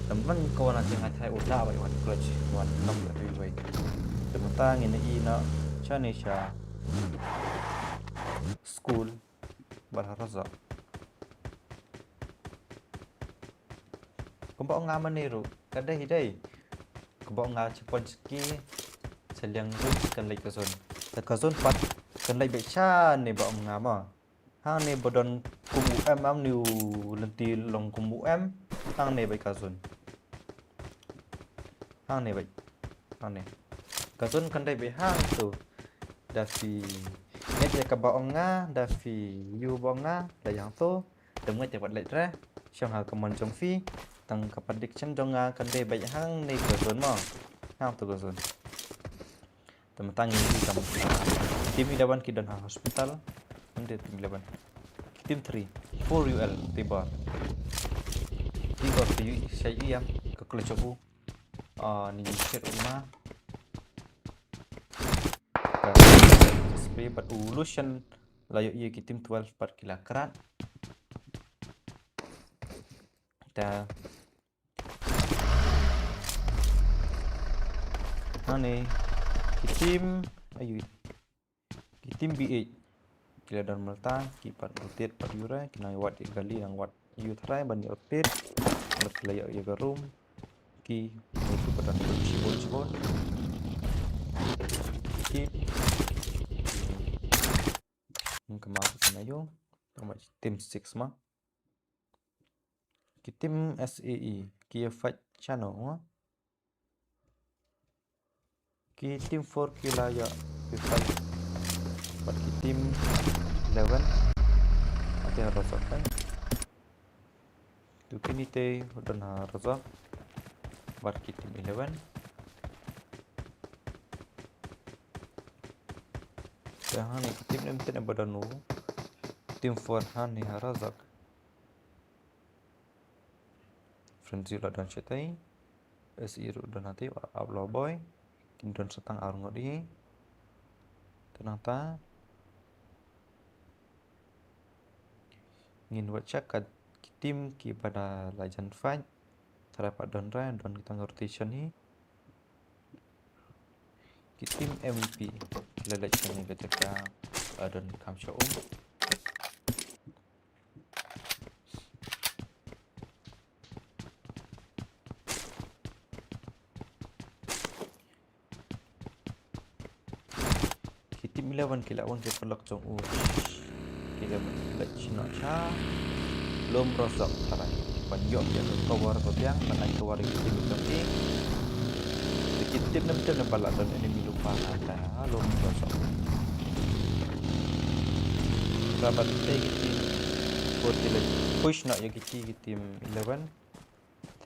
Nam ban kawan nang jngai thai udah bai wan clutch wan nam dak tu bai. Tymta ngin i na cha ni cha. School. Bad ha Razak. Kumba ong nga mane ruh ka dei hi dei. Kumba ong nga chapon chki. Chaliang ruh kan leit ka zon. Te ka zon pat kan leit beit cha ne ba ong nga ma. Hangne ba don kum u em am ne u lynti long kum u em. Hangne beit ka zon. Hangne beit. Hangne. Ka zon kan dei beit hangto. Da phi ngeit ïa kaba ong nga, da phi ïoh ba ong nga, da ïa hangto. Dam ngeit ïa wat leit re. Shong ha ka mon jong phi. Tang ka prediction jong nga kan dei beit hangne ka zon mo. Hangto ka zon. Tang tang ini kam. Team eleven ki don ha hospital. Nanti team eleven. Team three. Four U L. Tibor. Tibor tu saya yang ke keluar. Ah, ni shit uma. Spray pat u Lucian la ïoh ïa ki team twelve pat ki la krat. Ta. Hangne ki team ayu. Ki team B eight ki la don malta ki pat rotate pat ïu re ki nang wad ïa gali nang wad ïu trai ban ïa rotate. Bad ki la ïoh ïa ka room ki ïa ki pat don shibun shibun. Ki ka ma ki na ïoh ka ma team six ma. Ki team S A E ki ïa fight chano ma. Ki team four ki la ïoh ki fight bad ki team eleven. Ate ha Rozok kan. Tu kine te don ha Rozok bad ki team eleven. Te hangne ki team em te ba don u team four hangne ha Rozok. Frenzy la don shatei. S E ruh don hatei, Outlaw Boy. Kin don sa tang ar ngut hi. Te nangta ngin wad sha ka ki team kiba da la jan fight. Tharai pat don re, don ki tang rotation hi. Ki team M V P ki la leit sha kane ka jaka, la don kham sha um. Ki team eleven ki la wan ki paralok jong u. Ki la leit sha noh sha lum Rozok tharai ban ïoh ïa ka cover ba biang ban ai cover ïa ki team jong ki. Te ki team nem team ba la don enemy lypa hangta ha lum Rozok. Te bad te ki team four ki la push noh ïa ki, ki team eleven.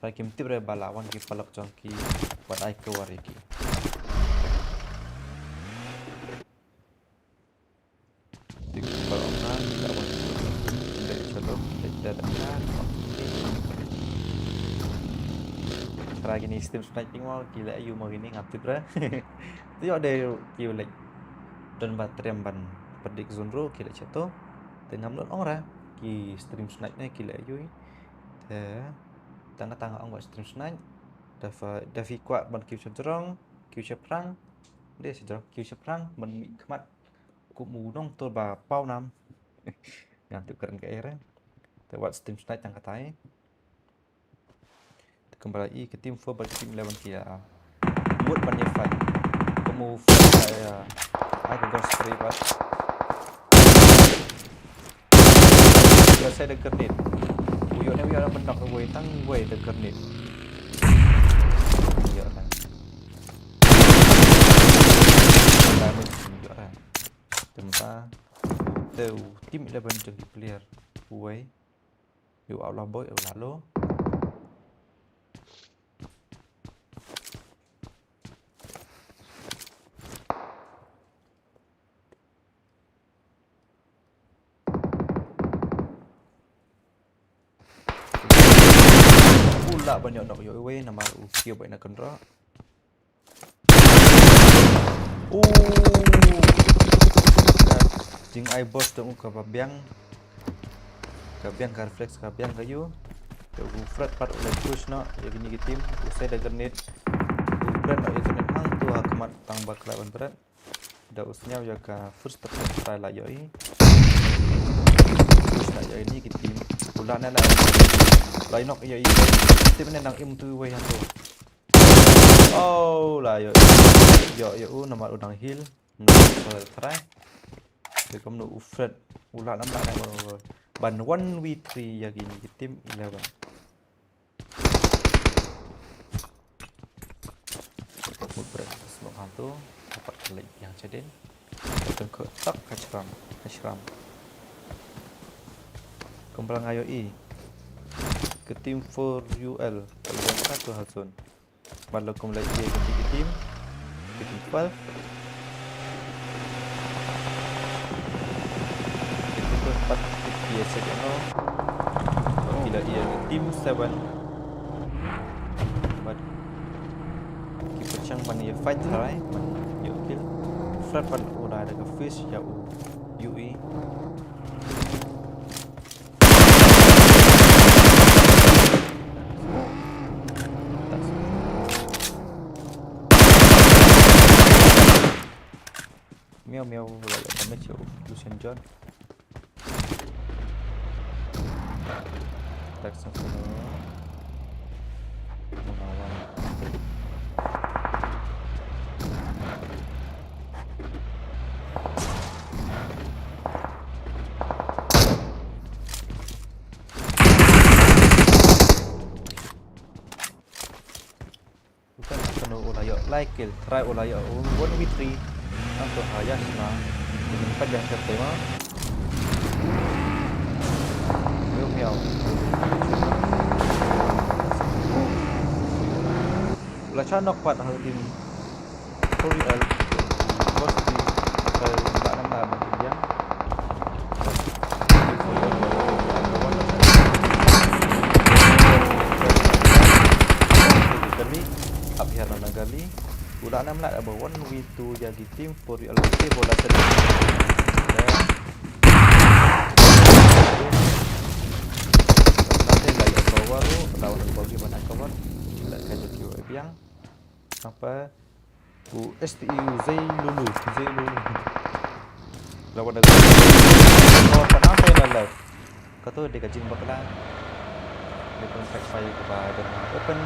Tharai kim tip re ba la wan ki paralok jong ki ban ai cover ïa ki. Te ki paralok na ki la wan ki leit sha lum, leit da da da. Tharai kine stream sniping mo ki leh aïu mo kine ngam tip re. Te ïoh de ki leh don ba trem ban predict zone ruh ki leh shato. Te ngam lah ong re ki stream snipe ne ki leh aïu. Te tang ka tang ong ba stream snipe. Da phi, da phi kwah ban kiew sha jrong, kiew sha phrang. De sha jrong kiew sha phrang ban mih khmat. Kum u nongtur ba paw nam. Ngam tip kren kaei re. Te wat stream snipe tang katai. Te kumba la i ka team four bad ka team eleven ki ïa mut ban ïa fight. Kum u fight ïa, ai ka ghost spray bad. Ïa sai da grenade. U ïoh ne u ïoh ban knock away tang wei da grenade. Ïoh tang. Damage ïoh tang. Te mynta te u team eleven jong ki player uwei. Ïa u Outlaw Boy u la low. U lah ban ïoh knock ïoh uwei namar u kiew beit na kynroh. Oh. Ka jingai burst jong u kaba biang. Ka biang ka reflex ka biang ka ïu. Te u Fred pat u leit push noh ïa kine ki team. U sai da grenade. U Fred noh ïa kine hangto ha khmat tang ba khlaiñ ban Fred. Da u sngew ïa ka first attack try la ïohi. Push noh ïa kine ki team. U la ne la. La knock ïa i. Team ne nang im tu wei hangto. Oh, la ïoh. Ïoh, ïoh, u namar u dang heal. Namar u try. Te kumno u Fred. U lah nam lah ban one v three ïa kine ki team eleven. Mut Fred smoke hangto. Dapat ka leit ïa shadien. Ka tengkho tak ka shram, ka shram. Kumba la nga ïohi. Ka team four U L. Ka la wan satu ha zone. Bad la kum la ïa ka team, ka team, ka team twelve. Ka team twelve pat ki ïa check noh. Ki la ïa ka team seven. Bad ki pyrshang ban ïa fight tharai ban ïoh kill. Fred pat u la da ka fish ïa u U E. Meow meow, wala damage ïa u Lucian John. Tak sa sa. Menawan. Bukan, bukan U la ïoh lai kill, trai u la ïoh one v three. Nangta ha ïa sna. Kin pat ïa sep tema. Miaw miaw. U la shah knock pat ha u team four U L. First team. Ka la nam la ban ïa. Kali, hap hiar na kali. U la nam la ba one v two ïa ki team four U L, ki bola set. La te la ïa cover, la wan cover ki ban cover. La ka jot ki biang. Apa? U S T U Zai Lulu, Zai Lulu. La wada ko kana pe la la. Kato de ka jingbakla. Ni pun fight fire ka ba da open.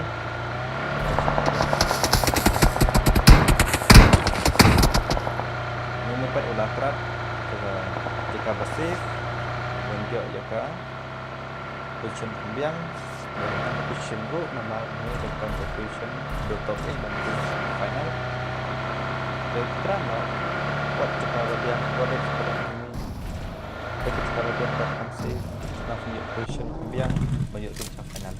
Ni ni pat u la trap ka jaka ba safe. Ban jok jaka. Position kham biang, position ruh namar ngi donkam position dei top eight ban tu final. Dei kra no, wat jaka ba biang, wat dei jaka ba biang, dei jaka ba biang ban kham safe, nang ïoh position kham biang ban ïoh tu final.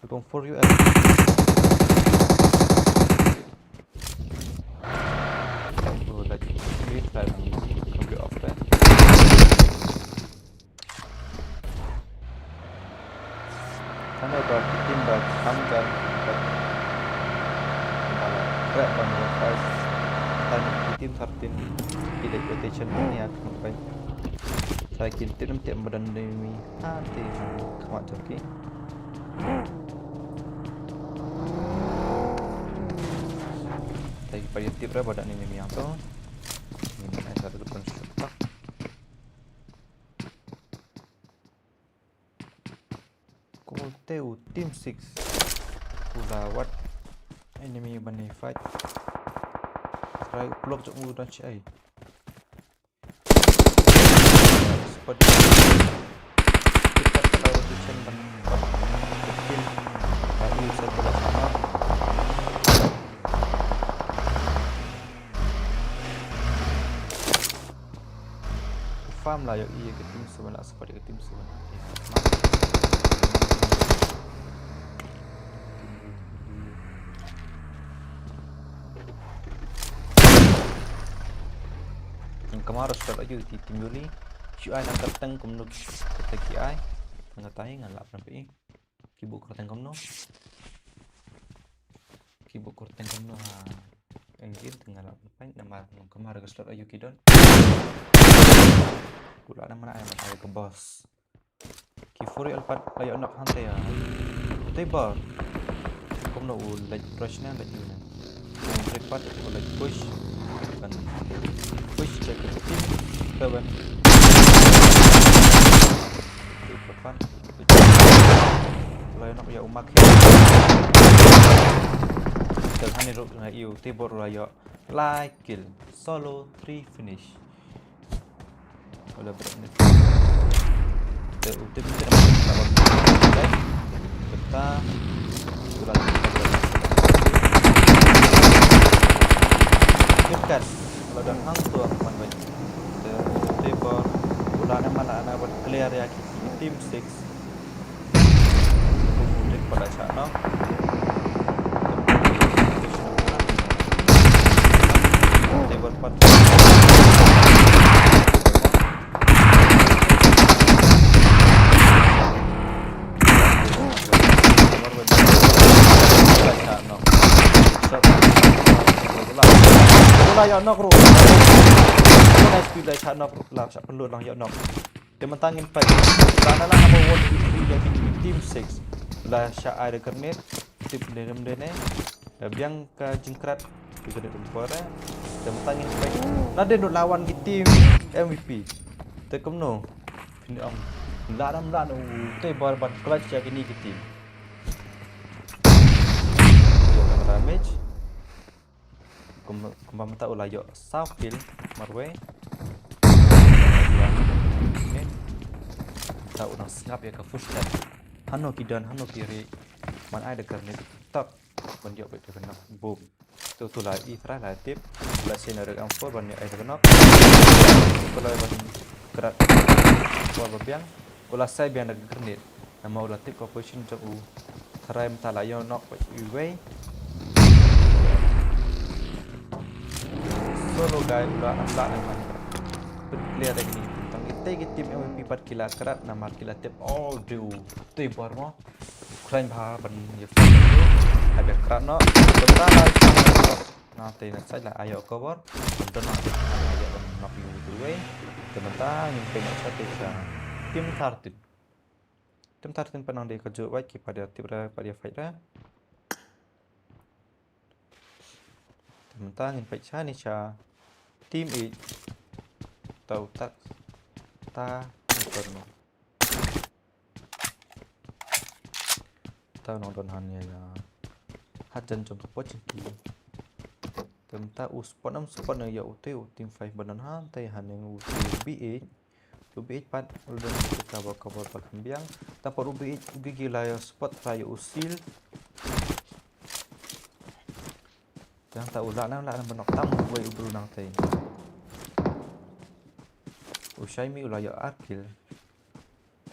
Looking for you. Oh, like, mid time. Could be off time. Sana ba team ba Hamzah, ba Hamzah, ba Hamzah, time team thirteen. Ki leh rotation ni ya, khnang ba. Sa kin team team ba don ni mi. Ha, team. Come on, Turkey. Te ki pyrshah tip re ba da ni mi miang to. Ni ni ai sa tu pun sepak. Ko te u team six. U la wat enemy ban ni fight. Try block jong u dan shi ai. Seperti kita kalau hujan ban kecil, tapi saya tidak sama. Farm lah, yo, iya, ke team sebelah, seperti ke team sebelah. Kamar start aju ti tim Yuli. Shu ai nang kyrteng kumno kata ki ai. Nang kata hi ngan lap nampi. Ki buh kyrteng kumno. Ki buh kyrteng kumno ha. Engine tengah lap nampi namar nang kamar ga start aju ki don. Kula namar ai ai ke boss. Ki four U L pat la ïoh knock hangta ïa. Te bar. Kumno u leit rush ne leit ïa ne. U break pat u leit push. Kan push check ke team seven. Te pat. La ïoh knock ïa u Mark. Te hani ruh na ïa u te bar la ïoh. Lai kill. Solo three finish. Wala break ni. Te ulti ni kita dapat. Kita. Wala. Kita. Wala dah hang tu aku man baik. Te table. Wala ni mana anak buat clear ya. Team six. Dik pada shah knock. Table pat. Pada shah knock. Wala ïa knock ruh. Wala speed ïa shah knock ruh. La shah perlu lang ïa knock. Te mynta ngin peit. Ka na la number one ïa ki team six. La shah ai da grenade. Tip ne rem de ne. Da biang ka jingkrat. Ki grenade tempore. Te mynta ngin peit. Na de la wan ki team M V P. Te kumno. Phin ong. La dam la no. Te bar ban clutch ïa kini ki team. Damage. Kum, kumba mynta u la ïoh saw kill marwei. Mynta u dang sngap ïa ka footstep. Hano ki don, hano ki ri. Man ai da grenade tap. Ban ïoh bad da ka knock. Boom. Tu tu la i try la tip. La sien da ka M four ban ïoh ai da ka knock. Ko la ban krat. Ko ba biang. U la sai biang da ka grenade. Namar u la tip ka position jong u. Try mynta la ïoh knock bad iwei. Solo guy u la, u la, u la. Pynplia da kine. Tang ite ki team M V P pat ki la krat namar ki la tip all do. Te bor mo. Khlaiñ bha ban ïa fight. Ai ba krat noh. Tang ta la. Na te na side la ai ïoh cover. Tang don na te ai ïoh ban knock ïa u tu wei. Te mynta ngin peit noh sha te sha team thirteen. Team thirteen pat nang dei ka juh wait ki pat ïa tip ra, pat ïa fight ra. Te mynta ngin peit sha ni sha team eight. Tau tak ta Inferno. Tau nong don han ïa ïa. Hat jan jong ka pot jong ki. Te mynta u spot nam spot na ïa u te u team five ba don han te han ïa u te B eight. U B eight pat u don ka cover cover ba kham biang. Te pat u B eight u gigi la ïa spot la ïa u seal. Tang ta u la nang la nang ban knock tam wei u bru nang te. U shai mi u la ïa ar kill.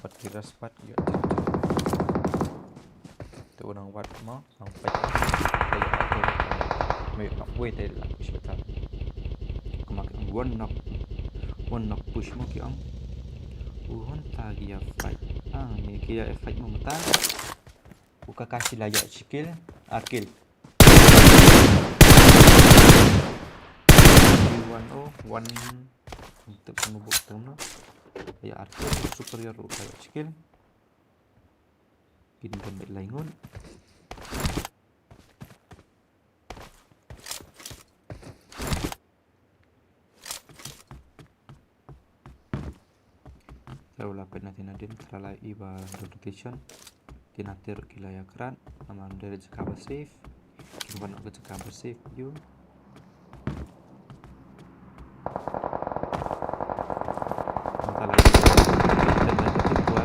Pat ki ras pat ïa. Te u nang wat mo nang pait. Me knock wei te la push bata. Kuma ki one knock. One knock push mo ki ong. U hon ta ki ïa fight. Ah, ni ki ïa fight mo mata. U Kakashi la ïa shi kill. Ar kill. One oh one. Untuk pengubuk tengno. Ïa ar kill superior u ka ïa shi kill. Kin kan bek lai ngun. Te u la peit na tina din, te la i ba duplication. Tina ter ki la ïa krat, namar dei jaka ba safe. Kin ban ka jaka ba safe ïa u. Mata la ïa. Te la ïa.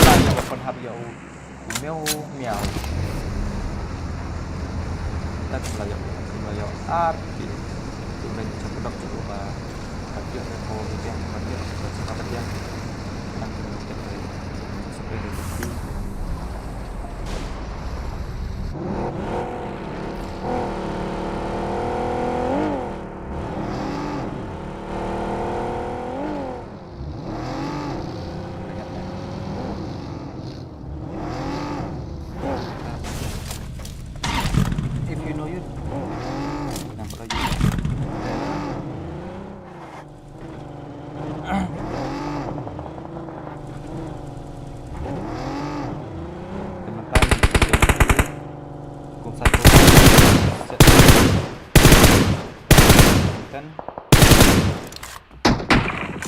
La ïa ba pynhap ïa u. Miau, miau. Tak la ïa, la ïa ar ki. Tu ren cakap dak tu ba. Tapi ada kau yang, tapi ada kau yang. Tak kena cakap. Supaya dia. If you know you, number you. Teman-teman, kung satu set kan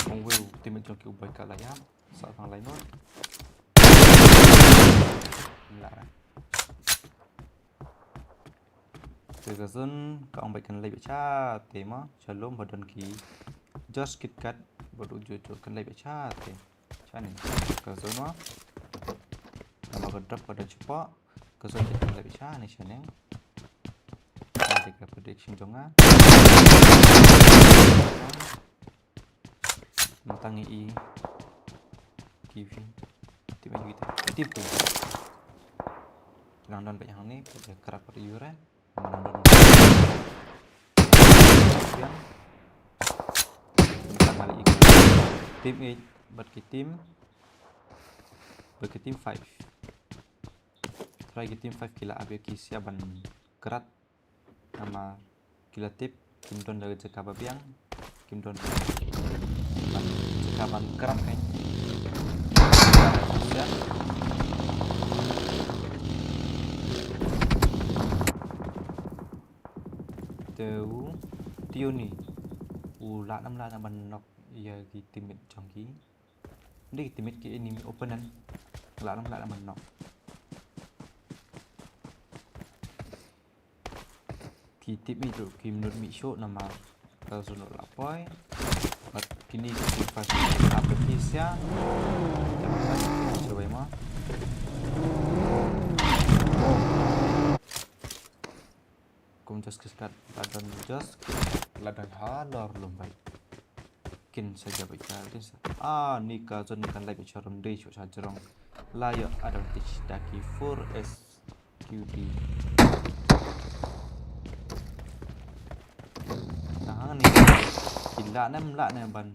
kung weu team jong ki u bai ka la ïa. Sa tang lai mo. Lah. Te ka zone ka ong bad kan leit bad sha te mo, sha lum ba don ki George KitKat bad u Jojo kan leit bad sha te. Sha ni ka zone mo. Namar ka drop ka don shapoh. Ka zone kan leit bad sha ni sha ni. Ni ka prediction jong nga. Nang tang i ki fi. Tip i kita. Tip tu. Nang don bad hangne, bad kra pat yu ran. Nang don. Yang. Nang mali i. Team eight, bad ki team. Bad ki team five. Try ki team five ki la ap ïa ki sia ban krat. Namar ki la tip kim don da ka jaka ba biang, kim don da ka jaka ban krat kan. Te u Tioni u lah nam lah nam ban knock ïa ki teammate jong ki. Dei ki teammate ki enemy opponent. Lah nam lah nam ban knock. Ki tip mi ruh kim nud mih shuh namar ka zone la poi. Bad Kini ki team five ka phi sia. Kita makan. Cuba ma. Kum just kiskat ladon just kiskat ladon halor lumbai. Kin saja baca kin sa. Ah, ni ka zon ni kan lai baca rum dei shu sa jerong. Layo advantage daki four S Q D. Nah, ni kila nem la ne ban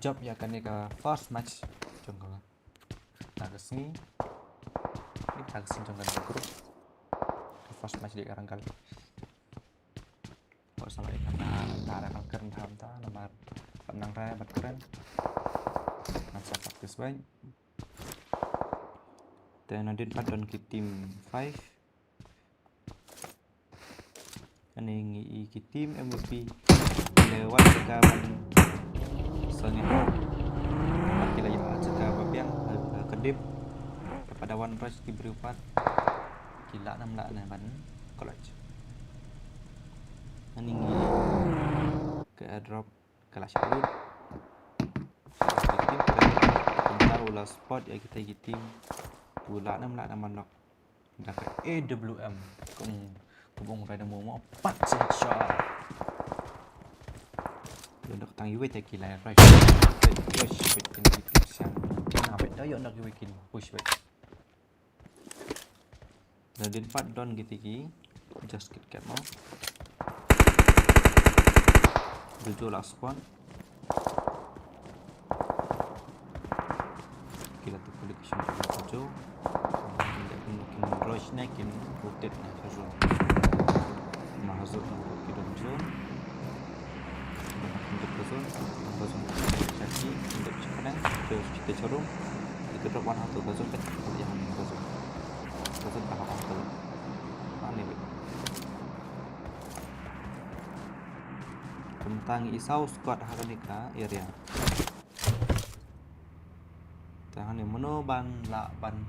jump ya kane ka first match jong ka. Ta ka sngi. Ni ta ka sngi jong ka group. Ka first match di ka rangkal. Ko sama ikan ta ta da kan kren tham ta namar kan nang raya bat kren. Nang sa practice baik. Te nadin pat don ki team five. Ani ngi i ki team M V P. Lewat ka ban sangeh. Pat kila yu aja ka babiang ka dip. Pada wan rush ki briew pat. Kila nam la na ban clutch. Ani ngi ka airdrop ka la shalut. Ki team ka kumta u la spot ya kita ki team. U la nam la na manok. Da ka A W M. Kum kum ong rai da mo mo pat se shot. Yo nak tang iwe ta ki lai rush. Rush bet kin ki team sang. Na bet da yo nak iwe kin push bet. Nadin pat don kita ki just kit kat mo. Jojo la spawn. Kila tu kuli kishin jojo. Kin rush ne kin rotate ne jojo. Ma hazur ki don zone. Kin jojo zone. Kin jojo zone. Kin jojo zone. Kin jojo zone. Kin jojo zone. Kin jojo zone. Kin jojo zone. Kin jojo zone. Kin jojo zone. Kin jojo zone. Kin jojo zone. Kumta ngi i saw squad ha kane ka area. Te hangne mano ban lah ban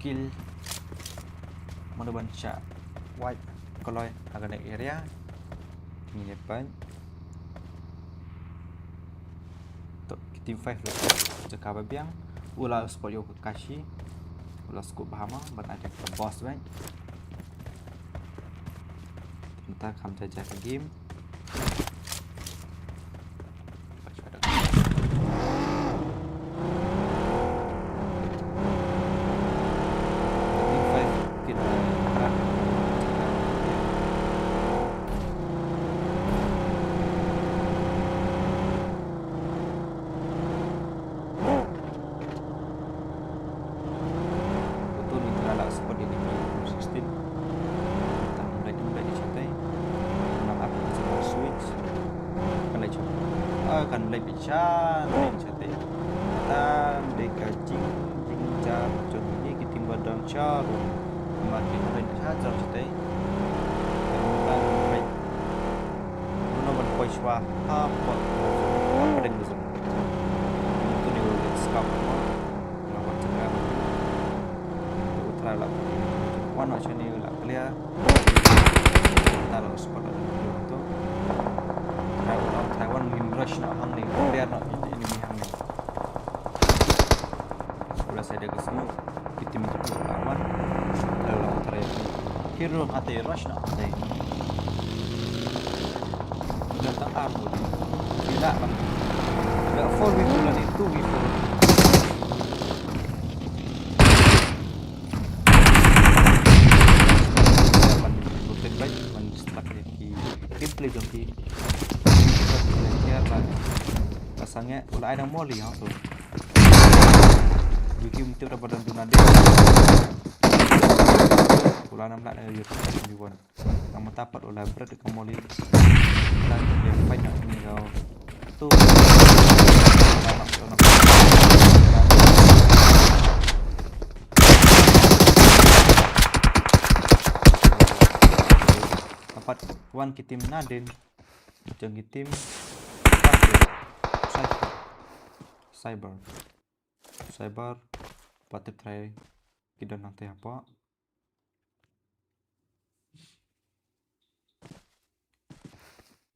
kill, mano ban shah wipe kloi ha kane area. Ngi ïa peit. To ki team five la jaka ba biang. U la spot ïa u Kakashi. U la scope bha ma ban attack the boss bad. Mynta kham jajak ka game. Betul ni, tara la spot ïa ki sixteen. Tang leit, leit shatai. Nang ap ka switch. Kan leit shatai. Ah, kan leit shatai. Tang dei ka jing, jingjar jong ngi ki team ba don sharum. Namar ki leit sharum shatai. Tang leit. Mano ban poi shwa ha pdeng ka zone. Tuni u scout mo. Nga wan jaka ba u try la. Wan noh shane la clear. Ta la spot la tu. Try wan, try wan, ngin rush noh hangne, clear noh enemy hangne. U la side ka smoke. Ki team tu la wan. Try la try. Hero hate rush noh hate. Udah tang armor. Tidak kan. Ada four v four lah ni, two v four. Man, rotate baik, man, distract ïa ki gameplay jong ki. Ka sangeh, u la ai nang molly ha tu. Wiki mesti dapat dan tu nadin. U la nam lah ïa ka one v one. Nang mynta pat u la bret ka molly. Tang ïa fight na ni kau. Tu. Dapat wan ki team nadin. Jong ki team. Cyber. Cyber. Cyber. Patut try ki don nangta hapoh.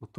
Utu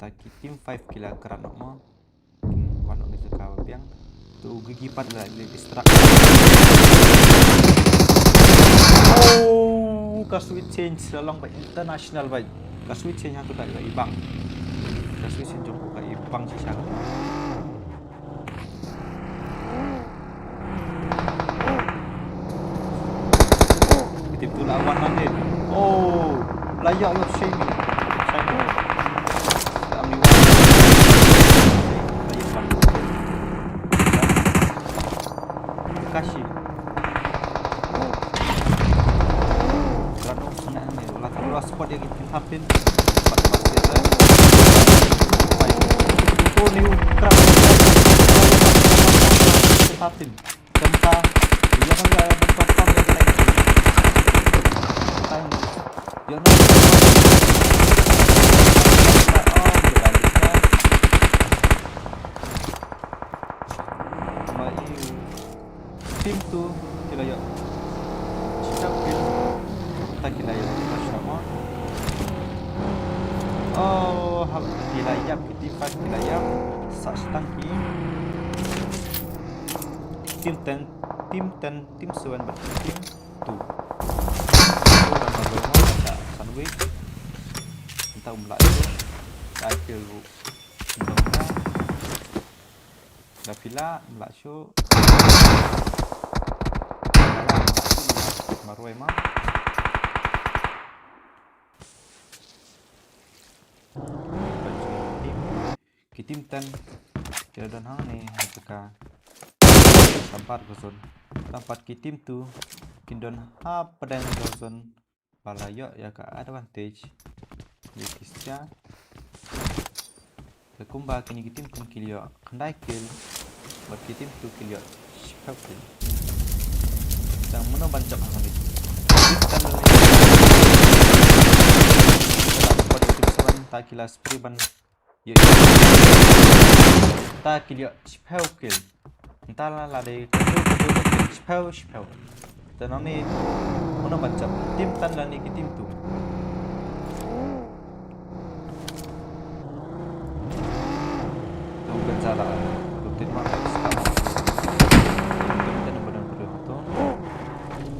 Mynta ki team five ki la krat noh mo. Wan noh ki jaka ba biang. Tu u Gigi pat la distract. Oh, ka sweet change la long ba international ba. Ka sweet change ha tu ka i bang. Ka sweet change jong u ka i bang shisha. Ki team two la wan hangne. Oh, la ïoh ïoh shei. Shei. La am ni wan. La ïoh wan. Kashi. Grano sana hangne. La la spot ïa ki team thirteen. Pat pat ïa la. Bai. Oh, ni u crack. Thirteen. Jumpa. Ïa no ïa no. Ïa no. Oh, ïa no. Team two ki la ïoh. Shikha kill. Ta ki la ïoh. Masya Allah. Oh, hap ki la ïap, ki team five ki la ïap. Sa shitang ki. Team ten, team ten, team seven bad team two. Sandwich. Entah um lah itu. Ka kill ru. Entah um lah. Dah pila, um lah syu. Marwai ma. Ki team ten ki la don hangne ha jaka sabar ka zone. Tang pat ki team two kin don ha pdeng ka zone ba la ïoh ïa ka advantage. Ïa ki stia. Te kumba kine ki team ten ki la ïoh khyndai kill bad ki team two ki la ïoh shiphew kill. Tang mano ban jop hangne. Ki team ten la ïoh. Bad ki team seven ta ki la spray ban Ïa, ïa. Ta ki ïa shiphew kill. Nta la la dei ka tu ka tu ka tu shiphew shiphew. Te nang ni mano ban jop team ten lane ki team two. Tu kan salah. Tu team mana? Team ten pada pada tu.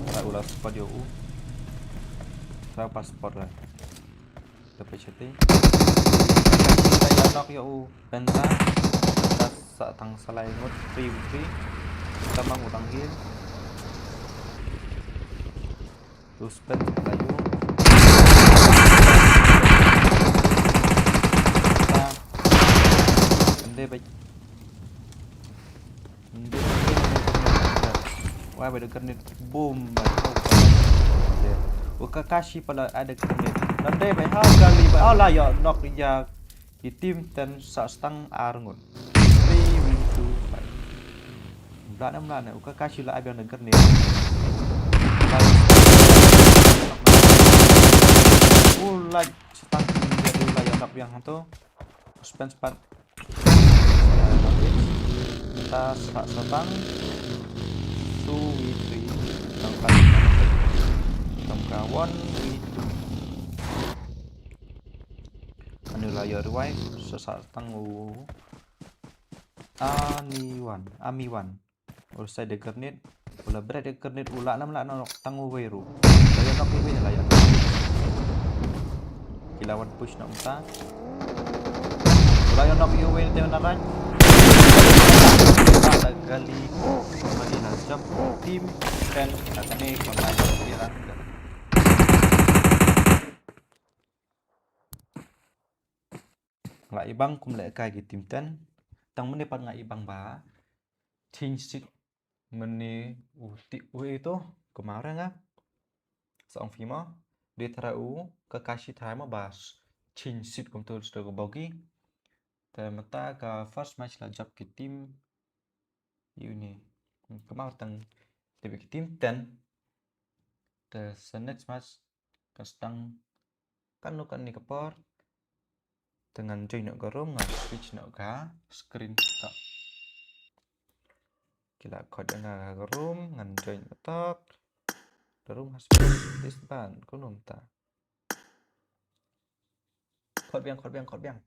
Ra ula spot ïa u. Ra pas spot lah. Dapat shooting. Kita ïa knock ïa u Penta. Penta sa tang salai ngut three v three. Kita mang u tang heal. Tu spend kita ïa u. Kita. Ende baik. Wah, bai da grenade. Boom, bai. Wa ka Kashi pala ai da grenade. Nang dei bai ha kali bai. Ala ïa knock ïa ki team ten sa stang ar ngut. Three v two bai. Bla nam bla ne. Wa ka Kashi la ai biang da grenade. Bai. Oh, la stang ïa la ïa knock biang hangto. Spend spot. Kita sa sa tang two v three. Tang ka, tang ka one v two. Anu la ïa revive sa sa tang u Ani one, Ami one. U la sai da grenade. U la bret da grenade, u la nam la knock tang uwei ruh. La ïa knock uwei la ïa knock. Ki la wan push na umta. U la ïa knock uwei te na right. La gali. Kali na jump team ten na kane ko na jump ki rang. Nga ibang kum lehkai ki team ten. Tang mynne pat nga ibang ba change seat mynne u ti u ito kumare nga. Sa ong phi mo. Dei tara u ka Kashi tara mo ba change seat kumto sto ka bogi. Te mynta ka first match la jop ki team uni. Kumare tang te ki team ten. Te sa next match ka stang kano kane ka por. Te ngan join noh ka room, ngan switch noh ka screen stop. Ki la khot ïa nga ha ka room, ngan join mynta. The room has been disband, kumno mynta. Khot biang, khot biang, khot biang.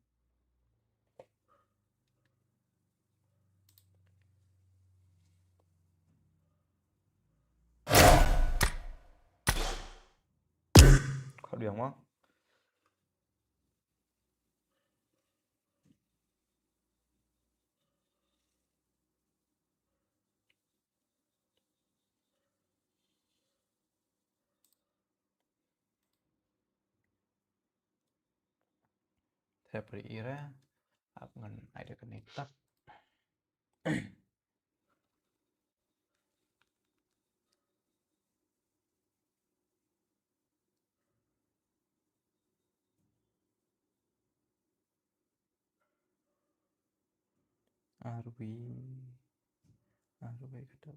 Khot biang mo. Te pyrshah ira, ap ngan ai da kane tak. Arwi, arwi kata.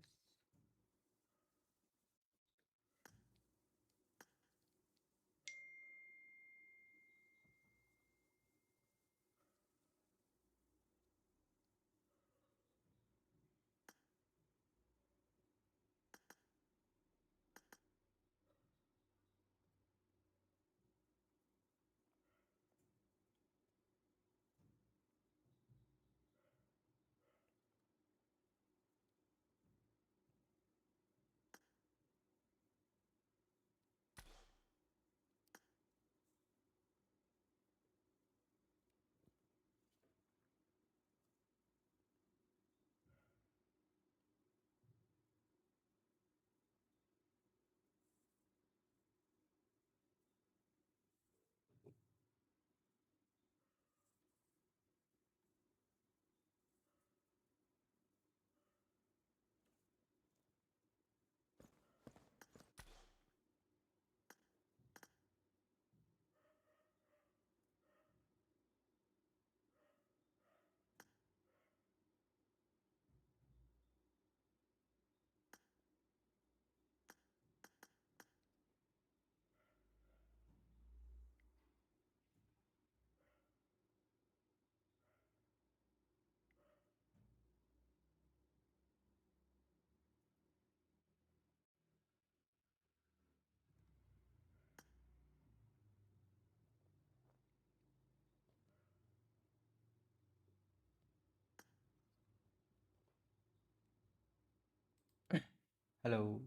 Hello.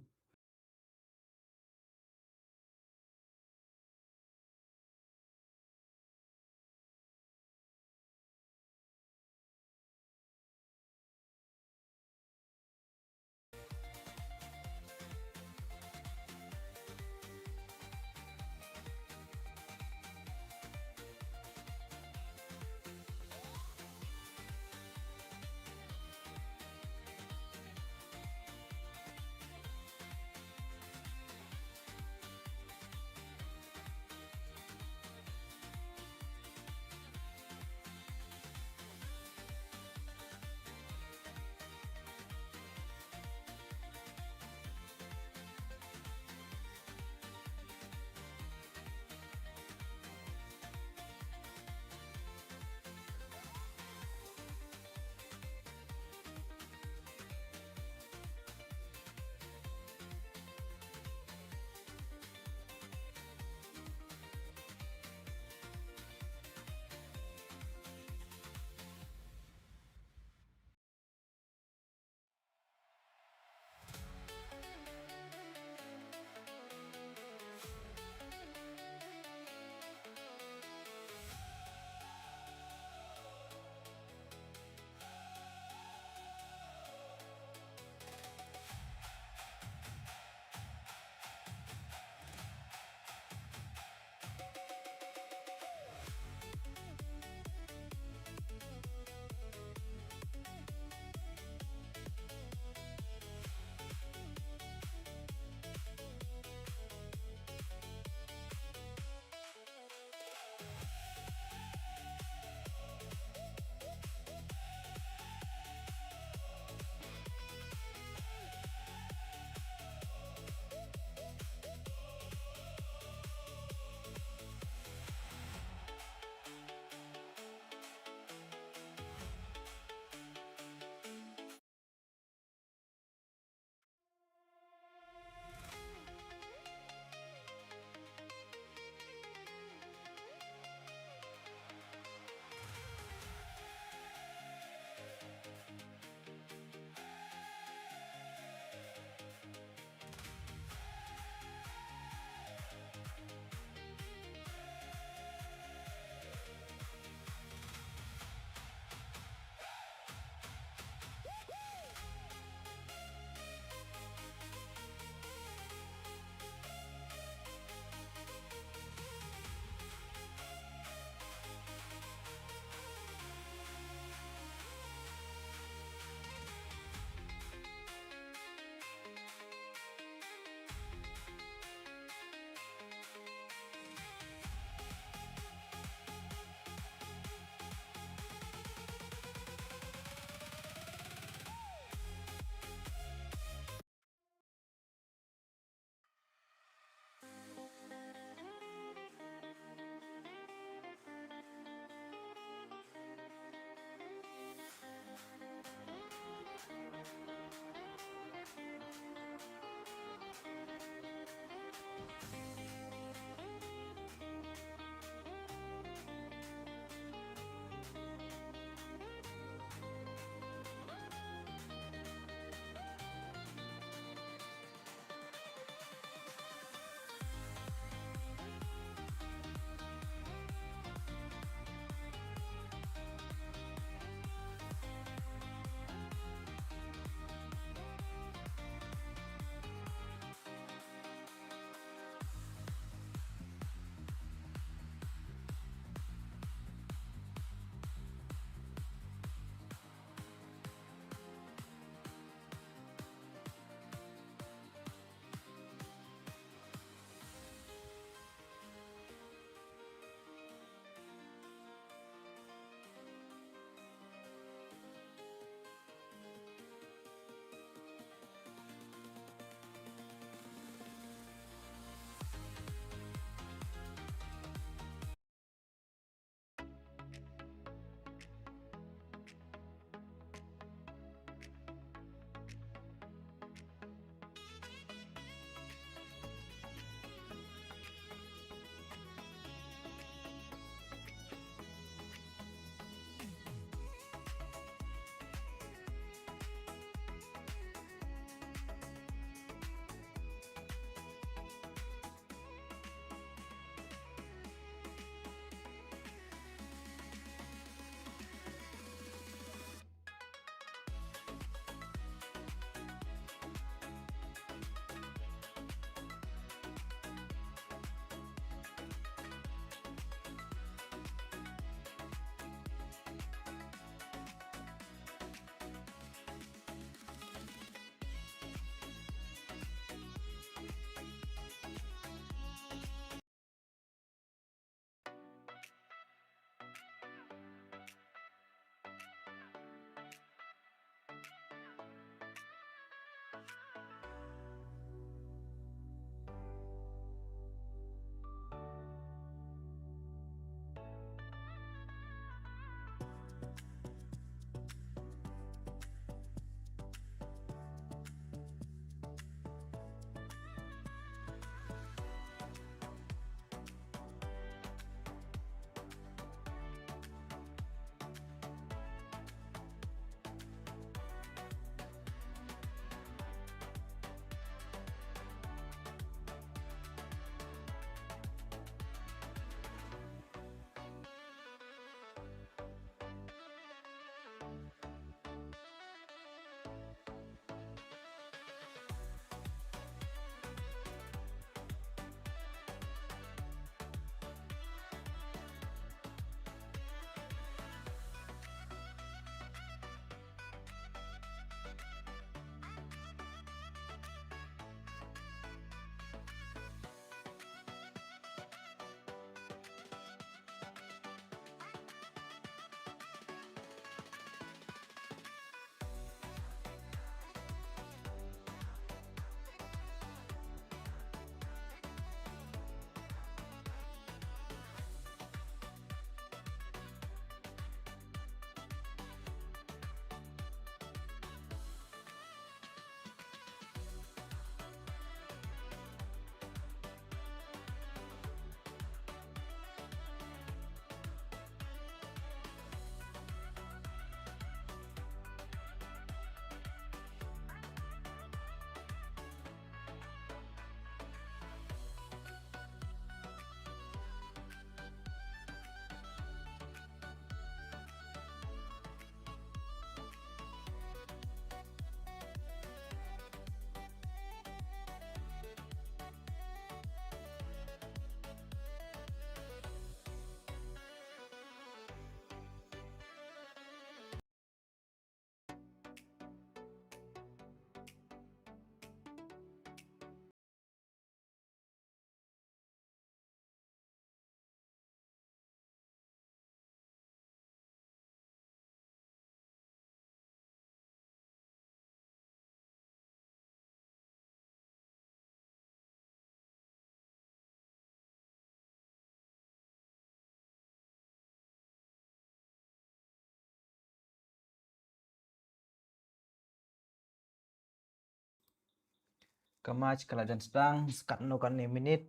Ka match ka la jan sdang, sa katno katne minit.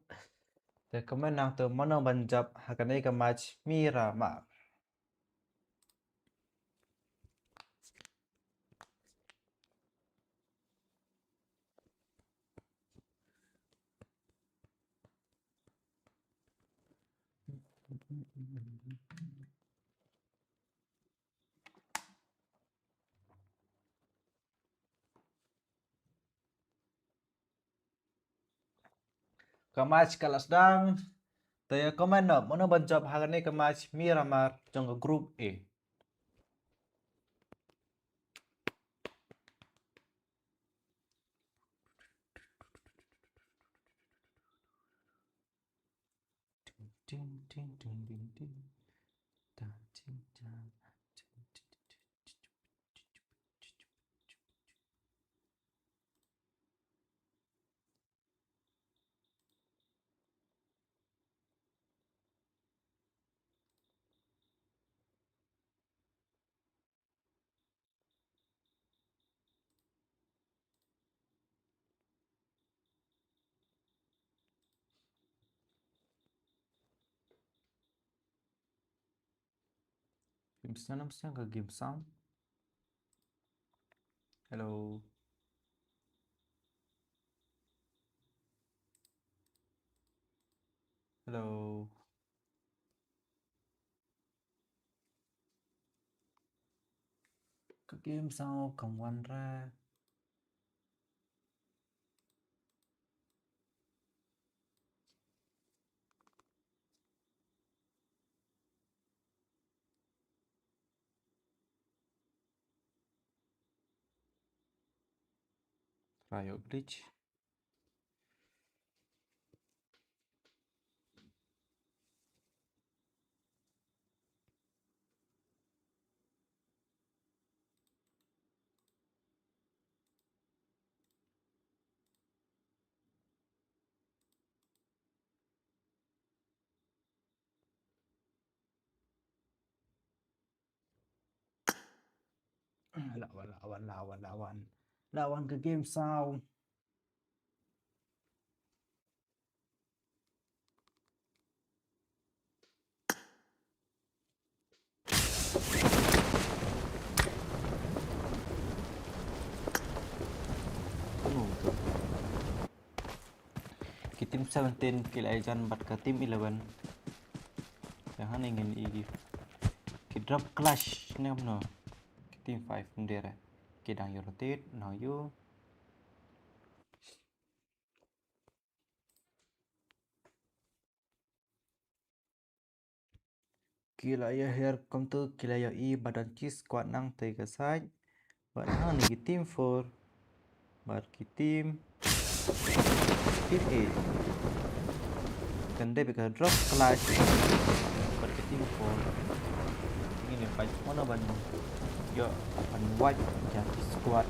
Te comment nangta mano ban jop ha kane ka match Miramar. Ka match ka la sdang. Te ïa comment noh mano ban jop ha kane ka match Miramar jong ka group A. Game sound, game sound. Hello. Hello. Ka game sound kam wanrah. Try out glitch. Lawan, lawan, lawan, lawan. Lawan ka game sound. Ki team seventeen ki la ïajan bad ka team eleven. Te hangne ngin ïohi ki drop clutch ne em no. Ki team five kumne re. Ki dang ïa rotate, nang ïoh. Ki la ïa her kumto, ki la ïohi ba don ki squad nangta ka side. Bad hangne ki team four. Bad ki team, team eight. Kan dei ba ka drop clutch. Bad ki team four. Ngin ïa peit mano ban ïoh ban wipe ïa ki squad.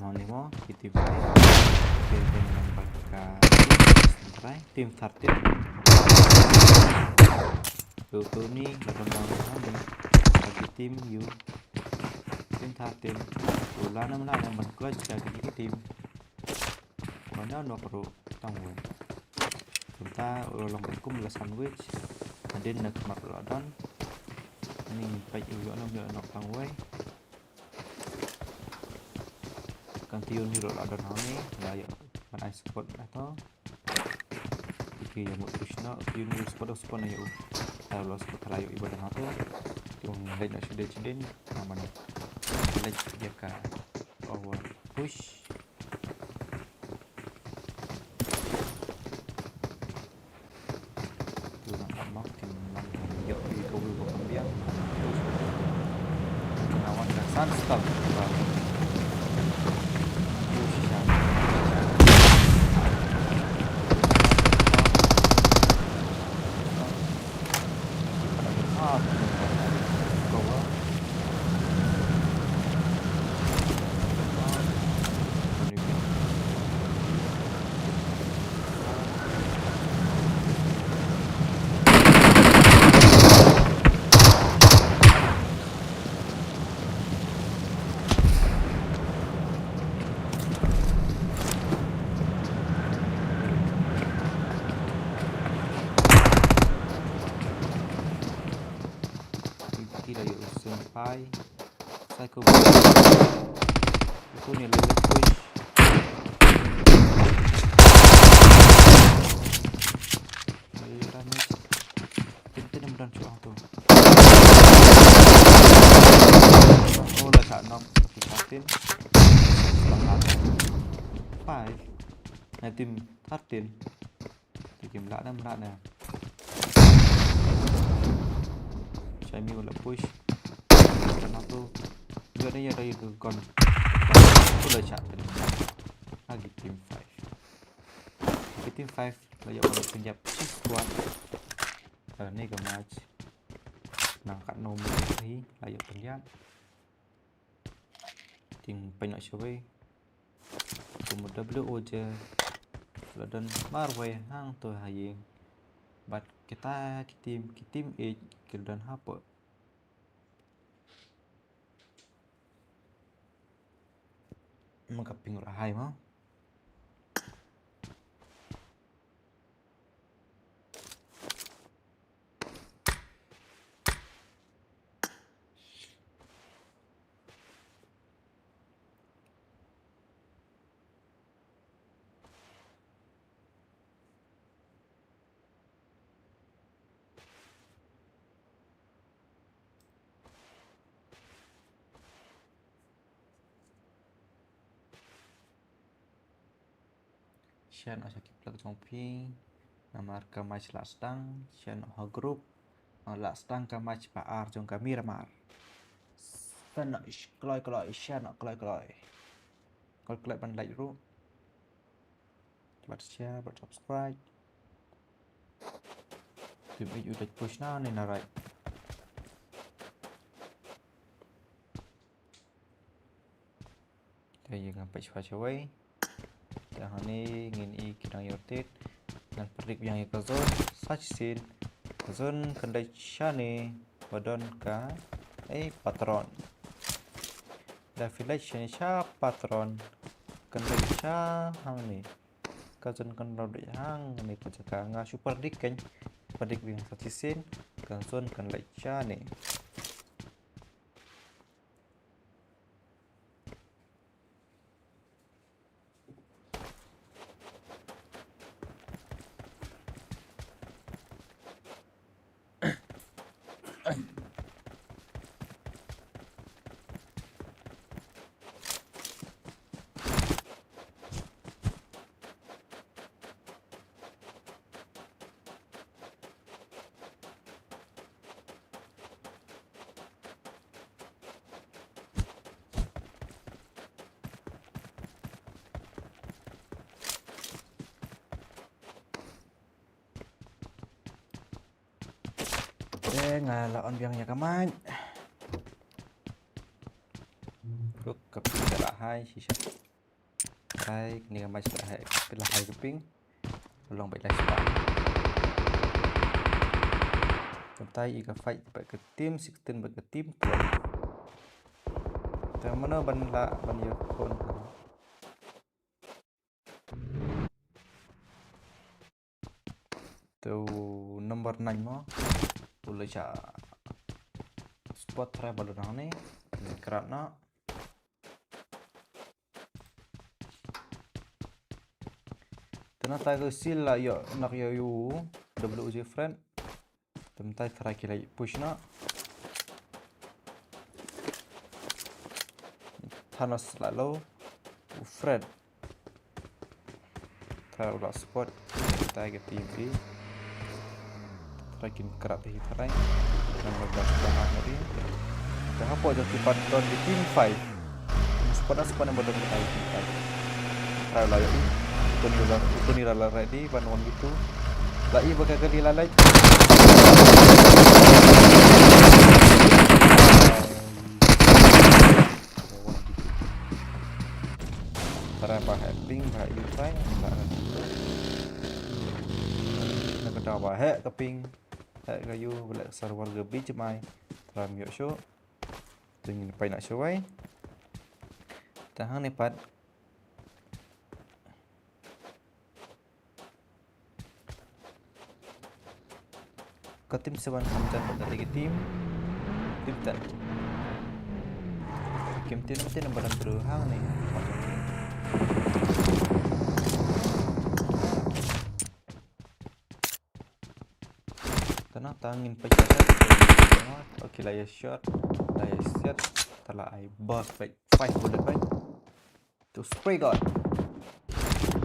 Mano mo, ki team five. Ki team number ka, team thirteen. Tu tu ni, bad mano mo ni. Ki team U. Team thirteen. Tu la nam la nam ban clutch ka ki team. Wan ïa u knock ruh tang wei. Kumta u la long kum la sandwich. Hadien na khmat u la don. Ni peit u ïoh nam ïoh knock tang wei. Kan ti u ni ruh la don hangne. La ïoh ban ai support la to. Ki ïa mut push noh, ki uni spot, spot na ïa u. Ta la spot la ïa u i ba don hato. Ki ung leit noh shadien shadien. Namar leit ïa ka over push. Tu na mak kin lang ïa u i ka wui ka pembiang. Nawan ka san stop. Push. Pai. Psycho. Itu ni lagi push. Lagi damage. Tim tin yang mudah cuang tu. Oh, la shah knock. Tim thirteen. Five. Nah, tim thirteen. Ti kim lah na, lah na. Shai mi la push. Kena tu. Jom ni ya, dah ya ke gun. Tu la shah tadi. Lagi tim five. Lagi tim five la ïoh ban pynïap shi squad. Ni ka match. Nang kat nom hi la ïoh pynïap. Ting pynïap shawei. Kum W O J. La don marwei hangto ha ïing. Bad kita ki team, ki team eight ki la don hapoh. Maka ping la hai mo. Shen o sha ki plak jong phi. Namar ka match la sdang. Shen o ha group. La sdang ka match ba ar jong ka Miramar. Shen o kloi kloi, shen o kloi kloi. Kloi kloi ban like ruh. Bad share, bad subscribe. Tim eight u dei push na ni na right. Te ïa ngan peit shwa shawei. Te hangne ngin i ki dang ïa rotate. Ngan predict biang ïa ka zone. Sa shisien ka zone kan dei shane ba don ka, eh, patron. Da phi leit shane sha patron kan dei sha hangne. Ka zone kan dei hangne ka jaka nga shu predict kan. Predict biang sa shisien ka zone kan dei shane. Te nga la on biang ïa ka mic. Ruk ka ping ka la hai shisha. Hai, kane ka match la hai, la hai ka ping. Long bad la shisha. Kumta i ka fight bad ka team sixteen bad ka team twelve. Te mano ban la ban ïa phone ka. Te u number nine mo. U la sha spot try ba la dang ne. Krat na. Te na ta ka seal la ïoh nak ïoh u W J friend. Te mynta try ki la push na. Thanos la lo. U friend. Try u la spot. Try ka T V. Try kin krat hi try. Nang ba ba ba ha ngari. Te hapoh jong ki pat don ki team five. Spot na spot na ba don ki team five. Try u la ïohi. Tuni la, tuni la ready ban wan gitu. La i ba ka kali la leit. Tara ba heh ping ba i trai ba. Na ka daw ba heh ka ping. Heh ka ïu ba leh server ka B G M I. Tara ym ïoh shuh. Te ngin peit noh shuwei. Te hangne pat. Ka team seven kham jan bad kata ka team. Team ten. Kim tin, tin ba dang tru hang ni. Tana tang ngin peit. Okay, la ïa shot, la ïa shot. Tala ai burst peit, five bullet peit. To spray gun.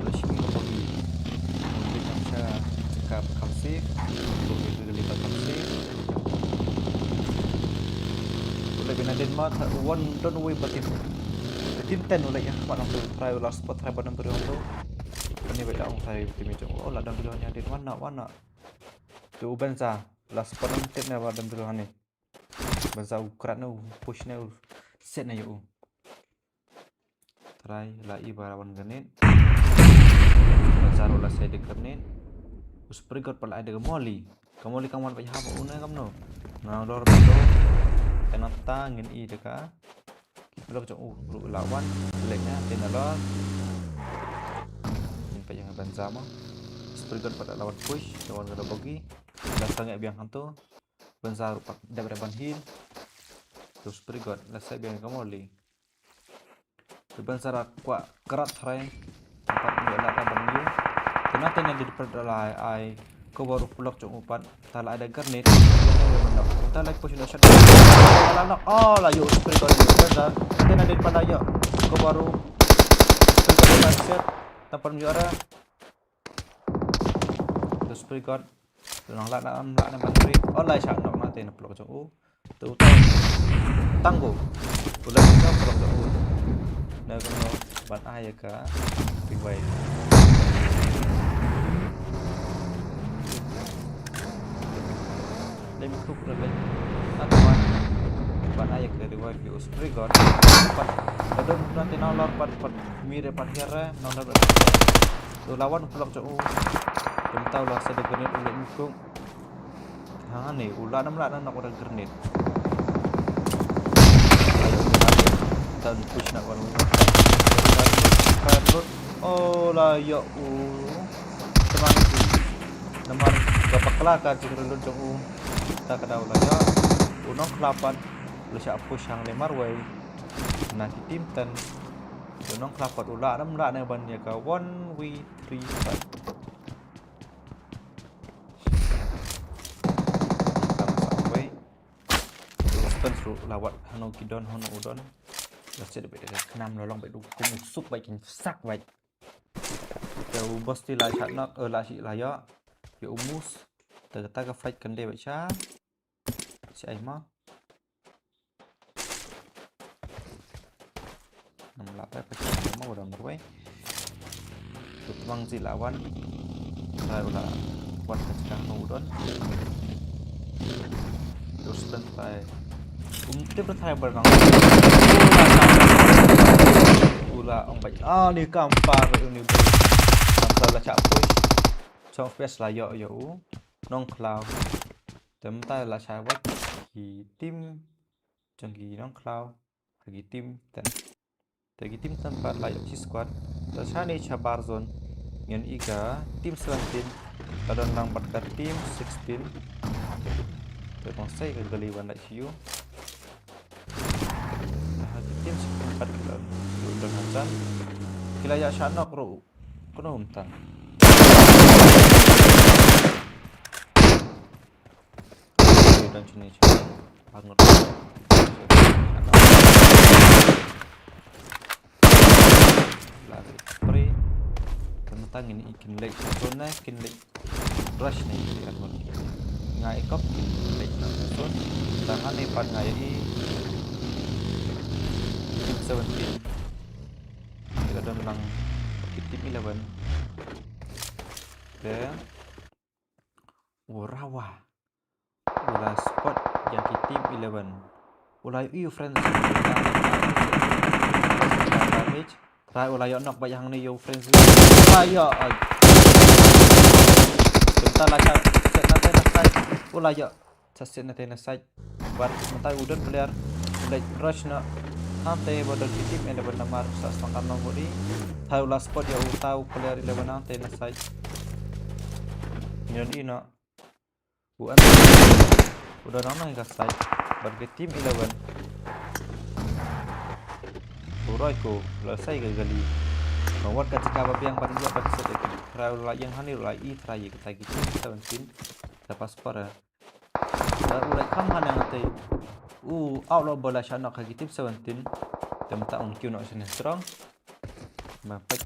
Lo shi ngi ko bagi. Ngi bit nang sha ka kam safe. Ko bagi ka lita kam safe. Ko lagi na den ma tha wan don wei batin. Batin ten ulai ya. Wan nang tu try last spot try badan tu dong tu. Ani ba dang try tim jong. Oh la dang tu nya den wan na wan na. Tu uben sa last spot nang tet na badan tu hani. Ba za u krat na u push na u set na ïa u. Try la i ba la wan grenade. Ba za ruh la sai da grenade. U spray gun pat la ai da ka molly. Ka molly kam wan ba ïa hap u na kam no. Na lor ba to. Ka nata ngin i da ka. Lok jong u ruh la wan. Lek nya te na lor. Ngin pa ïa nga ban za ma. Spray gun pat la wan push. Ka wan ka da bogi. La sangeh biang hantu. Ban sa ruh pat dep dep ban heal. Terus perigot la sa biang ka molly. Ban sa ra kwah krat hrai. Pat ngi la ta ban ngi. Kena tena di depan la ai. Ko baru pelok jong u pat. Ta la ada grenade. Ta la push la shot. La nok. Oh la yo perigot. Ban sa. Tena di depan la yo. Ko baru. Perigot la shot. Tanpa ngi ara. Terus perigot. Nang la na, la na ban free. Oh la shah nok na te na pelok jong u. Tu tang. Tang go. Pula na pelok jong u. Na ko ban ai ka. Revive. Lem kuk na lem. Aku ban. Ban ai ka revive yu spray gun. Pat. Adon na te na lor pat pat. Mire pat here. Nang na. Tu lawan pelok jong u. Pyntaw la sa da grenade u leh mukuk. Ha ni u la nam la nam nak udah grenade. Tan push nak wan. Reload. Oh la ya u. Teman tu. Namar ka pakla ka jing reload jong u. Ta ka dau la ya. U nong khlaw pat. Lu sha push hang le marwei. Na ki team ten. U nong khlaw pat u la nam la ne ban ya ka one v three fight. Spence ruh la wad hano ki don hano u don. La set bad ka khnam la long bad u kum u suk bad kin sak bad. Te u boss te la shah nok, eh, la shi la ïoh. Ïoh u mus. Te kata ka fight kan dei bad sha. Shi ai ma. Nam la pai pa chang ma u dang ruai. Tu tmang ji la wan. Trai u la wan ka chang ma u don. Tu sben pai. Um tip trai bar nang. U la ong bai. Ah, ni kam par ni bu. Kam par la chap pui. Chong pes la yo yo u. Nong khlaw. Tem tai la chai wat. Ki tim. Jong ki nong khlaw. Ki tim ten. Te ki tim ten pat la ïoh shi squad. Te shane shabar zone. Ngin i ka team seventeen. Ka don lang bad ka team sixteen. Te kong sei ka gali wan la shi yu. Te ha ki team sixteen pat ki don. Ki don hajan. Ki la ïa shanok ruh. Kono um tan. Udah sini sini. Bangun. Lari spray. Tentang ini ikin lek zone na kin lek rush ni ikin lek. Ngai kop kin lek zone. Tangan ni pan ngai i. Team seventeen. Kita don lang team eleven. Then Urawa. Ula spot ïa ki team eleven. Ula ïoh friends. Damage. Trai ula ïoh knock ba ïa hangne ïoh friends. Ula ïoh. Ai. Kita la chat. Set na tena side. Ula ïoh. Chat set na tena side. Bar mynta u don player. Lek rush na. Hangte ba don ki team eleven namar sa stang kan nong body. Thai ula spot ïa uta u player eleven hangte na side. Nyon ina. U an. U don nang ka side. Bar ki team eleven. Roi ko, la sei ka kali. Ba wat ka jaka ba biang ba ïa ba set ek. Trai u la ïeng hangne u la i trai ïa kita ki team seventeen. Sa passport eh. Ba u la kham hangne nga te. U outlaw ba la shah knock ha ki team seventeen. Te mynta un kiew noh shane strong. Ba peit.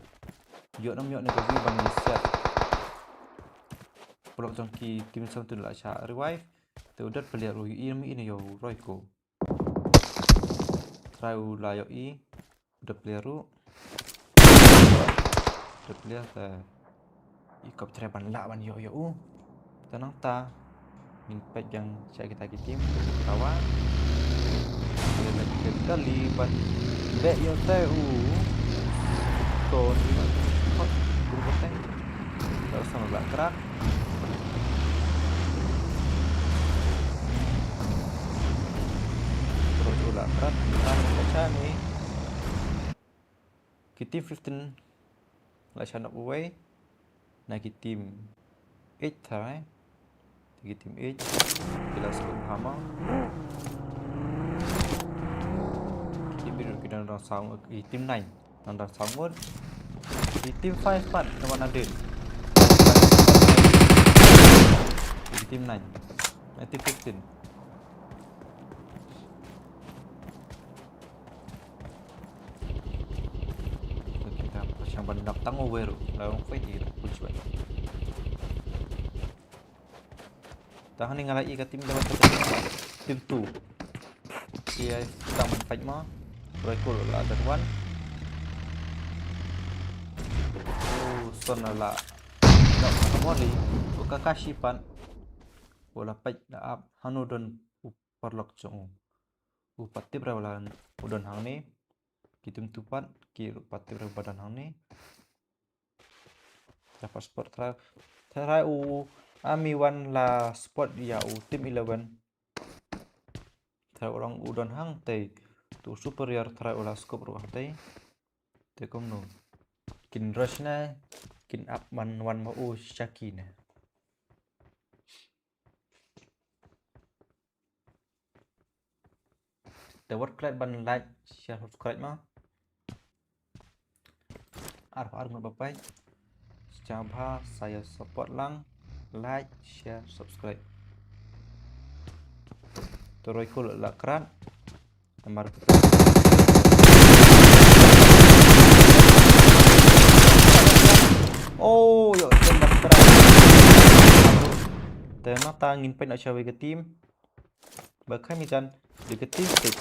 Ïoh nam ïoh ne ka view ban ïa siat. Paralok jong ki team seventeen la shah revive. Te u dot player u ïohi nam ïohi ne ïa u Roi ko. Trai u la ïohi. U dot player ruh. U dot player te. I kop trai ban lah ban ïoh ïoh u. Te nangta ngin peit biang sha kita ki team. Kawa. Leh leh kita kali ban beh ïoh te u. Ko ni. Hot. Kum ko te. Terus sama belak kerak. Terus ulah kerak. Kerak macam ni. Ki team fifteen la shah knock away. Na ki team eight tharai. Ki team eight. Ki la scope hamar. Ki team eight ki dang dang sound, ki team nine. Nang dang sound mode. Ki team five pat na wan adin. Ki team nine. Na team fifteen. Kita pasang ban knock tang over. Lawan fight kita push back. Tang hangne nga la i ka team lawan ka team. Team two. Ki ai tang ban fight ma. Roi ko la dot one. Oh, Son la. Knock ha mori. U Kakashi pat. U la peit da ap. Hanu don u paralok jong u. U pat tip re u la u don hangne. Ki team two pat. Ki pat tip re u ba don hangne. Sa pat spot try. Try u Army One la spot ïa u team eleven. Try u long u don hangtei. Tu superior try u la scope ruh hangtei. Te kumno. Kin rush ne. Kin ap man wan ma u shaki ne. Te wat klet ban like, share, subscribe ma. Ar ar ngut ba pai. Scha bha sa ïa support lang, like, share, subscribe. Te roi kul la krat. Namar. Oh, yo, tembak krat. Te mata ngin pen acha wei ka team. Ba kham ïa jan, dei ka team six.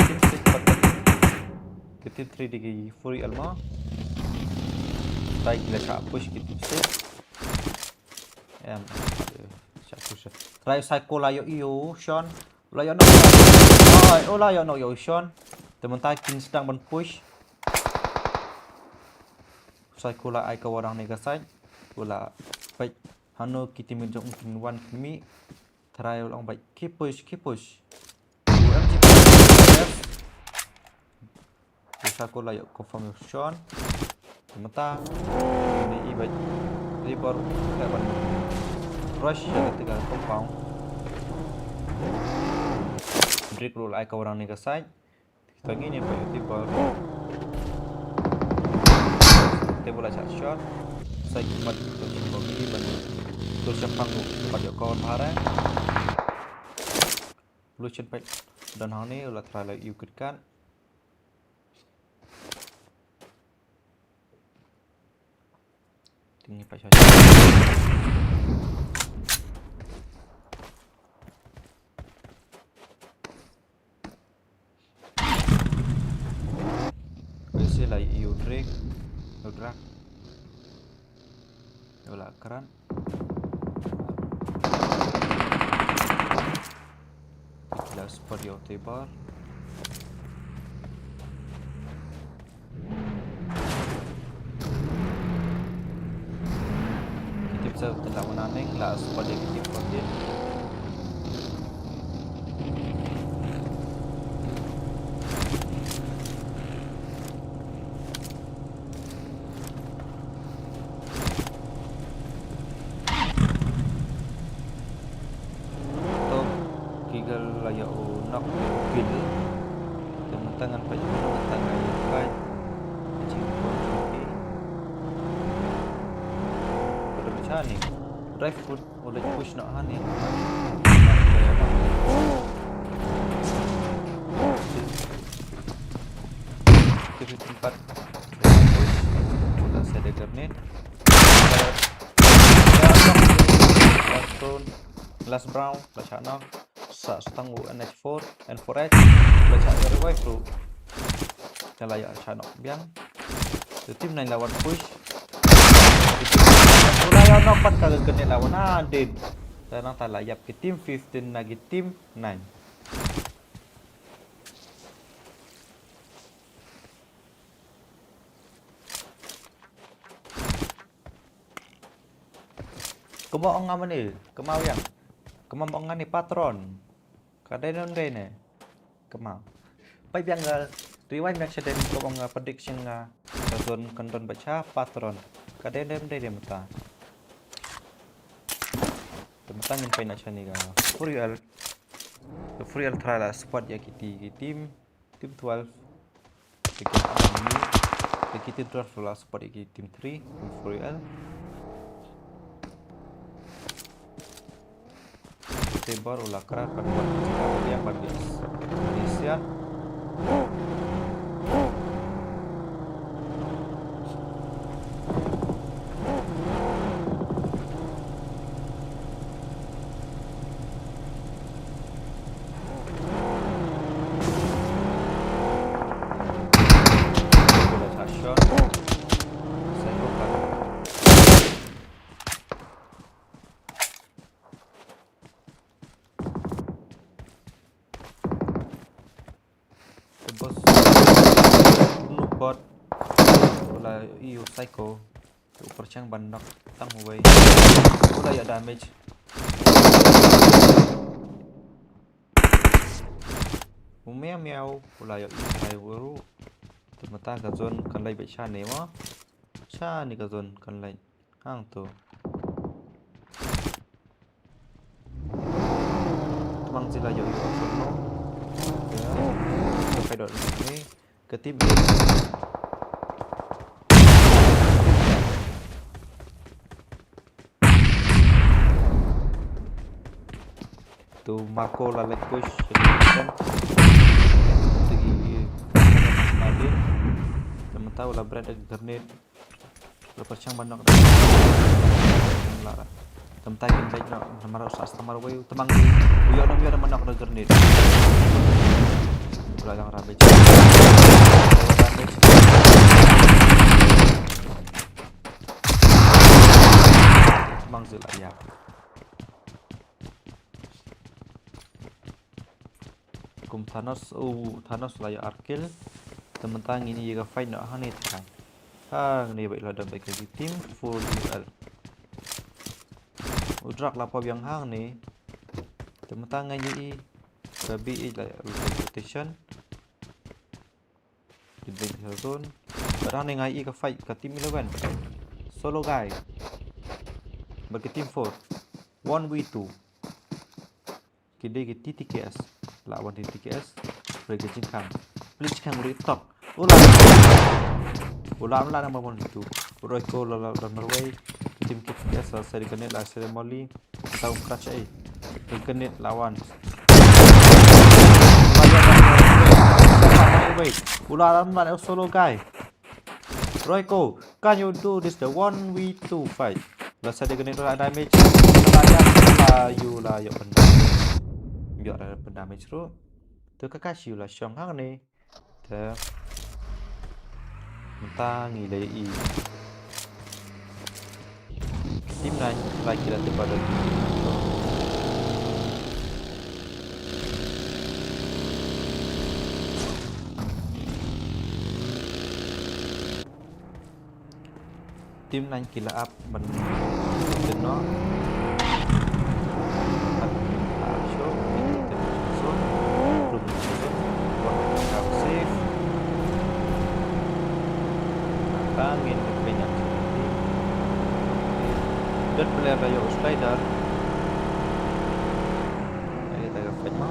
Team six pat ka team. Ka team three dei ki Fury Alma. Try ki la shah push ki team six. Em, shah push. Try Psycho la ïoh ïa u Sean. La ïoh knock. Oi, oh la ïoh knock ïa u Sean. Te mynta kin sdang ban push. Psycho la ai cover hangne ka side. U la peit hano ki team jong u kin wan kin mih. Try u long bad keep push, keep push. U M G P. Yes. U Psycho la ïoh confirmation. Mynta ni i bad Reaper ka ban rush ïa ka compound. Drake ruh la ai cover hangne ka side. Kita ngi ni bad Reaper. Te ba la shah shot. Sa ki mat to shim bom ni ban to shah pang ruh ban ïoh cover bha re. Blue Chin Pike don hangne, u la try la ïoh kit kat. Te ngi peit sha. Wei se la ïoh Drake, ïoh Drake. Ïoh la krat. Ki la spot ïa u Tebar. Ki tip sa u tendang menaneng la spot ïa ki tip fourteen. To, ki gal la ïa u knock kill. Te mynta Tangan pa jingkhuslai, ka jingkhuslai. Ka dei shane. Drive foot, u leit push noh hangne. Kiri tempat. Push. Uta sa da grenade. Last round, last round, la shah knock. Sa stang u N H four, N four H. La shah revive ruh. Te la ïa shah knock biang. Te team nine la wan push. Te la ïa knock pat ka grenade la wan, ah, dead. Te nangta la ïap ki team fifteen na ki team nine. Kumba ong nga mane, kumba ong nga ne patron. Ka dei ne ym dei ne. Kumba. Peit biang nga rewind biang sha dei kumba ong nga prediction nga. Ka zone kan don beit sha patron. Ka dei ne ym dei ne mynta. Te mynta ngin peit noh shane ka four U L. Ka four U L try la spot ïa kiti ki team. Team twelve. Te ki, te ki team twelve la spot ïa ki team three, team four U L. Te baroh la kra ka dua ka dia ban bias. Malaysia. Te boss. Unu bot. Wala ïoh psycho. Te u pyrshang ban knock tang uwei. Wala ïoh damage. U miaw miaw. Wala ïoh i trai wuru. Te mynta ka zone kan leit beit shane mo. Shane ka zone kan leit. Hangto. Tymmen sila ïoh ïoh shuh no. Ya. Ka kai dot ni. Ka team. Tu Marco la leit push. Tegi. Tadi. Tymmen ta u la bret grenade. Lo pyrshang ban knock da. Ym lah. Tymmen ta kin leit noh, namar u sah stamar wei, tymmen. U ïoh noh, u ïoh noh ban knock da grenade. U la long rubbish. Rubbish. Tymmen shu la ïap. Kum Thanos, u Thanos la ïoh ar kill. Tymmen ta ngin ïa ka fight noh hangne tang. Hangne beit la don beit ka team four U L. U Drak la pop ïa nga hangne. Tymmen ta ngin ïa i ka B H la rotation. Defend the zone. Bad hangne nga ïohi ka fight ka team eleven. Solo guy. Bad ka team four. One v two. Ki dei ki T T K S. La wan T T K S. Bad ka jingkhang. Please khang ri top. Ula. Ula mla na one v two. Roi ko la la la marwei. Team T T K S la seri kane la seri molly. Tau crash ai. Grenade lawan. Wait, ula lam lan solo guy. Royco, can you do this the one v two fight? La sa dia grenade la damage. La ya la yu la yok pen. Yok la pen damage ru. Tu Kakashi la shong hangne. Te mynta ngi la ïohi team nine la ki la tip ba don. Team nine ki la ap ban deno. Ban ap show, kita so, belum so, buat kita safe. Tangin kita penyakit. Dead player kayo spider. Ay, tayo fight mo.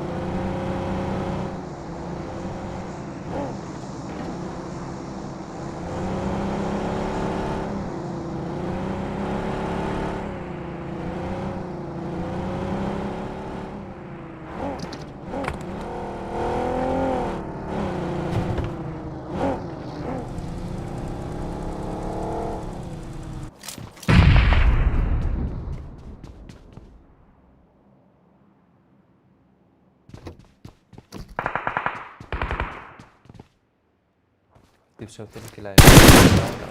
Team seventeen ki la ïa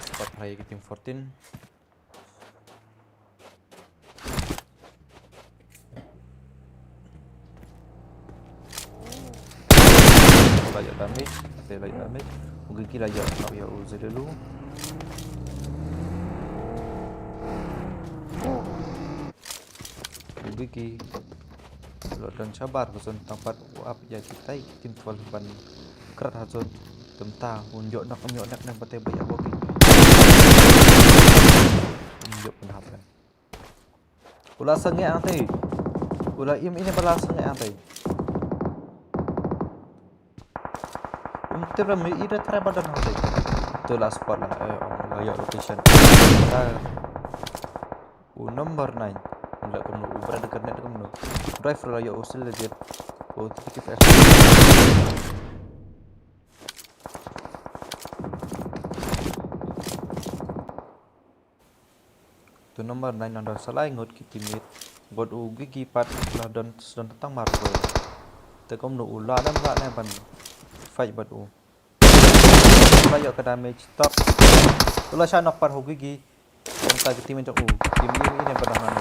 spot ha ïa ki team fourteen. La ïa damage, te la ïa damage. U Gigi la ïa knock ïa u Zalulu. U Gigi la don shabar ka zone tang pat u ap ïa kitai ki team twelve ban krat ha zone. Te mynta un ïoh knock, un ïoh knock, ne ba te ba ïa bok ki. Un ïoh pynhap ne. U la sangeh hangtei. U la im ine ba la sangeh hangtei. Um tip ra mi ida try ba don hangtei. Tu la spot la, eh, ong la ïoh location. La. U number nine. La kumno, u brother connect kumno. Driver la ïoh u sil legit. U T P K F. Tu number nine nang don sa lai ngut ki teammate. Bad u Gigi pat la don, don tang marwei. Te kumno u la dang la ne ban fight bad u. La ïoh ka damage, top. U la shah knock pat u Gigi. Kumta ki teammate jong u. Team ine ine pat dang nang.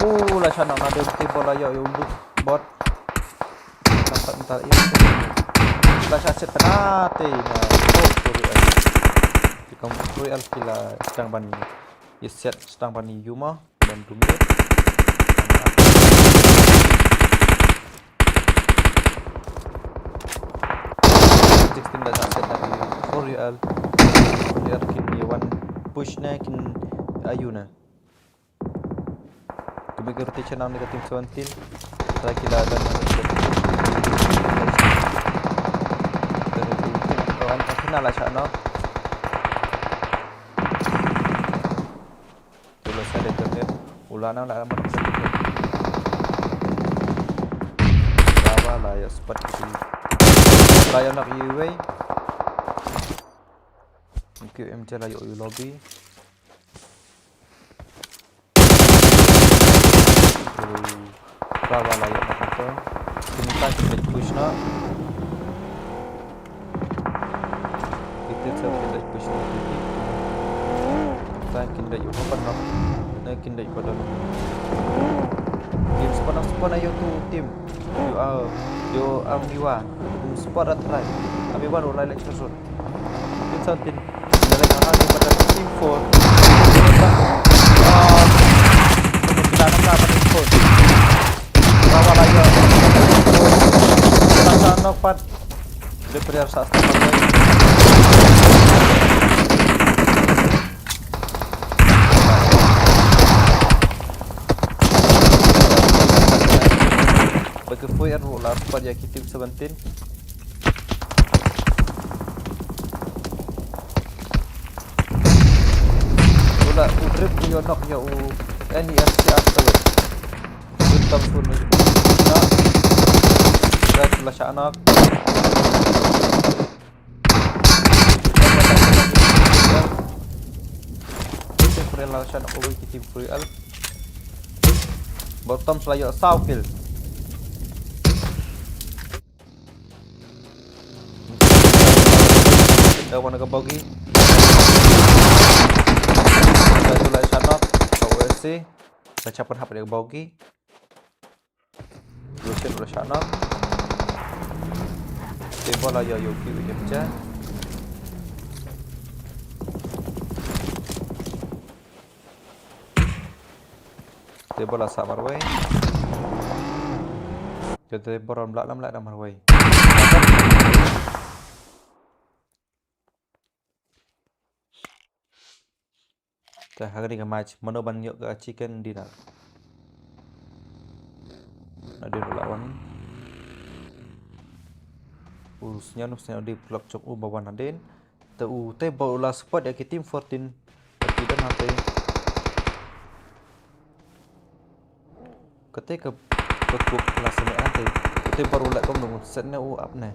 U la shah knock na dei te bot la ïoh ïa u loot bot. Nampat mynta ïa. La shah set penalty na. Oh, Royal. Ki kam Royal ki la sdang ban ïa set, sdang ban ïa yuma ban dum ïa. Sixteen la shah set na ïa. Royal. Royal kin ïa wan push na kin ayu na. Kumne ki rotation nang na ka team seventeen. Try ki la don. Wan ka kena la shah knock. Tu la sa de tu. U la nang la ma. La ba la ïa spot ki. La ïa knock ïa wei. Thank you, M J la ïa u lobby. Ba ba la ïa na to. Kin ta kin leit push na. Kin ta kin leit push na. Ta kin leit ïa u ban na. Na kin leit pada. Team spawn, spawn ïa tu team. Ïa, ïa, am, iwa. Team spawn at right. Am iwa ro lai leit push. Team seventeen. Team four. Ah. Kita nak apa team four? Rawa lagi. Kita nak pat. Dia player sa stop. Bagi four ruh la spot ïa ki team seventeen. Ula u drip u ïoh knock ïa u N E S C R tu. Betam pun. Dah. Dah la shah knock. Team Free Al la shah knock ïa ki team Free Al. Bottom la ïoh saw kill. Dah wan ka bogi. Dah tu la shah knock. Ka U S C. Dah shah pynhap ïa ka bogi. Lucian la shah knock. Te ba la ïa ïoh ki u ïa pynjah. Te ba la sah marwei. Te te ba ram la lam la marwei. Te ha kane ka match mano ban ïoh ka chicken dinner. Nadien u la wan. U sñiaw u sñiaw dei u paralok jong u ba wan nadien. Te u te ba u la spot ïa ki team fourteen. Te ki don hangtei. Kata ka, ka kup la sangeh hangtei. Kata baru la kumno set ne u ap ne.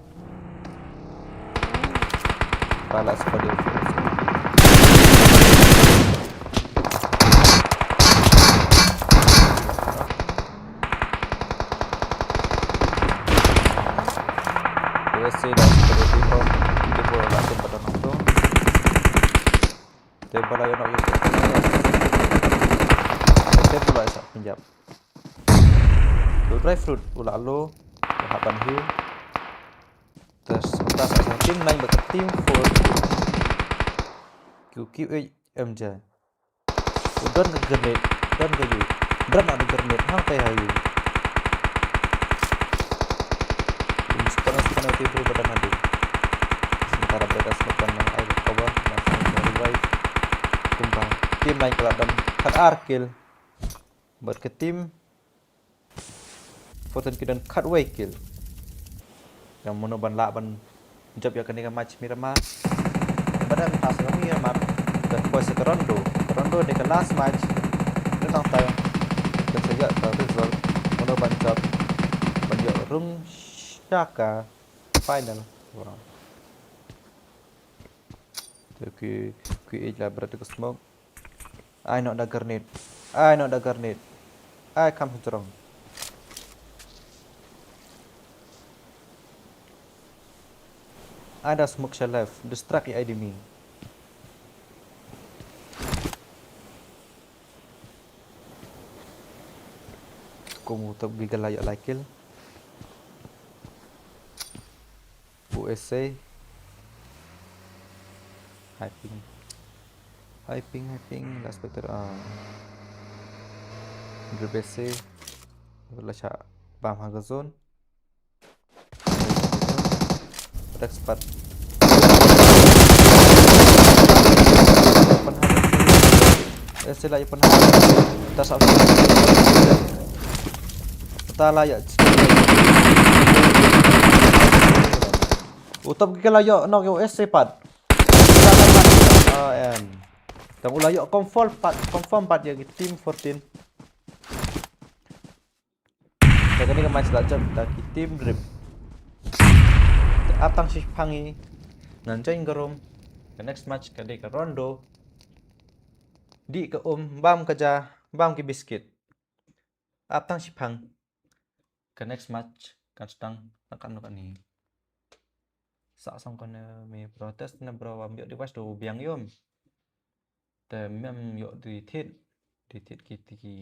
Pala sepadan. Biasa dah sepadan tu kau. Kita pun la kum pada nonton. Te ba la ïoh noh ïoh. Te ba la sa pynjap. U dry fruit u la lo, u hap ban hiu. Te sa sa team nine bad ka team four. Q Q eight M J. U don ka grenade, don ka yu. Don ka grenade, hangtai ha yu. Um, spot, spot na team four ba don ha yu. Sementara mereka smoke ban ai cover, ban revive. Kumba team nine ka la don khat ar kill. Bad ka team fourteen ki don khatwei kill. Ïa mano ban lah ban jop ïa kane ka match Miramar. Ba dang pass ïa Miramar. Ka poi sa ka round two. Ka round two ne ka last match. Ynda nangta ka sa ïa ka result. Mano ban jop ban ïoh rung sha ka final. Wow. Te ki, ki ej la bret ka smoke. Ai noh da grenade. Ai noh da grenade. Ai kam hajrong. Ai da smoke sha left. Distract ïa enemy. Kum u top gi ka la ïoh lai kill. U S A. High ping. High ping, high ping. Last specter. Ah. Drip S A. La shah bam ha ka zone. Tek spat. Pynhap. Eh, sila ïa pynhap. Ta sa. Ta la ïa. U top ki la ïoh knock ïa u S A pat. Ah, em. Tang u la ïoh confirm pat, confirm pat ïa ki team fourteen. Te kane ka match la jop da ki team Drip. Te ap tang shiphang hi. Ngan join ka room. Ka next match ka dei ka round two. Dih ka um, bam ka ja, bam ki biscuit. Ap tang shiphang. Ka next match kan sdang na kan kan ni. Sa song kan me protest na bro, am ïoh device do biang ïom. Te mem ïoh di thied, di thied ki ti ki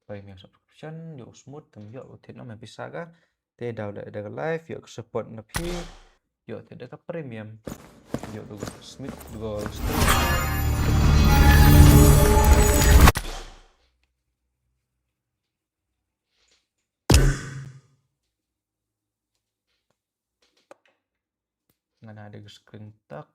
bai mem subscription, ïoh smooth, te ïoh thied na mem pisa ka. Te daw da da live, ïoh support na phi, ïoh thied da ka premium, ïoh du smooth, du stream. Nga na da screen tak.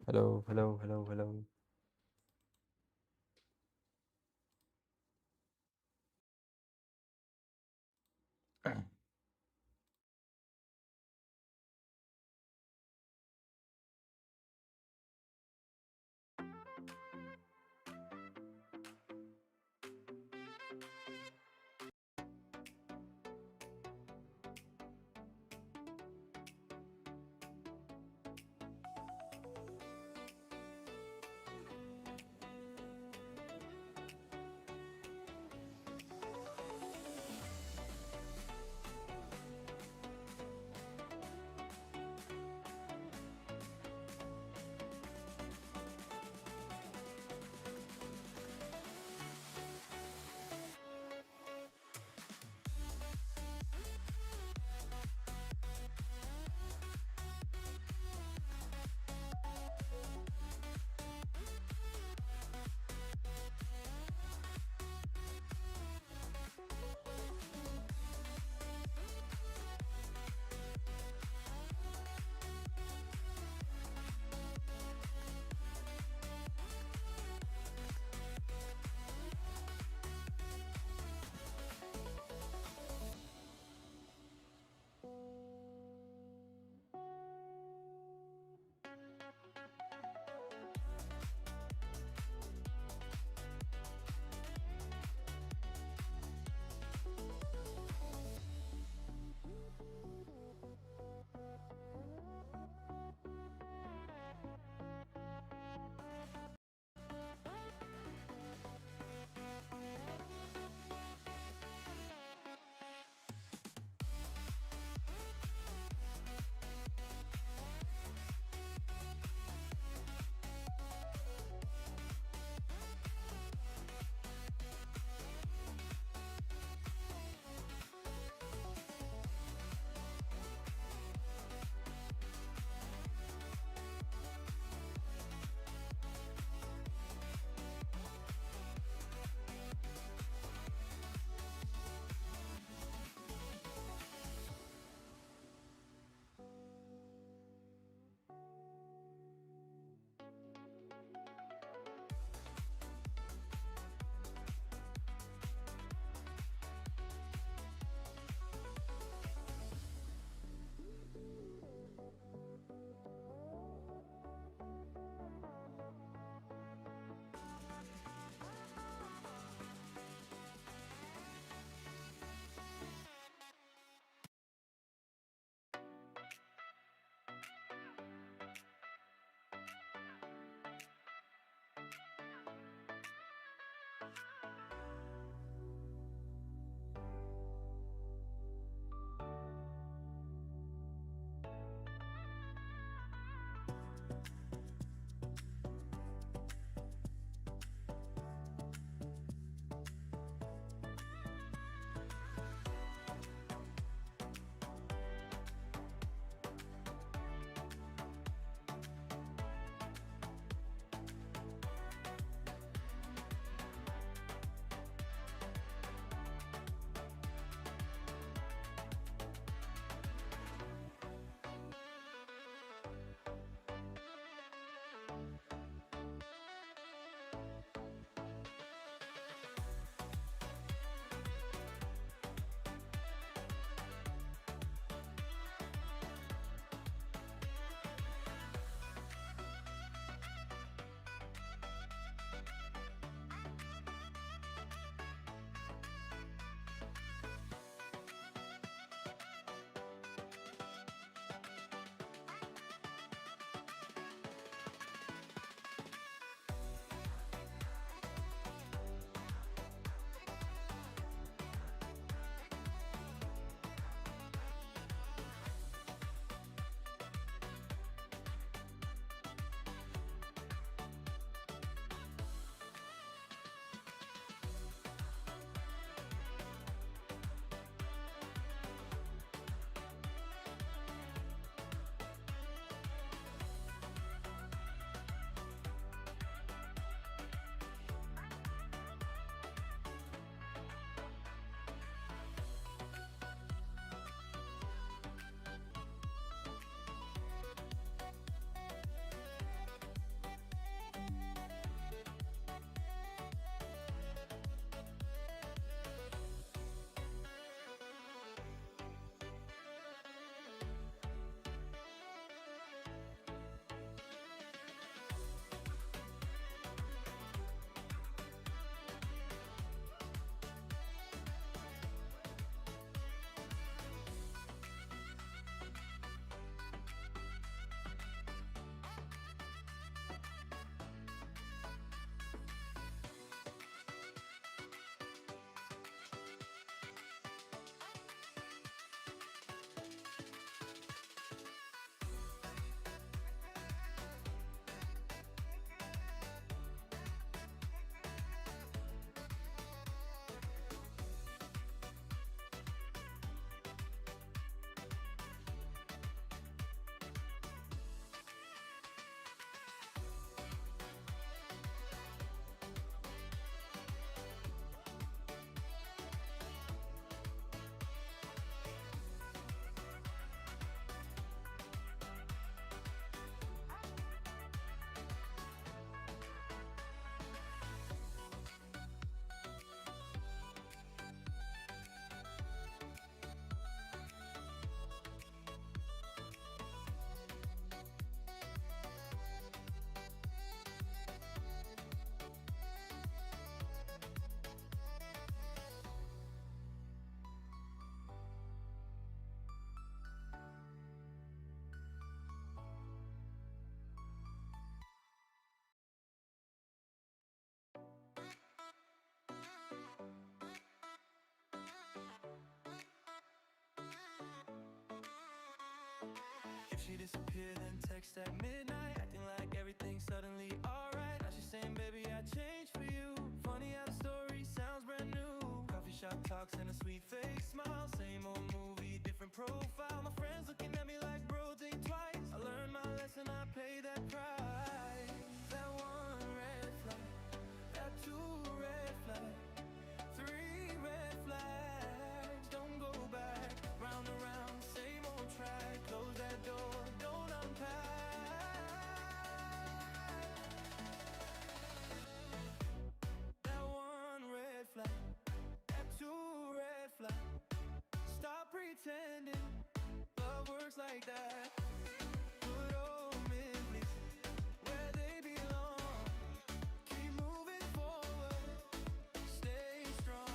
Hello, hello, hello, hello. If she disappeared, then text at midnight, acting like everything's suddenly alright. Now she's saying, "Baby, I changed for you." Funny how the story sounds brand new. Coffee shop talks and a sweet fake smile. Same old movie, different profile. My friends looking at me like, "Bro, think twice." I learned my lesson, I paid that price. That one red flag, that two red flag, three red flags. Don't go back. Round and round, same old track. Close that door, don't unpack. That one red flag, that two red flag. Stop pretending love works like that. Put old memories where they belong. Keep moving forward. Stay strong.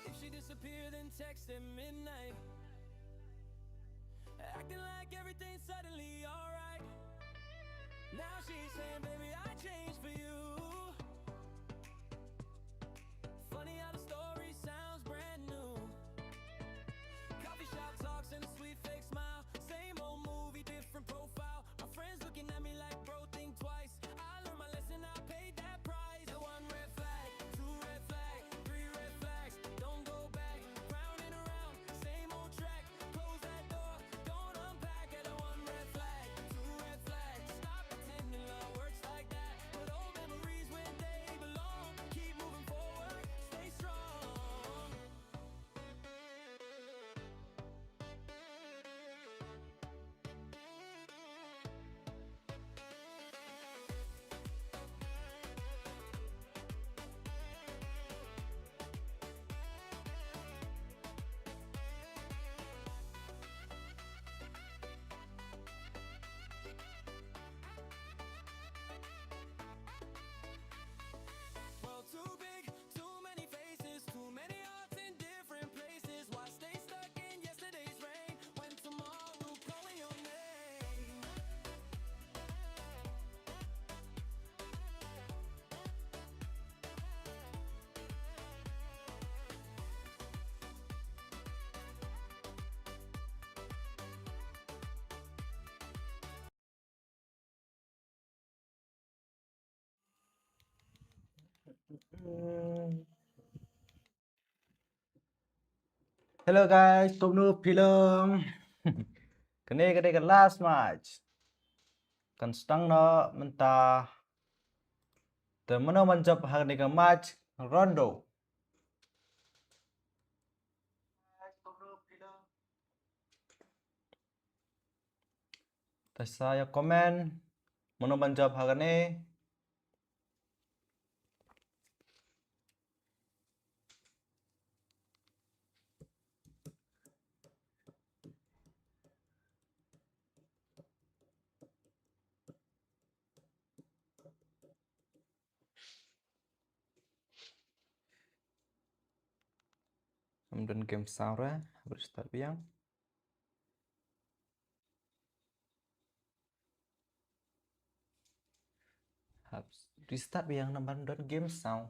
If she disappeared, then text at midnight, acting like everything's suddenly alright. Now she's saying, "Baby, I changed for you." Funny how the story sounds brand new. Coffee shop talks and a sweet fake smile. Same old movie, different profile. My friends looking at me like, "Bro, think twice." I learned my lesson, I paid that price. The one red flag, two red flag, three red flags. Don't go back. Round and around, same old track. Close that door, don't unpack. At a one red flag, two red flags. Stop pretending love works like that. Put old memories where they belong. Keep moving forward, stay strong. World too big, too many faces, too many hearts in different places. Why stay stuck in yesterday's rain when tomorrow calling your name? Hello guys, kumno phi long? Kane ka dei ka last match. Kan sdang noh mynta. Te mano ban jop ha kane ka match rondo? Te sa ïa comment mano ban jop ha kane. Ym don game sound re, hap restart biang. Hap restart biang namar ym don game sound.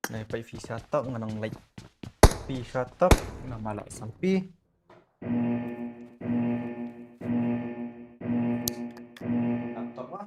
Nai peit phi sha tok, nga nang leit phi sha tok, namar la sampi. Laptop ah.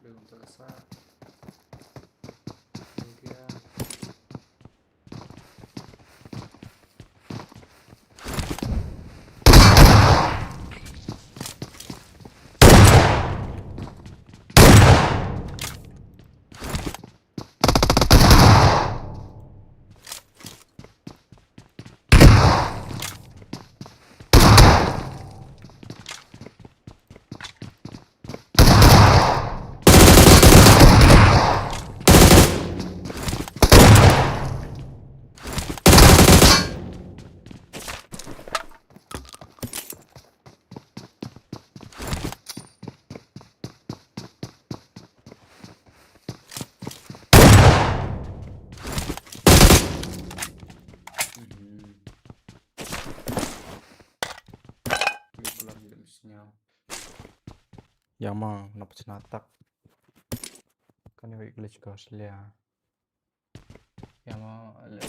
Belum terasa. Kemudian Yang ma nap chna tak. Kan wei glitch ka slia. Yang ma leh.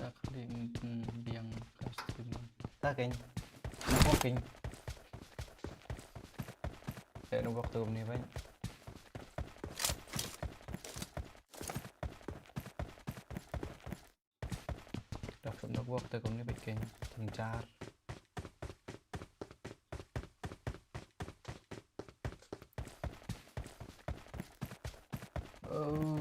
Klik, mm, biang ka stream. Ta keng. Network keng. Eh, network tu ni bang. Dah pun network tu ni bang keng. Keng jar. Oh.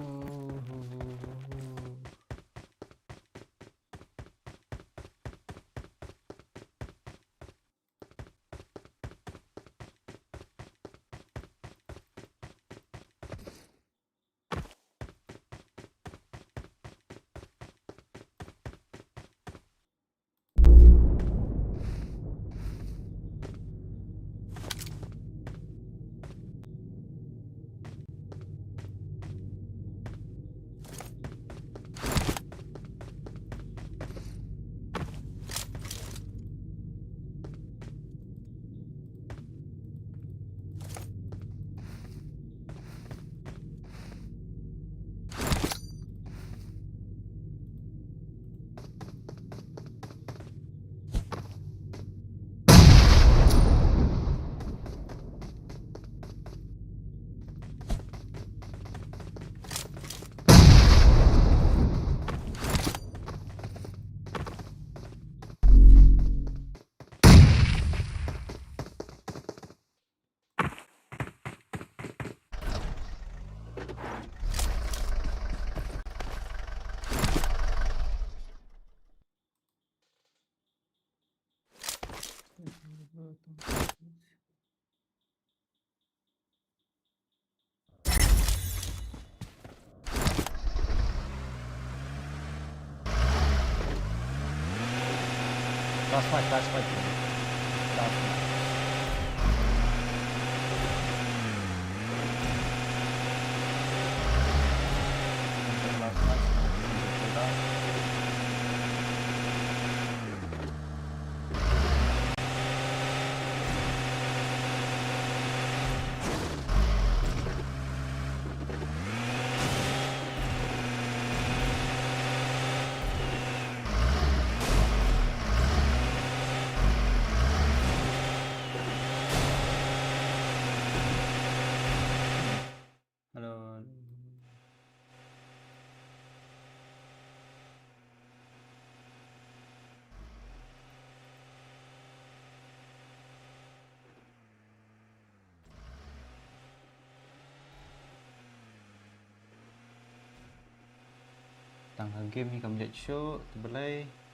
Last match, last match. Last match. Last match. Hello. Tang ha game hi kam leit shuh, te balei?